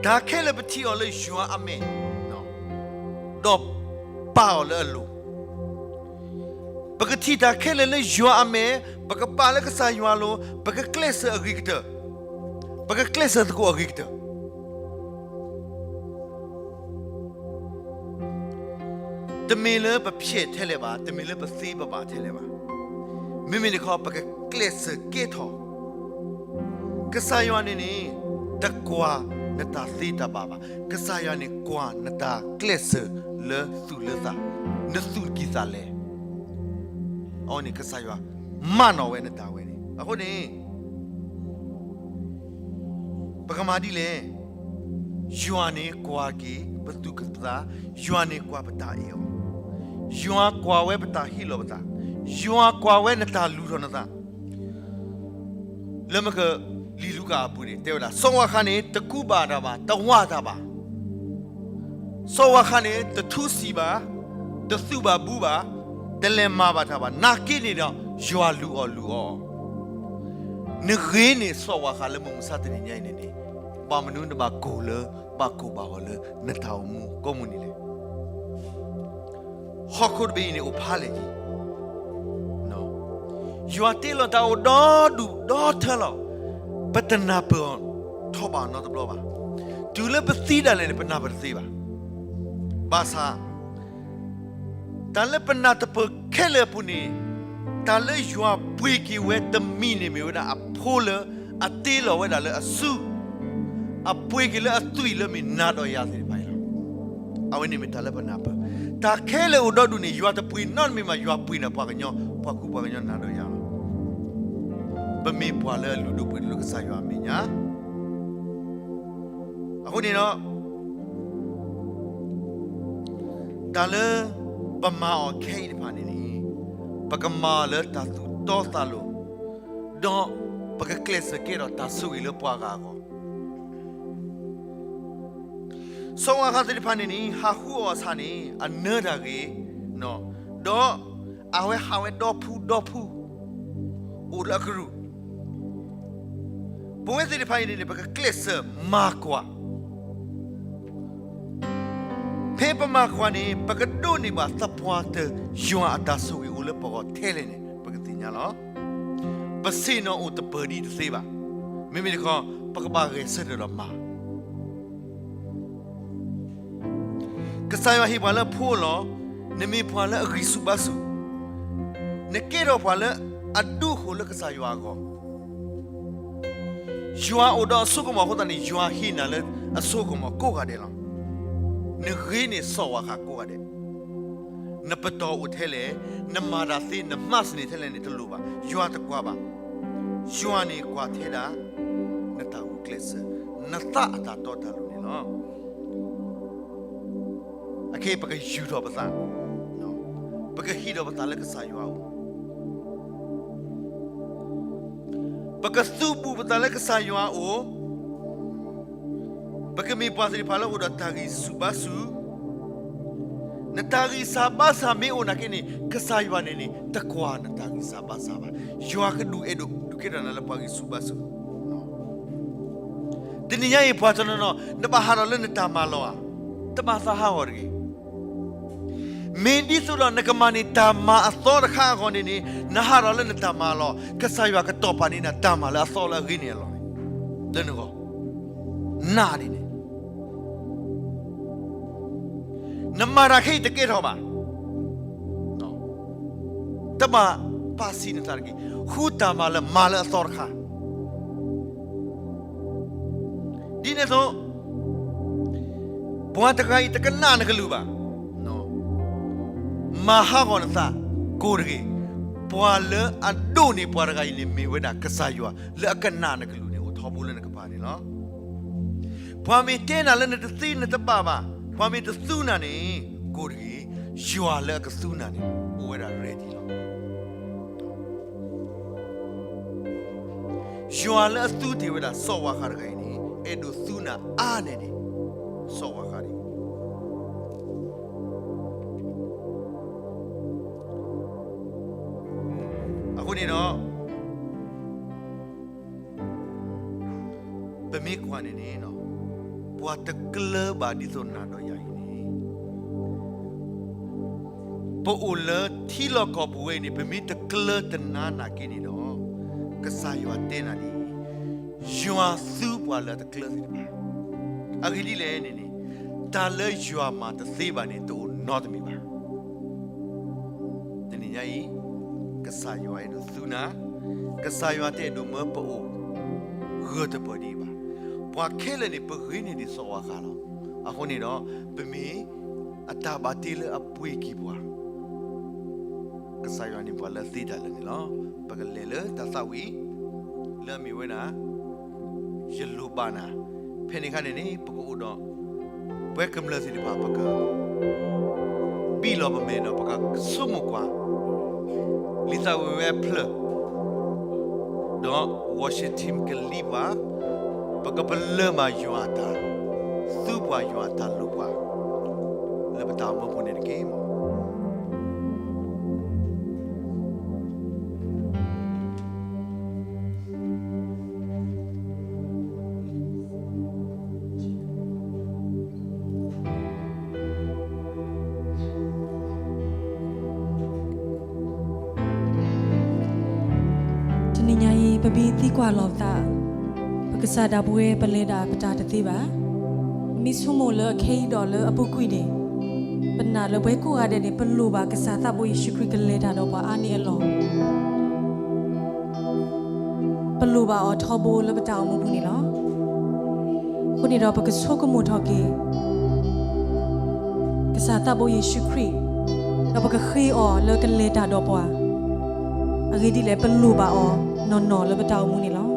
တၢ်ခဲလၢာ်ပထံၣ်အီၤလၢယွၤအမဲာ်, ဒီးပာ်အီၤလၢအလိၤ ပကထံၣ်တၢ်ခဲလၢာ်လၢယွၤအမဲာ်, ပကပာ်လၢကစၢ်ယွၤအလိၤ, ပကကျဲးစၢးအဂ့ၤကတၢၢ်, ပကကျဲးစၢးသကိးအဂ့ၤကတၢၢ်. တမ့ၢ်လၢပဖျဲၣ်ထဲလဲၣ်ဘၣ်, တမ့ၢ်လၢပသ့ပဘၣ်ထဲလဲၣ်ဘၣ်. မ့မ့ၢ်တခီ ပကကျဲးစၢးကဲထီၣ်, ကစၢ်ယွၤန့ၣ်န့ၣ် တကွၢ်နတၢ်သ့တၢ်ဘၣ်ဘၣ်. ကစၢ်ယွၤန့ၣ် ကွၢ်နတၢ်ကျဲးစၢးလၢသူၣ်လၢသး, နသူၣ်ကံၢ်သးလဲ, အဝဲန့ၣ် ကစၢ်ယွၤမၤနီၣ်ဝဲနတၢ်ဝဲန့ၣ်. အဃိန့ၣ် ပကမၤဒ်လဲၣ်. ယွၤန့ၣ်ကွၢ်က့ၤပသူၣ်ကံၢ်သး, ယွၤန့ၣ်ကွၢ်ပတၢ်အဲၣ်အီၤ, ယွၤကွၢ်ဝဲပတၢ်ဟ့ၣ်လီၤပသး, ယွၤကွၢ်ဝဲနတၢ်လူၤထီၣ်နသး. လၢမကလံာ်လူၤကၣ်အပူၤန့ၣ် တဲဝဲဒၣ် စီၤဝၣ်ဃးန့ၣ် တကူးဘၣ်တၢ်ဘၣ်, တဝးတၢ်ဘၣ်. စီၤဝၣ်ဃးန့ၣ် တထူစံးဘၣ်, တသူၣ်ဘၣ်ဘူဘၣ်, တလဲၤမၤဘၣ်တၢ်ဘၣ်, နာ်က့န့ၣ်ဒီး ယွၤလူၤအီၣ်လူၤအီအီၤ. နဂ့ၤန့ၢ်စီၤဝၣ်ဃးလၢ မုၢ်မဆါတနံၤညါအံၤန့ၣ်န့ၣ်, ဘၣ်မနုၤနဘၣ်ကိၢ်လၢ ဘၣ်ကိၢ်ဘၣ်ဂီၤလၢနတၢ်အိၣ်မူကိးမုၢ်နံၤလဲၣ်. ဟီၣ်ခိၣ်တဘ့ၣ်အံၤန့ၣ် အိၣ်ဖးလဲၣ်က့ၤ, ယွၤတ့လီၤတၢ်အိၣ်ဒီဒူၣ်ဒီထၢလီၤ. ပတနၢ်ပၢၢ်အီၤထီၣ်ဘၣ်နီတဘျီဘၣ်. တုၤလၢပသံဒၣ်လဲာ်န့ၣ် ပနၢ်ပၢၢ်တသ့ဘၣ်. ဘၣ်ဆၣ် တၢ်လၢပနၢ်တပၢၢ်ခဲလၢာ်အပူၤန့ၣ်, တၢ်လၢယွၤပှ့ၤက့ၤဝဲတမံၤန့ၣ် မ့ၢ်ဝဲဒၣ်အဖိလၢအတ့လီၤဝဲဒၣ်လၢအစု, အပှ့ၤက့ၤလၢအသွံၣ်လၢမ့ၢ်နၤဒီးယၤသ့ၣ်တဖၣ်အံၤလီၤ. အဝဲန့ၣ်မ့ၢ်တၢ်လၢပနၢ်ပၢၢ်. တၢ်ခဲလၢာ်အိၣ်ဒီဒူၣ်န့ၣ် ယွၤတပှ့ၤနီတမံၤဘၣ်, ယွၤပှ့ၤန့ၢ်ပှၤကညီ, ပှၤကူပှၤကညီနၤဒီးယၤလီၤ. ပမ့ၢ်ပှၤလၢအလုၢ်ဒိၣ်ပှ့ၤဒိၣ်လၢကစၢ်ယွၤအမဲာ်ညါ. အဃိန့ၣ်ဒီး တၢ်လၢပမၤအီၤခဲအံၤတဖၣ်န့ၣ်န့ၣ်, ပကမၤအီၤလၢတၢ်သူၣ်တီသးလိၤ, ဒီးပကကျဲးစၢးကဲထီၣ်တၢ်ဆိၣ်ဂ့ၤလၢပှၤဂၤအဂီၢ်. စီၤဝၣ်ဃးသ့ၣ်တဖၣ်န့ၣ်န့ၣ် ဟးဃုအီၣ်အဆၣ်န့ၣ် အနၢတၢ်ဂ့ၤ, ဒီးအဝဲဟးဝဲဒီဖုဒီဖု အိၣ်လၢအကရူၢ်. ပဝဲသ့ၣ်တဖၣ်အံၤန့ၣ်န့ၣ် ပကကျဲးစၢးမၤကွၢ်. ဖဲပမၤကွၢ်န့ၣ် ပကဒိးန့ၢ်ဘၣ်သပှၢ်တၢၢ် ယွၤအတၢ်ဆိၣ်ဂ့ၤအိၣ်လၢပဂီၢ်ထဲလဲၣ်န့ၣ် ပကသ့ၣ်ညါလီၤ. ပဆ့ၣ်နီၤအိၣ်တပၢၢ်ဒံးတသ့ဘၣ်. မ့မ့ၢ်တခီ ပကဘၣ်ဂဲၤဆၢထၢၣ်ဒီးမၤ ကစၢ်ယွၤဟ့ၣ်ပှၤလၢအဖိအလီၢ်, နမ့ၢ်ပှၤလၢအဂံၢ်ဆူၣ်ဘါဆူၣ်, နကဲထီၣ်ပှၤလၢအဒူအဃိၣ်လၢကစၢ်ယွၤအဂီၢ်, ယွၤအိၣ်ဒီးအစိကမီၤအဃိသတးန့ၣ် ယွၤဟ့ၣ်နၤလၢအစိကမီၤကိးဂၤဒဲးလီၤ. နဂ့ၤန့ၢ်စီၤဝၣ်ဃးကိးဂၤဒဲး, နပတီၢ်အိၣ်ထဲလဲၣ်, နမၤတၢ်သ့ နမၤစၢၤန့ၢ်ထဲလဲၣ်န့ၣ် တလိၣ်ဘၣ်, ယွၤတကွၢ်ဘၣ်. ယွၤန့ၣ်ကွၢ်ထဲဒၣ် နတၢ်ဂုာ်ကျဲးစၢး, နသးအတၢ်တီတၢ်လိၤန့ၣ်လီၤ. အခဲအံၤပကယူၢ်ထီၣ်ပသး, ပကဟံးထီၣ်ပသးလၢကစၢ်ယွၤအအိၣ်, ပကသုးဘူးပသးလၢကစၢ်ယွၤအအိၣ်, ပကမ့ၢ်ပှၤသ့ၣ်တဖၣ်လၢအိၣ်ဒီးတၢ်ဂံၢ်ဆူၣ်ဘါဆူၣ်, နတၢ်ဂံၢ်စၢ်ဘါစၢ်မ့ၢ်အိၣ်နာ်က့န့ၣ် ကစၢ်ယွၤန့ၣ်န့ၣ် တကွၢ်နတၢ်ဂံၢ်စၢ်ဘါစၢ်ဘၣ်. ယွၤကဒုးအဲၣ်ဒိးဒုးကဲထီၣ်နၤလၢပှၤဂံၢ်ဆူၣ်ဘါဆူၣ် တနံၤညါအံၤပှၤတနီၤနီၤ နဘၣ်ဟးထီၣ်လၢနတၢ်မၤလီၢ်ဧါ, တဘၣ်သးဟးဂီၤတဂ့ၤ. မ့ၢ်ဒ်သိးဒီးနကမၤန့ၢ်တၢ်မၤအသီတခါအဂီၢ်န့ၣ်န့ၣ် နဟးထီၣ်လၢနတၢ်မၤလီၢ်, ကစၢ်ယွၤကတီၢ်ပာ်န့ၢ်နၤတၢ်မၤလၢအသီလၢအဂ့ၤန့ၣ်အလီၢ်န့ၣ် လၢနဂီၢ် နၤဒ်န့ၣ် နမၤတၢ်ခဲအံၤတကဲထီၣ်ဘၣ်. တဘၣ်ပာ်ဆံးနသးတက့ၢ်. ဃုတၢ်မၤလၢမၤလၢအသီတခါ ဒ်န့ၣ်အသိး ပှၤတဂၤအံၤတကနၣ်နကလုၢ်ဘၣ်. မၤဟးဂီၤနသးကိးတဂ့ၤ. ပှၤလၢအဒိးန့ၢ်ပှၤတဂၤအံၤန့ၣ် မ့ၢ်ဝဲဒၣ်ကစၢ်ယွၤလၢအကနၣ်နကလုၢ်န့ၣ် အိၣ်ထီဘိလၢနကပၤန့ၣ်လီၤ. ပှၤမ့ၢ်တဲနၤလၢနတသ့နတဘၣ်ဘၣ်, ပှၤမ့ၢ်တသူနၤန့ၣ် ကိးတဂ့ၤ. ယွၤလၢအကသူနၤန့ၣ် အိၣ်ဝဲဒၣ် ready လီၤ. ယွၤလၢအသူတ့ၢ်ဝဲဒၣ်စီၤဝၣ်ဃးတဂၤအံၤန့ၣ် အဲၣ်ဒိးသူနၤအါန့ၢ်ဒံး စီၤဝၣ်ဃးဒံး. အဃိန့ၣ်ဒီး ပမ့ၢ်ကွၢ်န့ၣ်န့ၣ် ပှၤတကျၢၤဘၣ်ဒ်သိးနၤဒီးယၤအံၤန့ၣ် ပအိၣ်လၢထံလီၢ်ကီၢ်ပူၤဝဲအံၤန့ၣ် ပမ့ၢ်တကျၢၤတနါနာ်က့န့ၣ်ဒီး ကစၢ်ယွၤတဲနၤဒ်အံၤ, ယွၤသူပှၤလၢအတကျၢၤသ့ၣ်တဖၣ်. အဂ့ၢ်ဒ်လဲၣ်န့ၣ်န့ၣ် တၢ်လၢယွၤမၤတသ့ဘၣ်န့ၣ် တအိၣ်နီတမံၤဘၣ်. တနံၤညါအံၤ က ကစၢ်ယွၤအဲၣ်ဒိးသူနၤ, ကစၢ်ယွၤတအဲၣ်ဒိးမၢပအိၣ် ဂၢၢ်တပၢၢ်ဒံးဘၣ်. ပှၤခဲလၢာ်န့ၣ် ပဂ့ၤန့ၢ်ဒံးစီၤဝၤဃးလီၤ. အဃိန့ၣ်ဒီး ပမ့ၢ်အတၢ်ဘၣ်တ့လၢအပှ့ၤကံၢ်ပှၤ ကစၢ်ယွၤန့ၢ်ပှၤလၢသ့တၢ်လၢာ်န့ၣ်လီၤ. ပကလဲၤလၢတၢ်သးဝံၣ် လၢအမ့ၢ်ဝဲဒၣ် ယလိၣ်ဘၣ်နၤ. ဖဲန့ၣ်အခါန့ၣ်န့ၣ် ပကအိၣ်ဒီး ပှၤကမျၢၢ်သ့ၣ်တဖၣ် ပက ဘံၣ်လီၤပမဲာ်ဒီး ပကဆိကမိၣ်ကွၢ် လံာ်သးဝံၣ်ဝဲအဖျၢၣ် ဒီး worship team ကလံပှၤ, ပကပလၢၢ်မၤယွၤအတၢ်သူပှၤ ယွၤအတၢ်လိၣ်ပှၤ လၢပတၢ်အိၣ်မူပူၤန့ၣ်တက့ၢ်. တနံၤညါအံၤ ပမ့ၢ်သံကွၢ်လီၤပသး, ပကစၢ်ဒၣ်ပဝဲ ပလဲၤဒၣ်ပတၢ်တသ့ဘၣ်. ပမ့ၢ်ဆိကမိၣ်လၢအခဲအံၤဒီးလၢအပူၤကွံာ်န့ၣ်, ပနာ်လၢပှၤကိးဂၤဒဲးန့ၣ် ပလိၣ်ဘၣ်ကစၢ်သးဘိယ့ၣ်ၡူးခရံာ်ကလဲၤတၢ်ဒီးပှၤအါန့ၢ်အလီၢ် ပလိၣ်ဘၣ်အီၤထီဘိလၢပတၢ်အိၣ်မူပူၤန့ၣ်လီၤ. အဃိန့ၣ်ဒီးပကဆိကမိၣ်ထီၣ်က့ၤ ကစၢ်သးဘိယ့ၣ်ၡူးခရံာ်, ဒီးပကဃ့အီၤလၢကလဲၤတၢ်ဒီးပှၤ, အဂ့ၢ်ဒ်လဲၣ် ပလိၣ်ဘၣ်အီၤနီၢ်နီၢ်လၢပတၢ်အိၣ်မူန့ၣ်လီၤ.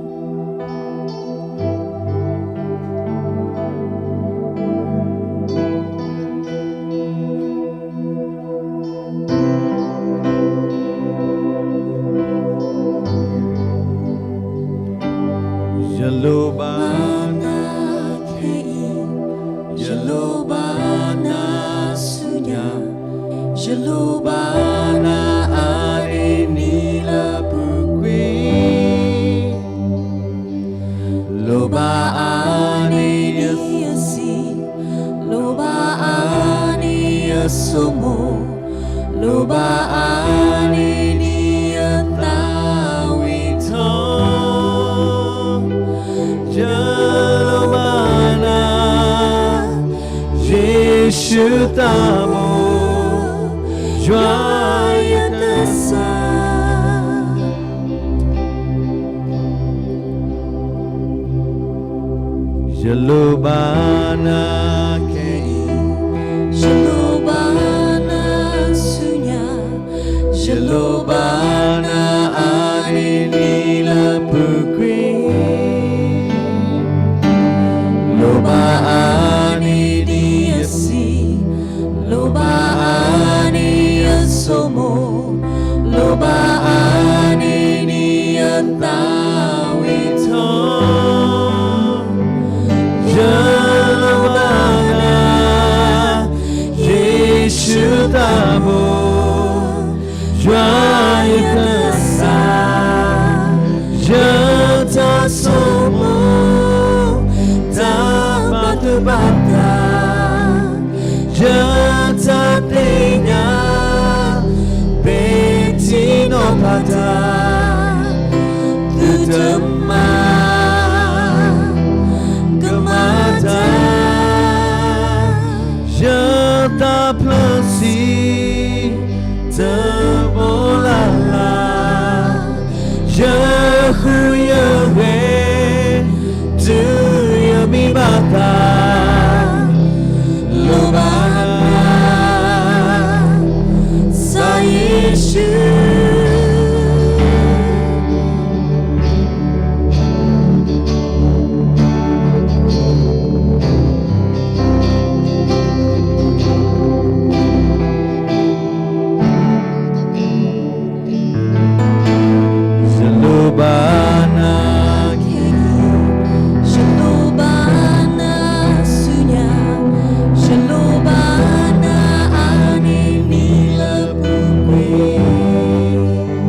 ယလိၣ်ဘၣ်နၤခဲအံၤ, ယလိၣ်ဘၣ်နၤဆူညါ, ယလိၣ်ဘၣ်နၤအါန့ၢ်နံၤလၢအပူၤကွံာ်, လိၣ်ဘၣ်အါန့ၢ်နံၤအဆံး, လိၣ်ဘၣ်အါန့ၢ်နံၤအဆိကမိၣ်, လိၣ်ဘၣ်အါန့ၢ်နံၤအသးဝံၣ်ထီၣ်, ယလိၣ်ဘၣ်နၤ, ယ့ၣ်ၡူးသးဘိ, ယွၤယကစၢ် ယလိၣ်ဘၣ်နၤခဲအံၤ, ယလိၣ်ဘၣ်နၤဆူညါ, ယလိၣ်ဘၣ်နၤအါန့ၢ်နံၤလၢအပူၤကွံာ်, လိၣ်ဘၣ်အါန့ၢ်နံၤအဆံး, လိၣ်ဘၣ်အါန့ၢ်နံၤအဆိကမိၣ်, လိၣ်ဘၣ်အါန့ၢ်နံၤအသးဝံၣ်ထီၣ်, ယလိၣ်ဘၣ်နၤ, ယ့ၣ်ၡူးသးဘိ, ယွၤယကစၢ်, ယတၢ်ဆိကမိၣ်, တၢ်ဘၣ်သူၣ်ဘၣ်သး, ယတၢ်သ့ၣ်ညါ, ပထံၣ်နီၢ်ဖးတၢ်, သုတမၤကမၣ်တၢ်, ယသးဖျၢၣ်ဆံး တဘိလၢ်လၢ်, ယဃုယဂဲၤ, တုၤယမံဘၣ်သး, လိၣ်ဘၣ်နၤ, ကစၢ်ယ့ၣ်ၡူး ယလိၣ်ဘၣ်နၤခဲအံၤ, ယလိၣ်ဘၣ်နၤဆူညါ, ယလိၣ်ဘၣ်နၤအါန့ၢ်နံၤလၢအပူၤကွံာ်,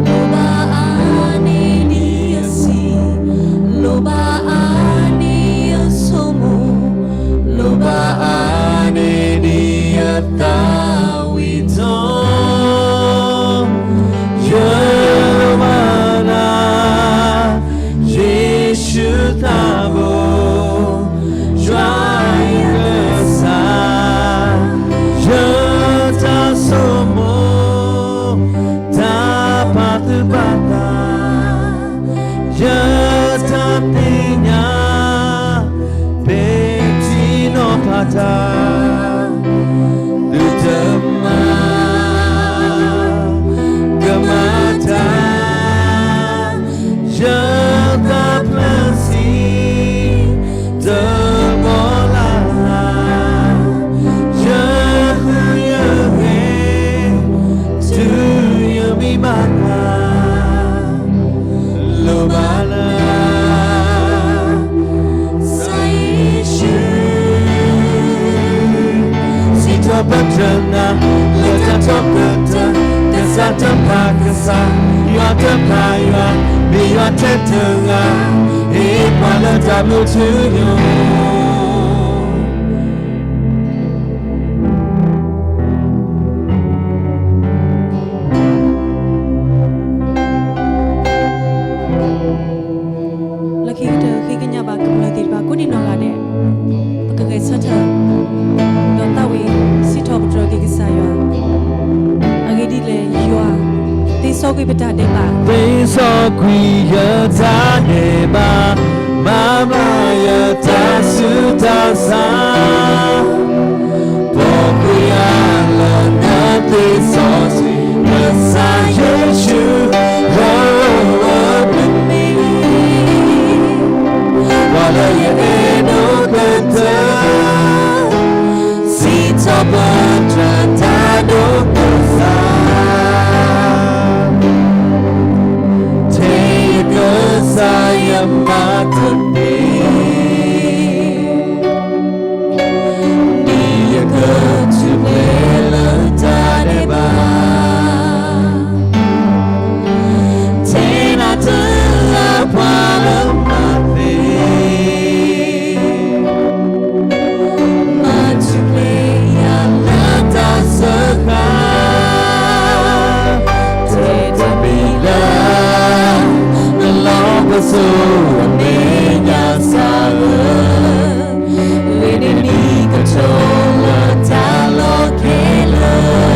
လိၣ်ဘၣ်အါန့ၢ်နံၤအဆံး, လိၣ်ဘၣ်အါန့ၢ်အဆိကမိၣ်, လိၣ်ဘၣ်အါန့ၢ်နံၤအသးဝံၣ်ထီၣ်, ယလိၣ်ဘၣ်နၤ, ယ့ၣ်ၡူးသးဘိ, ယွၤယကစၢ်, ယတၢ်ဆိကမိၣ် ပတြၢၤနၤ လၢတၢ်ထီကတၢၢ်, ကစၢ်တဖၣ်ကစၢ်, ယွၤတဖၣ်ယွၤ, မ့ၢ်ယွၤထဲတဂၤ, ဟ့ၣ်ပှၤလၢတၢ်မုာ်ထူယိာ် လၢခံကတၢၢ် ဃ့ကညးဘၣ်ကမျၢၢ်သ့ၣ်တဖၣ်ကိးဒံးနီၢ်ဂၤဒဲး, ပကဂဲၤဆၢထၢၣ် ဒီးသးဝံၣ်စံးထီၣ်ပတြၢၤက့ၤကစၢ်ယွၤ, အဂ့ၢ်ဒ်လဲၣ်, ယွၤ သ့စီကွံာ်ပတၢ်ဒဲးဘး, သ့စီကွံာ်ယတၢ်ဒဲးဘး, မၤဘျါယတၢ်ဆူးတၢ်ဆါ ပိာ်ခွါယၤလၢနသွံၣ်စီဆှံ, ကစၢ်ယ့ၣ်ၡူး, ဟီၣ်ဝဲပမံၤ, ပှၤလၢယအဲၣ်ဒိးကတၢၢ်, စံးထီၣ်ပတြၢၤတၢ်ဒိးကစၢ်, ထဲယကစၢ်ယမၤတမံၤ ဒ်ယကထူၣ်ဖျဲးလၢတၢ်ဒဲးဘး, ထဲနၤတဂၤပှၤလၢမၤသ့, မၤထူၣ်ဖျဲးယၤလၢတၢ်စၢဃာ်, ထဲတမံၤလၢ နလီၢ်ပစိာ်အမဲာ်ညါစှၤဧၢ, ဂ့ၤန့ၢ်နံၤကထိလၢတၢ်လီၢ်ခဲလၢာ်,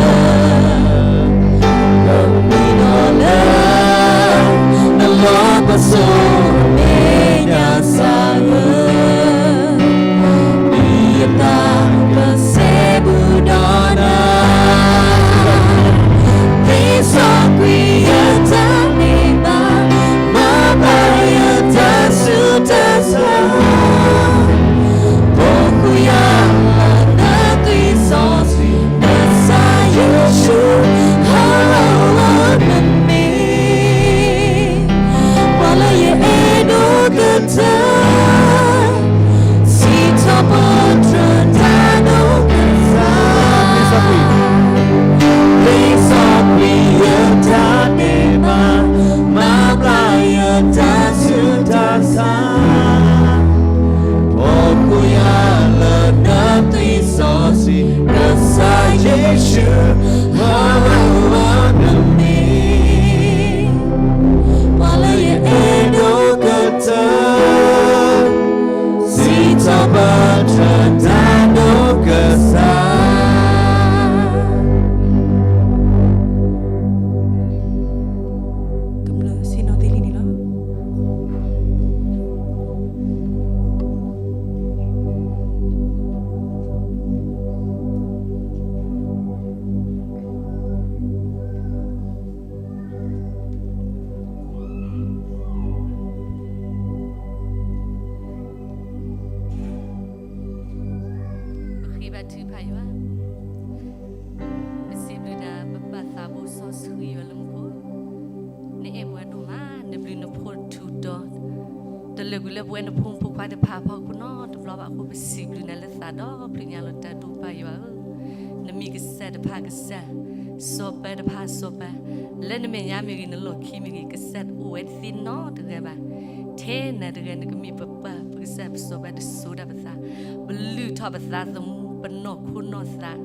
ဒီးမံနီၤလၢ နလီၢ်ပစိာ်အမဲာ်ညါစှၤဧၢ, ဒ်ယသးကစဲဘူးဒီးနၤ, သ့စီကွံာ်ယတၢ်ဒဲးဘး, မၤဘျါယတၢ်ဆူးတၢ်ဆါ, ပိာ်ခွါယၤလၢနသွံၣ်စီဆှံ, ကစၢ်ယ့ၣ်ၡူး, ဟီၣ်ဝဲပမံၤ, ပှၤလၢယအဲၣ်ဒိးကတၢၢ်, စံးထီၣ်ပတြၢၤတၢ်ဒိးကစၢ်, သ့စီကွံာ်ယတၢ်ဒဲးဘး, မၤဘျါယတၢ်ဆူးတၢ်ဆါ, ပိာ်ခွါယၤလၢနသွံၣ်စီဆှံ, ကစၢ်ယ့ၣ်ၡူး, ဟီၣ်ဝဲပမံၤ, ပှၤလၢယအဲၣ်ဒိးကတၢၢ်, စံးထီၣ်ပတြၢၤတၢ်ဒိးကစၢ်. ကမျၢၢ်ဆ့ၣ်နီၤသ့လံန့ၣ်လီၤ. ပဃ့ဘါထုကဖၣ်ယွၤ, ပစံးဘျုးနၤ ပပာ်သးဘိစီဆှံယွၤလၢမူခိၣ်, နအဲၣ်ပှၤဒိၣ်မး နဘျုးနဖှိၣ်ထူးတီၤ, တလၢာ်ကွံာ်လၢပဝဲနဖိမုၣ်ဖိခွါတဖၣ်အဖီခိၣ်နီတဘျီဘၣ်အဃိ ပစံးဘျုးနၤလၢသးဒီဖျၢၣ်ညါလီၤ တၢ်ဒိၣ်ပၢ်ယွၤဧၢ, နမ့ၢ်ကစၢ်တဖၣ်ကစၢ်, စီၤပၤတဖၣ်စီၤပၤ, လၢနမဲာ်ညါမ့ၢ်ဂ့ၤ နလီၢ်ခံမ့ၢ်ဂ့ၤ ကစၢ်တအိၣ်ဝဲတသ့နီတဂၤဘၣ်. ထဲနၤတဂၤ နကမ့ၢ်ပပၢ်ပကစၢ်ပစီၤပၤတစိၤဒၣ်ပသး, ပလုၢ်ထီၣ်ပသးသမူ ပနီၢ်ခိနီၢ်သး,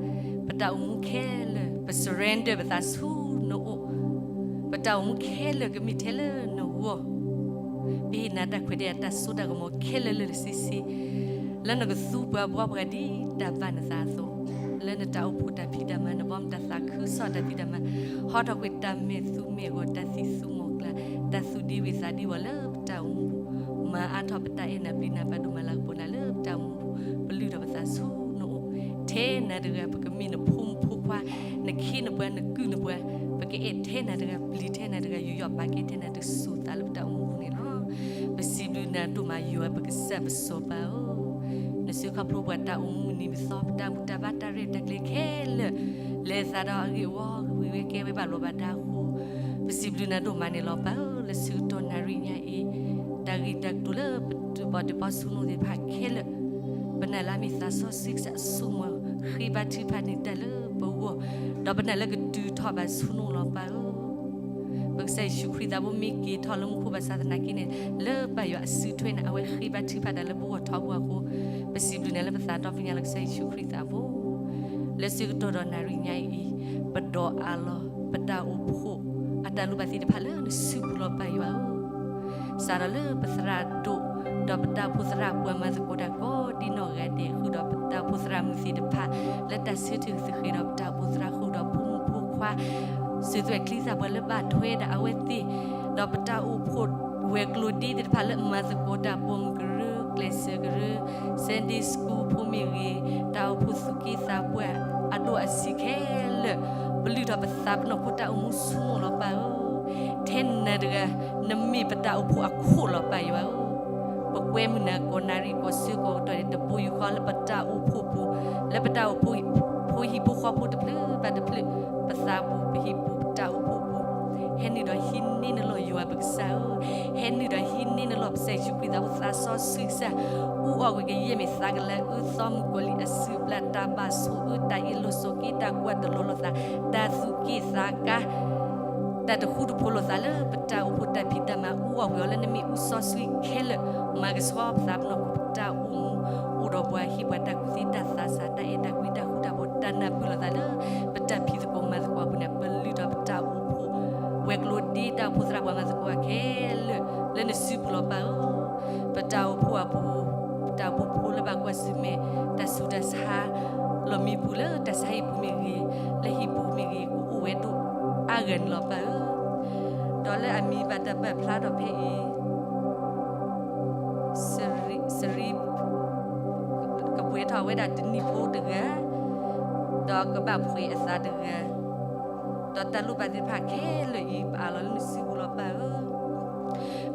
ပတၢ်အိၣ်မူခဲလၢာ် ပ surrender ပသးဆူနအိၣ်, ပတၢ်အိၣ်မူခဲလၢာ်ကမ့ၢ်ထဲလၢနဂီၢ်, ပဟ့ၣ်နၤတၢ်ခွဲးတၢ်ယာ်တၢ်စိတၢ်ကမီၤခဲလၢာ်လၢာ်ဆ့ဆ့, လၢနကသူပှၤဘှီပှၤဒ်တၢ်ဘၣ်နသးအသိး, လၢနတၢ်အိၣ်ဖှိၣ်တၢ်ဖံးတၢ်မၤ နဘီမုၢ်တၢ်သးခုကစီၣ်တၢ်ဖံးတၢ်မၤ, ဟီထီၣ်ကွံာ်တၢ်မဲာ်သူမဲာ်ဂီၤ တၢ်သံသူမီၤကျၢ်, တၢ်သူၣ်ဒံဝံၤသးဒံဝီၤလၢပတၢ်အိၣ်မူပူၤ, မၤအါထီၣ်ပတၢ်အဲၣ်နၤပျံၤနၤ ပာ်ဒိၣ်မၤလၤကပီၤနၤလၢပတၢ်အိၣ်မူပူၤ, ပလုၢ်ထီၣ်ပသးဆူနအိၣ်, ထဲနၤတဂၤ ပကမ့ၢ်နဖိမုၣ်ဖိခွါ, နခ့နပှၤ နကုၢ်နပှၤ, ပကအဲၣ်ထဲနၤတဂၤ ပျံၤထဲနၤတဂၤ ယူးယီၣ်ပာ်ကဲထဲနၤတစိၤသးလၢပတၢ်အိၣ်မူပူၤန့ၣ်လီၤ. ပစံးဘျုးနၤဒိၣ်မးယွၤ ပကစၢ်ပစီၤပၤဧၢ, နစုခီဖျိပှၤတၢ်အိၣ်မူနံၤမသီ ပတၢ်ဘူၣ်တၢ်ဘါတၢ်ရဲၣ်တၢ်ကျဲၤခဲလၢာ်, လဲၤသးဒီးအဂ့ၢ်အဝီ ဂံၤဝဲကဲဝဲဘၣ်လိာ်ဘၣ်ဒါအဃိ, ပစံးဘျုးနၤဒိၣ်မးန့ၣ်လီၤပၢ်ဧၢ, လၢဆၢကတီၢ်နၣ်ရံၣ်ညါအံၤ, တၢ်ဂ့ၢ်တၢ်ကျိၤလၢပတပီၢ်တပီၢ်ဆူနအိၣ်သ့ၣ်တဖၣ်ခဲလၢာ်, ပနာ်လၢအမ့ၢ်သးစီဆှံကစၢ်အစိကမီၤ ဃ့ဘါထုကဖၣ်န့ၢ်တၢ်လၢပဂီၢ်, ဒီးပနာ်လၢကတုၤထီၣ်ဘၣ်ဆူနအိၣ်လီၤပၢ်ဧၢ. ပကစၢ်ယ့ၣ်ၡူးခရံာ်သးဘိမ့ၢ်က့ၤထီၣ်လၢမူခိၣ်ဘၣ်ဆၣ်သနာ်က့န့ၣ်, လၢပၢ်ယွၤအစုထွဲန့ၣ် အဝဲဃ့ဘါထုကဖၣ်တၢ်လၢပဂီၢ်ထီဘိအဃိ, ပစံးဘျုးနၤလၢပသးဒီဖျၢၣ်ညါလၢကစၢ်ယ့ၣ်ၡူးခရံာ်သးဘိ လၢဆၢကတီၢ်ဒီးနၣ်ရံၣ်ညါအံၤ, ပဒိးအးလီၤ ပတၢ်အိၣ်ဖှိၣ်အတၢ်လိၣ်ဘၣ်သ့ၣ်တဖၣ်လၢနစုပူၤလီၤပၢ်ယွၤဧၢ. စးထီၣ်လၢပသရၣ်ဒိၣ်, ဒီးပတၢ်အိၣ်ဖှိၣ်သရၣ်ပှၤမၤသကိးတၢ်ကိးဒ်နီၢ်ဂၤဒဲး ဃုာ်ဒီးပတၢ်အိၣ်ဖှိၣ်သရၣ်မုၣ်သ့ၣ်တဖၣ်, လၢတၢ်ဆၢထၢၣ်ကသဃဲၤဒီးပတၢ်အိၣ်ဖှိၣ်သရၣ်ဃုာ်ဒီးဖိမုၣ်ဖိခွါ စၢၤသွဲၣ်ချံသၣ်ပှၤလၢဘၣ်ထွဲဒၣ်အဝဲသ့ၣ်, ဒီးပတၢ်အိၣ်ဖှိၣ်ဝဲၤကျိၤဒ့သ့ၣ်တဖၣ်လၢမၤသကိးတၢ်ပိာ်မုၣ်ကရၢ, ကျဲးစၢးကရၢ, Sunday school ဖိမ့ၢ်ဂ့ၤ, တၢ်အိၣ်ဖှိၣ်သူၣ်က့သးပှၢ်အဒိၣ်အဆံးခဲလၢာ်, ပလုၢ်ထီၣ်ပသးပနီၢ်ခိတၢ်အိၣ်မူဆူနအိၣ်လီၤပၢ်ဧၢ. ထဲနၤတဂၤ, နမ့ၢ်ပတၢ်အိၣ်ဖှိၣ်အခိၣ်လီၤပၢ်ယွၤဧၢ. ပကွဲမုာ်နၤကိးနၣ်ရံၣ်ကိးဆၢကိးကတီၢ်န့ၣ် တဘိယူၢ်ဃီလၢပတၢ်အိၣ်ဖှိၣ်ပူၤ, လၢပတၢ်အိၣ်ဖှိၣ်ဖိဟံၣ်ဖိဃီဖိတဖျၢၣ်ဘၣ်တဖျၢၣ်, ပသးပူၤပဟံၣ်ပူၤပတၢ်အိၣ်ဖှိၣ်ပူၤ, ဟဲနုာ်ဒီးဟံးန့ၢ်နလီၢ်ယွၤပကစၢ်ဧၢ. ဟဲနုာ်ဒီးဟံးန့ၢ်နလီၢ်ပကစၢ်ယ့ၣ်ၡူးခရံာ်သးဘိသးစီဆှံကစၢ်, အူအီၣ်ကွံာ်ကယဲၢ်မ့ၢ်သးကလၤအၢသီမုၣ်ကီၤလံၢ်အစုပျၢ် တၢ်ဘၣ်ဆိၣ်အၢ တၢ်အ့ၣ်လိာ်ဆိးက့ တၢ်ကွၢ်တလီၤလိာ်သး, တၢ်သူၣ်က့ၣ်သးကါ တၢ်တဃူတဖိးလိာ်သးလၢပတၢ်အိၣ်ဖှိၣ်တၢ်ဖံးတၢ်မၤ အူအီၣ်ကွံာ်အီၤလၢနမ့ၣ်အူစီဆှံခဲလၢာ်, မၤကဆှီပသးပနီၢ်ခိပတၢ်အိၣ်မူ, အိၣ်ဒီးပှၤဟ့ၣ်ပှၤတၢ်ကူၣ်သ့တၢ်သးစၢ် တၢ်အဲၣ်တၢ်ကွံတၢ်ဃူတၢ်ဖိး တၢ်နၢ်ပၢၢ်လိာ်သးလၢ ပတၢ်ဖံးသကိးမၤသကိးအပူၤန့ၣ် ပလုၢ်ထီၣ်ပတၢ်အိၣ်ဖှိၣ် ဝဲၤကျိၤဒ့တၢ်အိၣ်ဖှိၣ်သရၣ်ပှၤမၤသကိးအခဲလၢာ် လၢနစုပူၤလီၤပၢ်ဧၢ. ပတၢ်အိၣ်ဖှိၣ်အပူၤ, ပတၢ်အိၣ်ဖှိၣ်ဖိလၢဘၣ်ကွၢ်ဆၢၣ်မဲာ် တၢ်ဆူးတၢ်ဆါ လီၢ်မံပူၤလၢတၢ်ဆါဟံၣ်ပူၤမ့ၢ်ဂ့ၤ, လၢဟံၣ်ပူၤမ့ၢ်ဂ့ၤ ကအိၣ်ဝဲဒိၣ်အါဂၤန့ၣ်လီၤပၢ်ဧၢ. ဒီးလၢအမံၤဘၣ်တၢ်ပာ်ဖျါထီၣ်ဖဲအံၤ စရံ, ကပှဲၤထီၣ်ဝဲဒၣ်တနံၣ်ဖိတဂၤ, ဒီးကဘၣ်ဖှဲးအသးတဂၤ, ဒီးတၢ်လိၣ်ဘၣ်သ့ၣ်တဖၣ်ခဲလၢာ်အံၤ ပအးလီၤလၢနစုပူၤလီၤပၢ်ဧၢ.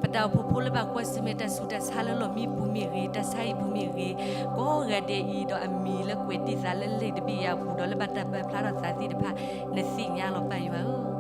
ပတၢ်အိၣ်ဖှိၣ်ဖိလၢဘၣ်ကွၢ်ဆၢၣ်မဲာ်တၢ်ဆူးတၢ်ဆါလၢလီၢ်မံပူၤမ့ၢ်ဂ့ၤ, တၢ်ဆါဟံၣ်ပူၤမ့ၢ်ဂ့ၤ, ကိးဂၤဒဲးအံၤ ဒီးအမံၤလၢကွဲးတ့ၢ်သးလၢလံာ်တဘ့ၣ်အံၤအပူၤ ဒီးလၢဘၣ်တၢ်ပာ်ဖျါထီၣ်သးသ့ၣ်တဖၣ် နသ့ၣ်ညါလီၤပၢ်ယွၤဧၢ.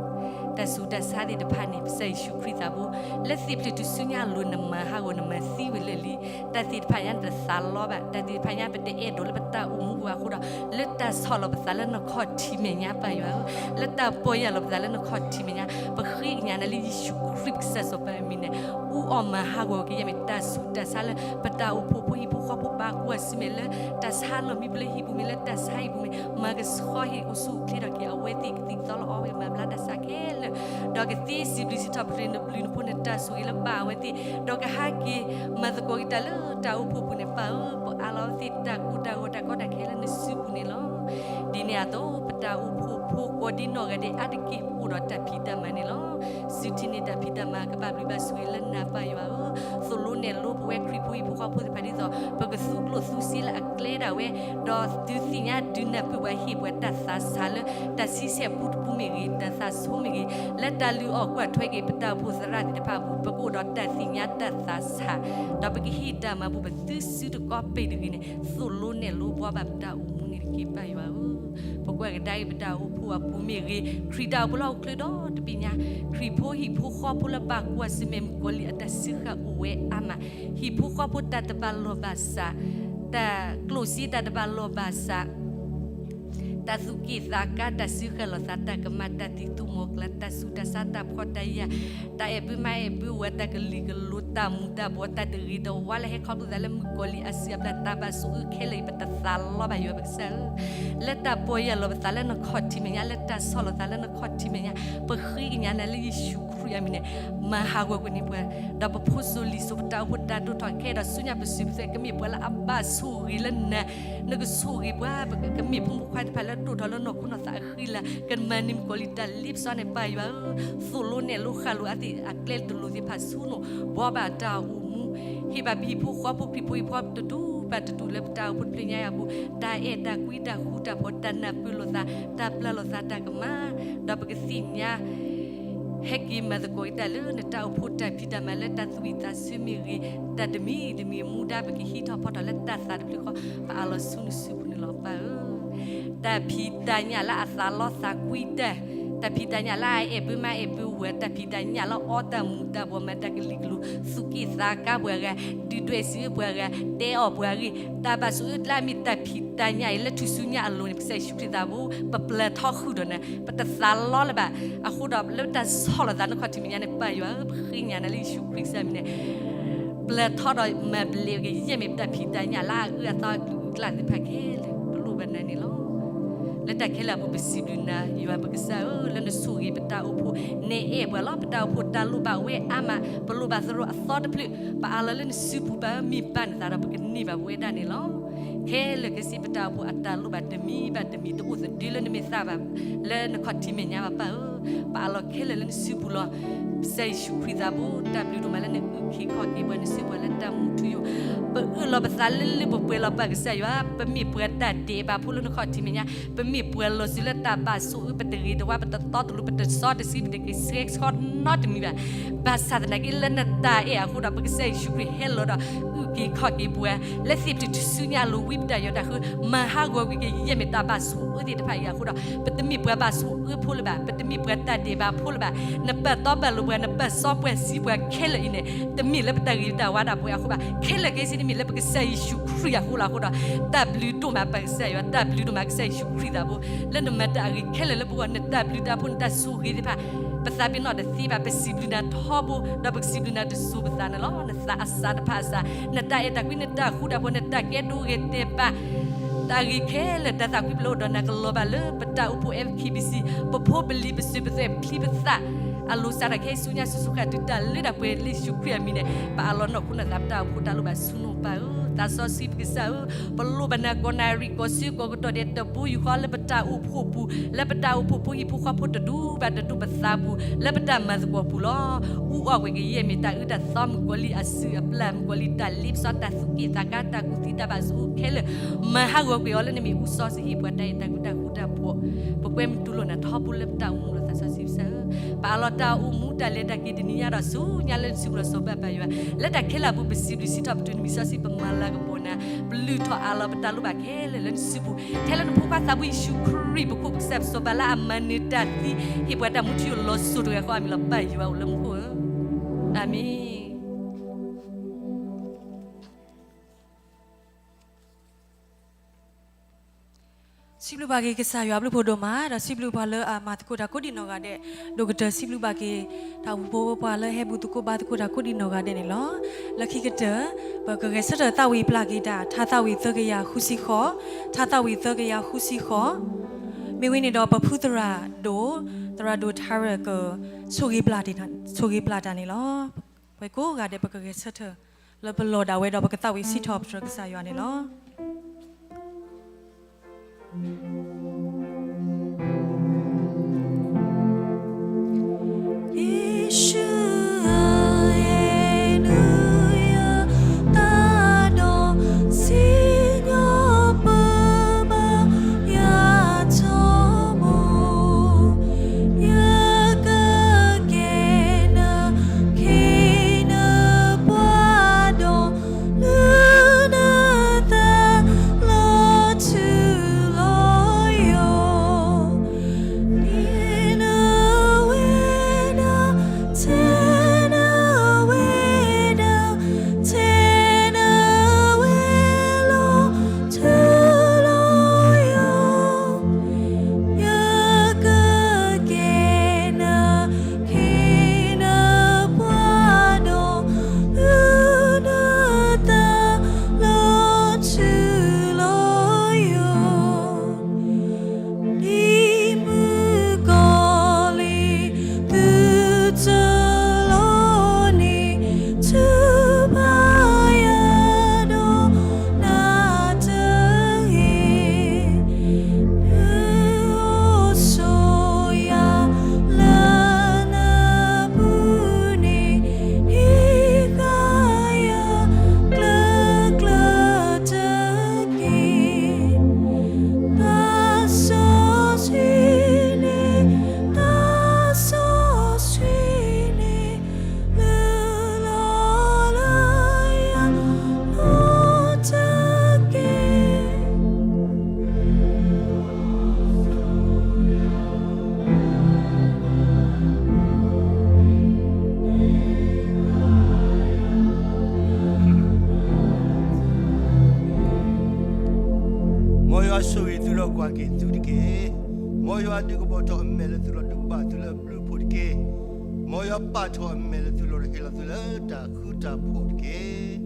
တၢ်ဆူးတၢ်ဆါသ့ၣ်တဖၣ်န့ၣ် ကစၢ်ယ့ၣ်ၡူးခရံာ်သးဘိ လၢသ့ၣ်ဖျၢၣ်ထူၣ်စုညါအလိၤ နမၤဟးဂီၤနမၤသံဝဲလၢာ်လံ. တၢ်သ့ၣ်တဖၣ်ညါနတသးလီဘၣ်, တၢ်သ့ၣ်တဖၣ်ညါ ပတအဲၣ်ဒိးလၢပတၢ်အိၣ်မူပူၤအဃိဒီး လၢတၢ်ဆီၣ်လီၤပသးလၢနခီၣ်ထံးမဲာ်ညါပၢ်ယွၤဧၢ, လၢတၢ်ပီၢ်ယၢ်လီၤပသးလၢနခီၣ်ထံးမဲာ်ညါ ပဃ့ကညးနၤလၢယ့ၣ်ၡူးခရံာ်ကစၢ်စီၤပၤအမံၤန့ၣ် အူအီၣ်မၤဟးဂီၤကယဲၢ်မ့ၢ်တၢ်ဆူးတၢ်ဆါလၢ ပတၢ်အိၣ်ဖှိၣ်ဖိဟံၣ်ဖိဃီဖိဘၣ်ကွၢ်ဆၢၣ်မဲာ်လၢ တၢ်ဆါလီၢ်မံပူၤလၢဟံၣ်ပူၤမ့ၢ်လၢတၢ်ဆါဟံၣ်ပူၤမ့ၢ် မၤကဆှီဟ့ၣ်အိၣ်ဆူၣ်အိၣ်ချ့ထီၣ်က့ၤ အဝဲသ့ၣ်ကသံၣ်သီလီၤအီၣ်ဝဲမၤဘျါတၢ်ဆါခဲလၢာ်, ဒီးကသ့စံးဘျုးစံးထီၣ်ပတြၢၤနဘျုးနဖှိၣ်နတၢ်ဆိၣ်ဂ့ၤလၢဘၣ်အဝဲသ့ၣ်, ဒီးကဟးက့ၤမၤသကိးက့ၤတၢ်လၢတၢ်အိၣ်ဖှိၣ်ပူၤန့ၣ် ပၢ်ဧၢ, ပအးလီၤအဝဲသ့ၣ်တၢ်ကူတၢ်ဂီၤတၢ်ကီတၢ်ခဲလၢနစုပူၤန့ၣ်လီၤ. ဒ်န့ၣ်အသိး ပတၢ်အိၣ်ဖှိၣ်ဖိကိးဒ်နီၢ်ဂၤဒဲးအါတက့ၢ် ပအိၣ်ဒီးတၢ်ဖံးတၢ်မၤန့ၣ်လီၤ. စုထံၣ်န့ၢ်တၢ်ဖံးတၢ်မၤကဘၣ်ဘျုးဘၣ်ဆိၣ်ဂ့ၤလၢနၤပၢ်ယွၤဧၢ, သိၣ်လိနဲၣ်လိပဝဲခရံာ်ဖိဟံၣ်ဖိဃီဖိသ့ၣ်တဖၣ်ဒ်သိး ပကသူကျိၣ်သူစ့လၢအကျဲဒၣ်ဝဲ, ဒီးဒုးသ့ၣ်ညါဒုးနၢ်ပၢၢ်ပှၤဟ့ၣ်ပှၤတၢ်သးဆါလၢ တၢ်ဆံဆဲၣ်ပူတပူမ့ၢ်ဂ့ၤ, တၢ်သးဆိမ့ၢ်ဂ့ၤ, လၢတၢ်လုၢ်အီၣ်ကွၢ်ထွဲက့ၤပတၢ်အိၣ်ဖှိၣ်သရၣ်သ့ၣ်တဖၣ်အပူၤ ပကအိၣ်ဒီးတၢ်သ့ၣ်ညါတၢ်သးဆါ, ဒီးပကဟ့ၣ်တၢ်မၤဘူၣ်ပသုစုတကီပ့ၢ်တဂ့ၤန့ၣ် သိၣ်လိနဲၣ်လိဘှီဘၣ်ပတၢ်အိၣ်မူန့ၣ်တက့ၢ်ပၢ်ယွၤဧၢ. ပကွၢ်ကဒါက့ၤပတၢ်အိၣ်ဖှိၣ်အပူၤမ့ၢ်ဂ့ၤ, ခရံာ်တၢ်အိၣ်ဖှိၣ်လၢဟီၣ်ခိၣ်ချၢဒီတဘ့ၣ်ညါ, ခရံာ်ဖိဟံၣ်ဖိဃီဖိလၢဘၣ်ကွၢ်ဆၢၣ်မဲာ်မုၣ်ကီၤလံၢ်အတၢ်စၢဃာ်အိၣ်ဝဲအါမး, ဟံၣ်ဖိဃီဖိတၢ်တဘၣ်လီၢ်ဘၣ်စး, တၢ်ကျိၣ်စ့တၢ်တဘၣ်လီၢ်ဘၣ်စး တၢ်သူၣ်က့ၣ်သးကါ တၢ်စၢဃာ်လီၤသး တၢ်ကမၣ် တၢ်သံၣ်သူမီၤကျၢ် တၢ်ဆူးတၢ်ဆါ တၢ်ဖှီၣ်တၢ်ယာ် တၢ်အဲၣ်ဘၢမါအဲၣ်ဘၢဝဲ တၢ်ကလုာ်ကလိၤ တၢ်မူၤတၢ်ဘှီး တၢ်တဂ့ၤတဝါလၢဟဲခီဖျိသးလၢမုၣ်ကီၤလံၢ်အစုအပျၢ် တၢ်ဘၣ်ဆိၣ်အၢခဲလၢာ်အံၤ ပတသးလီဘၣ်ယွၤပကစၢ်ဧၢ, လၢတၢ်ပီၢ်ယၢ်လီၤပသးလၢနခီၣ်ထံးမဲာ်ညါ လၢတၢ်ဆီၣ်လီၤသးလၢနခီၣ်ထံးမဲာ်ညါ ပဃ့ကညးနၤလၢယ့ၣ်ၡူးခရံာ်အမံၤန့ၣ် မၤဟးဂီၤကွံာ်န့ၢ်ပှၤ ဒီးပဖိစိၤလံၤစိၤ ပတၢ်အိၣ်ဖှိၣ်တၢ်ဒိၣ်ထီၣ်ခဲဒီးဆူညါ ပစုၣ်ပသဲး ကမ့ၢ်ပှၤလၢအဘၣ်ဆိၣ်ဂ့ၤလၢနၤ, နကဆိၣ်ဂ့ၤပှၤ ကမ့ၢ်ဖိမုၣ်ဖိခွါတဖၣ်လၢအဒိၣ်ထီၣ်လၢနီၢ်ခိနီၢ်သးအဃံလၤ ကမၤန့ၢ်မုၣ်ကီၤလံၢ်တၢ်လ့ပစီန့ၣ် ပၢ်ယွၤဧၢ, သိၣ်လိနဲၣ်လိဃာ်လိာ်အသ့ၣ်အကျဲတလိၤသ့ၣ်တဖၣ်ဆူနအိၣ် ဘှီဘၣ်တၢ်အိၣ်မူ, ဟ့ၣ်ဘၣ်ပဟံၣ်ဖိဃီဖိခရံာ်ဖိဟံၣ်ဖိဃီဖိတဒူၣ်ဘၣ်တဒူၣ်လၢပတၢ်အိၣ်ဖှိၣ်တဖျၢၣ်ညါအံၤအပူၤ တၢ်အဲၣ်တၢ်ကွံတၢ်ဃူတၢ်ဖိး တၢ်နၢ်ပၢၢ်လိာ်သး တၢ်ပျၢ်လိာ်သးတၢ်ကမၣ်, ဒီးပကသ့ၣ်ညါ ဟဲက့ၤမၤသကိးက့ၤတၢ်လၢနတၢ်အိၣ်ဖှိၣ်တၢ်ဖံးတၢ်မၤလၢတၢ်သူၣ်ဝံၣ်သးဆၢမ့ၢ်ဂ့ၤ, တၢ်တမံၤတမံၤမူဒါပကဟံးထီၣ်ဖီထီၣ်လၢတၢ်သးတဖျၢၣ်ဃီ ပအးလီၤဆူနစုပူၤန့ၣ်လီၤပၢ်ဧၢ, တၢ်ဖံးတၢ်ညၣ်လၢအသးလီသးကွံတၢ်, တၢ် တၢ်ဖံးတၢ်ညၣ်လၢအအဲၣ်ဘၢမါအဲၣ်ဘၢဝၤ တၢ်ဖံးတၢ်ညၣ်လၢအီတၢ်မူၤတၢ်ဘှီး မၤတၢ်ကလံၤကလူး သူၣ်က့ၣ်သးကါပှၤဂၤ, ဒုၣ်ဒွဲၣ်စံးအၢပှၤဂၤ, တဲအီၣ်ပှၤဂၤ, တၢ်ဘၣ်ဆိၣ်အၢကျါမ့ၢ်တၢ်ဖံးတၢ်ညၣ်အံၤ လၢထူၣ်စုညါအလိၤန့ၣ် ကစၢ်ယ့ၣ်ၡူးခရံာ်သးဘိ ပပျၢၤထီဃုာ်ဒီးနၤ ပတသးလီလၢၤဘၣ်. အဃိဒီးလၢတၢ်ဆီၣ်လီၤသးနခီၣ်ထံးမဲာ်ညါန့ၣ် ပၢ်ယွၤဧၢ, ပဃ့ညါနၤလၢယ့ၣ်ၡူးခရံာ်ကစၢ်မံၤန့ၣ် ပျၢၤထီဒီးမၤဘျဲးကယဲၢ်မ့ၢ်ပတၢ်ဖံးတၢ်ညၣ်လၢအအၢအသီအကလုာ်အကျါသ့ၣ်တဖၣ်ခဲလၢာ် ပလိၣ်ဘၣ်နၤန့ၣ်လီၤ. လၢတၢ်ခဲလၢာ်အပူၤ ပစံးဘျုးနၤ ယွၤပကစၢ်ဧၢ, လၢနဆိၣ်ဂ့ၤပတၢ်အိၣ်ဖှိၣ်, နအဲၣ်ပှၤလီၤ. ပတၢ်အိၣ်ဖှိၣ်တၢ်လိၣ်ဘၣ်ဝဲအါမး, ပလိၣ်ဘၣ်သရိာ်အသီတဖျၢၣ်, ပအးလီၤလၢနစုပူၤ ပမ့ၢ်ဘၣ်နသးဒီး ပကန့ၢ်ဘၣ်ပဝဲဒၣ်န့ၣ်လီၤ. ခဲလၢာ်ခဲဆ့ ပတၢ်အိၣ်ဖှိၣ်အတၢ်လိၣ်ဘၣ်တမံၤဘၣ်တမံၤ တအိၣ်သဒၢလၢနမဲာ်သးဘၣ် လၢနခီၣ်ထံးမဲာ်ညါဘၣ် ပၢ်ဧၢ, ပအးလီၤခဲလၢာ်လၢနစုပူၤလီၤ. ကစၢ်ယ့ၣ်ၡူးခရံာ်သးဘိ တၢ်ဘျုးဒိၣ်မးလၢနအုၣ်က့ၤခီၣ်က့ၤပှၤ နစုပူၤလၢတၢ်မူထူယိာ်, ပအၢၣ်လီၤပသးလၢလၢပှဲၤပှဲၤလီၤ ပၢ်ကစၢ်ယွၤ, ပမ့ၢ်ပှၤတၢ်ဒဲးဘးဖိလၢနခီၣ်ထံးမဲာ်ညါ, ပမ့ၢ်ပှၤလီၤစၢၤလၢတၢ်ဘၣ်ဆိၣ်အၢ ပတဂ့ၤတဝါ ပတသီတလိၤ ပတစီတဆှံ ပတက့ၤဆှဲဆှီနီတမံၤဘၣ်. ဘၣ်ဆၣ်သနာ်က့လၢနတၢ်အဲၣ်အဃိဒီး ပကစၢ်ယ့ၣ်ၡူးခရံာ်ဟဲလီၤဒီး အုၣ်က့ၤခီၣ်က့ၤပှၤ လၢသ့ၣ်ပတထူၣ်စုညါအလိၤ ဝံပတၢ်ယွၤတၢ်ဃၢ မၤဟးဂီၤကွံာ်ကယဲၢ်မ့ၢ်တၢ်ဘၣ်ဆိၣ်အၢသ့ၣ်တဖၣ်အံၤအဃိဒီး ပတမ့ၢ်ပှၤဘၣ်ဆိၣ်အၢဖိလၢၤဘၣ်, ပတမ့ၢ်ပှၤတၢ်ဒဲးဘးဖိလၢၤဘၣ်. နပာ်တီပာ်လိၤပှၤ နပာ်စီပှၤစံးပှၤခဲလၢာ်အံၤန့ၣ် တမ့ၢ်လၢပတၢ်ဂ့ၤတၢ်ဝါဒၣ်ပဝဲအဃိဘၣ်, ခဲလၢာ်ခဲဆ့န့ၣ်မ့ၢ်လၢပကစၢ်ယ့ၣ်ၡူးခရံာ်အဃိလီၤ. အဃိဒီး တၢ်ဘျုးဒိၣ်မးပၢ်ကစၢ်ယွၤ, တၢ်ဘျုးဒိၣ်မးကစၢ်ယ့ၣ်ၡူးခရံာ်သးဘိ လၢနမၤတၢ်အဂ့ၤခဲလၢာ်လၢပဂီၢ်, နတၢ်ဘျုးတၢ်ဖှိၣ် နတၢ်ဆိၣ်ဂ့ၤသ့ၣ်တဖၣ် ပသးပ့ၤနီၣ်တသ့ဘၣ်, ပစံးဘျုးနၤထီဘိ ဒီးပကစံးဘျုးနၤတစိၤပသးန့ၣ်လီၤ. နသးအစၢ်တဖၣ်အစၢ်, နတၢ်အဲၣ်တၢ်ကွံ နတၢ်ဃူတၢ်ဖိး နတၢ်ကဲဒိဂ့ၤတဲာ်ဘၣ် တၢ်ဂ့ၤခဲလၢာ် တၢ်သးကွံပျိဒီးနၤကလီၤဘၣ်လၢပတၢ်အိၣ်ဖှိၣ် F K B C ပဖိပလံၤပစၢၤပသွဲၣ်ပချံပသၣ် အလိၤစးထီၣ်ခဲအံၤဆူညါ ဆူဆူဃၣ်တုၤတၢ်လၢတၢ်ပှဲၤလၢယ့ၣ်ၡူးခရံာ်အမံၤန့ၣ် ပအးလီၤနီၢ်ခိနီၢ်သး ပတၢ်အိၣ်ဖှိၣ်တၢ်လိၣ်ဘၣ်ဆူနအိၣ်ပၢ်ဧၢ, သးစီဆှံပကစၢ်ဧၢ, ပလိၣ်ဘၣ်နၤကိးနၣ်ရံၣ်ကိးဆၢကိးကတီၢ်ဒဲး တဘိယူၢ်ဃီလၢပတၢ်အိၣ်ဖှိၣ်ပူၤ, လၢပတၢ်အိၣ်ဖှိၣ်ဖိဟံၣ်ဖိဃီဖိတဒူၣ်ဘၣ်တဒူၣ်ပသးပူၤ, လၢပတၢ်မၤသကိးပူၤလီၤ. အူအီၣ်ကွံာ်ကယဲၢ်မ့ၢ်တၢ်အၢတၢ်သီမုၣ်ကီၤလံၢ်အစုၣ်အပျၢ်မုၣ်ကီၤလံၢ်တၢ်လ့ပစီတၢ်သူၣ်က့ၣ်သးကါတၢ်ကူၣ်သံတၢ်ဘၣ်ဆိၣ်အၢခဲလၢာ် မၤဟးဂီၤကွံာ်အီၤလၢနမ့ၢ်အူစီဆှံဟ့ၣ်ပှၤတၢ်အဲၣ်တၢ်ကွံတၢ်ဃူတၢ်ဖိး, ပကွဲမုာ်တူၢ်လိာ်နၤထီဘိလၢပတၢ်အိၣ်မူလီၤသးစီဆှံကစၢ်ဧၢ, ပအးလီၤတၢ်အိၣ်မူတၢ်လဲၤတၢ်က့ၤတနံၤညါဒီးဆူညါလၢနစုပူၤလီၤ စီၤပၤပၢ်ယွၤ, လၢတၢ်ခဲလၢာ်အပူၤ ပစံးဘျုးစံးထီၣ်ပတြၢၤနမံၤစီဆှံ ပမၤလၤကပီၤနၤ, ပလုၢ်ထီၣ်အးလီၤပတၢ်လိၣ်ဘၣ်ခဲလၢာ်လၢနစုပူၤ, ထဲလၢနဖိခွါသးဘိယ့ၣ်ၡူးခရံာ်ပခိၣ်ပကစၢ် ပစီၤပၤလၢအမၤနၢၤတၢ်သံ ဟ့ၣ်ပှၤတၢ်မူထူယိာ်လီၤစိၤတဂၤဃီအမံၤလီၤ ပၢ်ယွၤအိၣ်လၢမူခိၣ်ဧၢ, အၤမ့ၣ်. စံးဘျုးဘၣ်က့ၤကစၢ်ယွၤအဘျုးဖှိၣ်ဒိၣ်မး ဒီးစံးဘျုးပှၤလၢအမၤသကိးတၢ်ကိးဒံးနီၢ်ဂၤဒဲး, ဒိၣ်ကတၢၢ်စံးဘျုးဘၣ်က့ၤ တၢ်အိၣ်ဖှိၣ်ဖိပှၤလၢဟဲဘူးသကိးဘါသကိးတၢ်ကိးဒံးနီၢ်ဂၤဒဲးန့ၣ်လီၤ. လၢခံကတၢၢ် ပကဂဲၤဆၢထၢၣ်သးဝံၣ်ပျၢ်က့ၤတၢ် ထါသးဝံၣ်သၢကယၤဃုဆံဃိး, ထါသးဝံၣ်သၢကယၤဃုဆံဃိး, မ့ၢ်ဝံၤန့ၣ်ဒီးပဖုသရၣ်ဒိၣ်, သရၣ်ဒိၣ်ထါရၢၣ်က ဆိၣ်ဂ့ၤပျၢ်တၢ်, ဆိၣ်ဂ့ၤပျၢ်တၢ်န့ၣ်လီၤ. ပှၤကိးဂၤဒဲး ပကဂဲၤဆၢထၢၣ် လၢပလီၢ်ဒၣ်ဝဲဒီး ပကသးဝံၣ်စံးထီၣ်ပတြၢၤကစၢ်ယွၤန့ၣ်လီၤ. ယ့ၣ်ၡူးဧၢ, ဟ့ၣ်နုာ်ယတၢ်ဒီး စံၣ်ညီၣ်ပၢဘၣ်ယၤထီဘိ, ယကကဲနခ့နပှၤဒီး လုၢ်နသးလီၤထူလီၤ က့ၤသုတက့ၢ်. မ်ယွၤဒုးကပီၤထီၣ်အမဲာ်လၢသုလီၤဒုးဘၣ်သုလၢအဘျုးအဖှိၣ်တက့ၢ်. မ်ယွၤပာ်ထီၣ်အမဲာ်လၢသုလီၤဒီးဟ့ၣ်လီၤသုလၢတၢ်ဃူတၢ်ဖိးတက့ၢ်.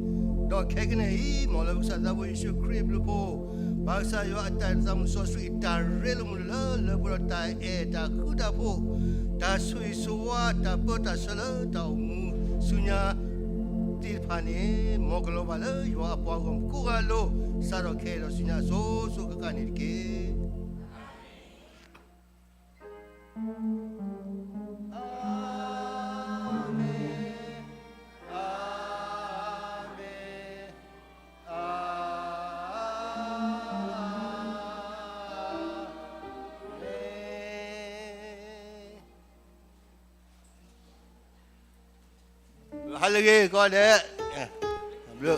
ဒီးခဲကနံၣ်အံၤ မ်လၢပကစၢ်သးဘိယ့ၣ်ၡူးခရံာ်အဘျုးအဖှိၣ်, ပၢ်ကစၢ်ယွၤအတၢ်သးမုၢ်စီဆှံအတၢ်ရ့လိာ်မုာ်လၢလၢပှဲၤဒီးတၢ်အဲၣ်တၢ်ဃူတၢ်ဖိး, တၢ်ဆိၣ်ဂ့ၤဆိၣ်ဝါ တၢ်ပၢတၢ်ဆှၢလၢတၢ်အိၣ်မူဆူညါ သ့ၣ်တဖၣ်န့ၣ် မ်ကလီၤဘၣ်လၢယွၤအပှၤဂီၢ်မုၢ်ကိးဂၤဒဲးအလိၤ, စးထီၣ်ခဲအံၤဒီးဆူညါအစိၤစိၤဃၣ်ဃၣ်န့ၣ်တက့ၢ်. အၤမ့ၣ်, အၤမ့ၣ်, အၤမ့ၣ်. ဟါလၢအဂ့ၤကိးဂၤဒဲး.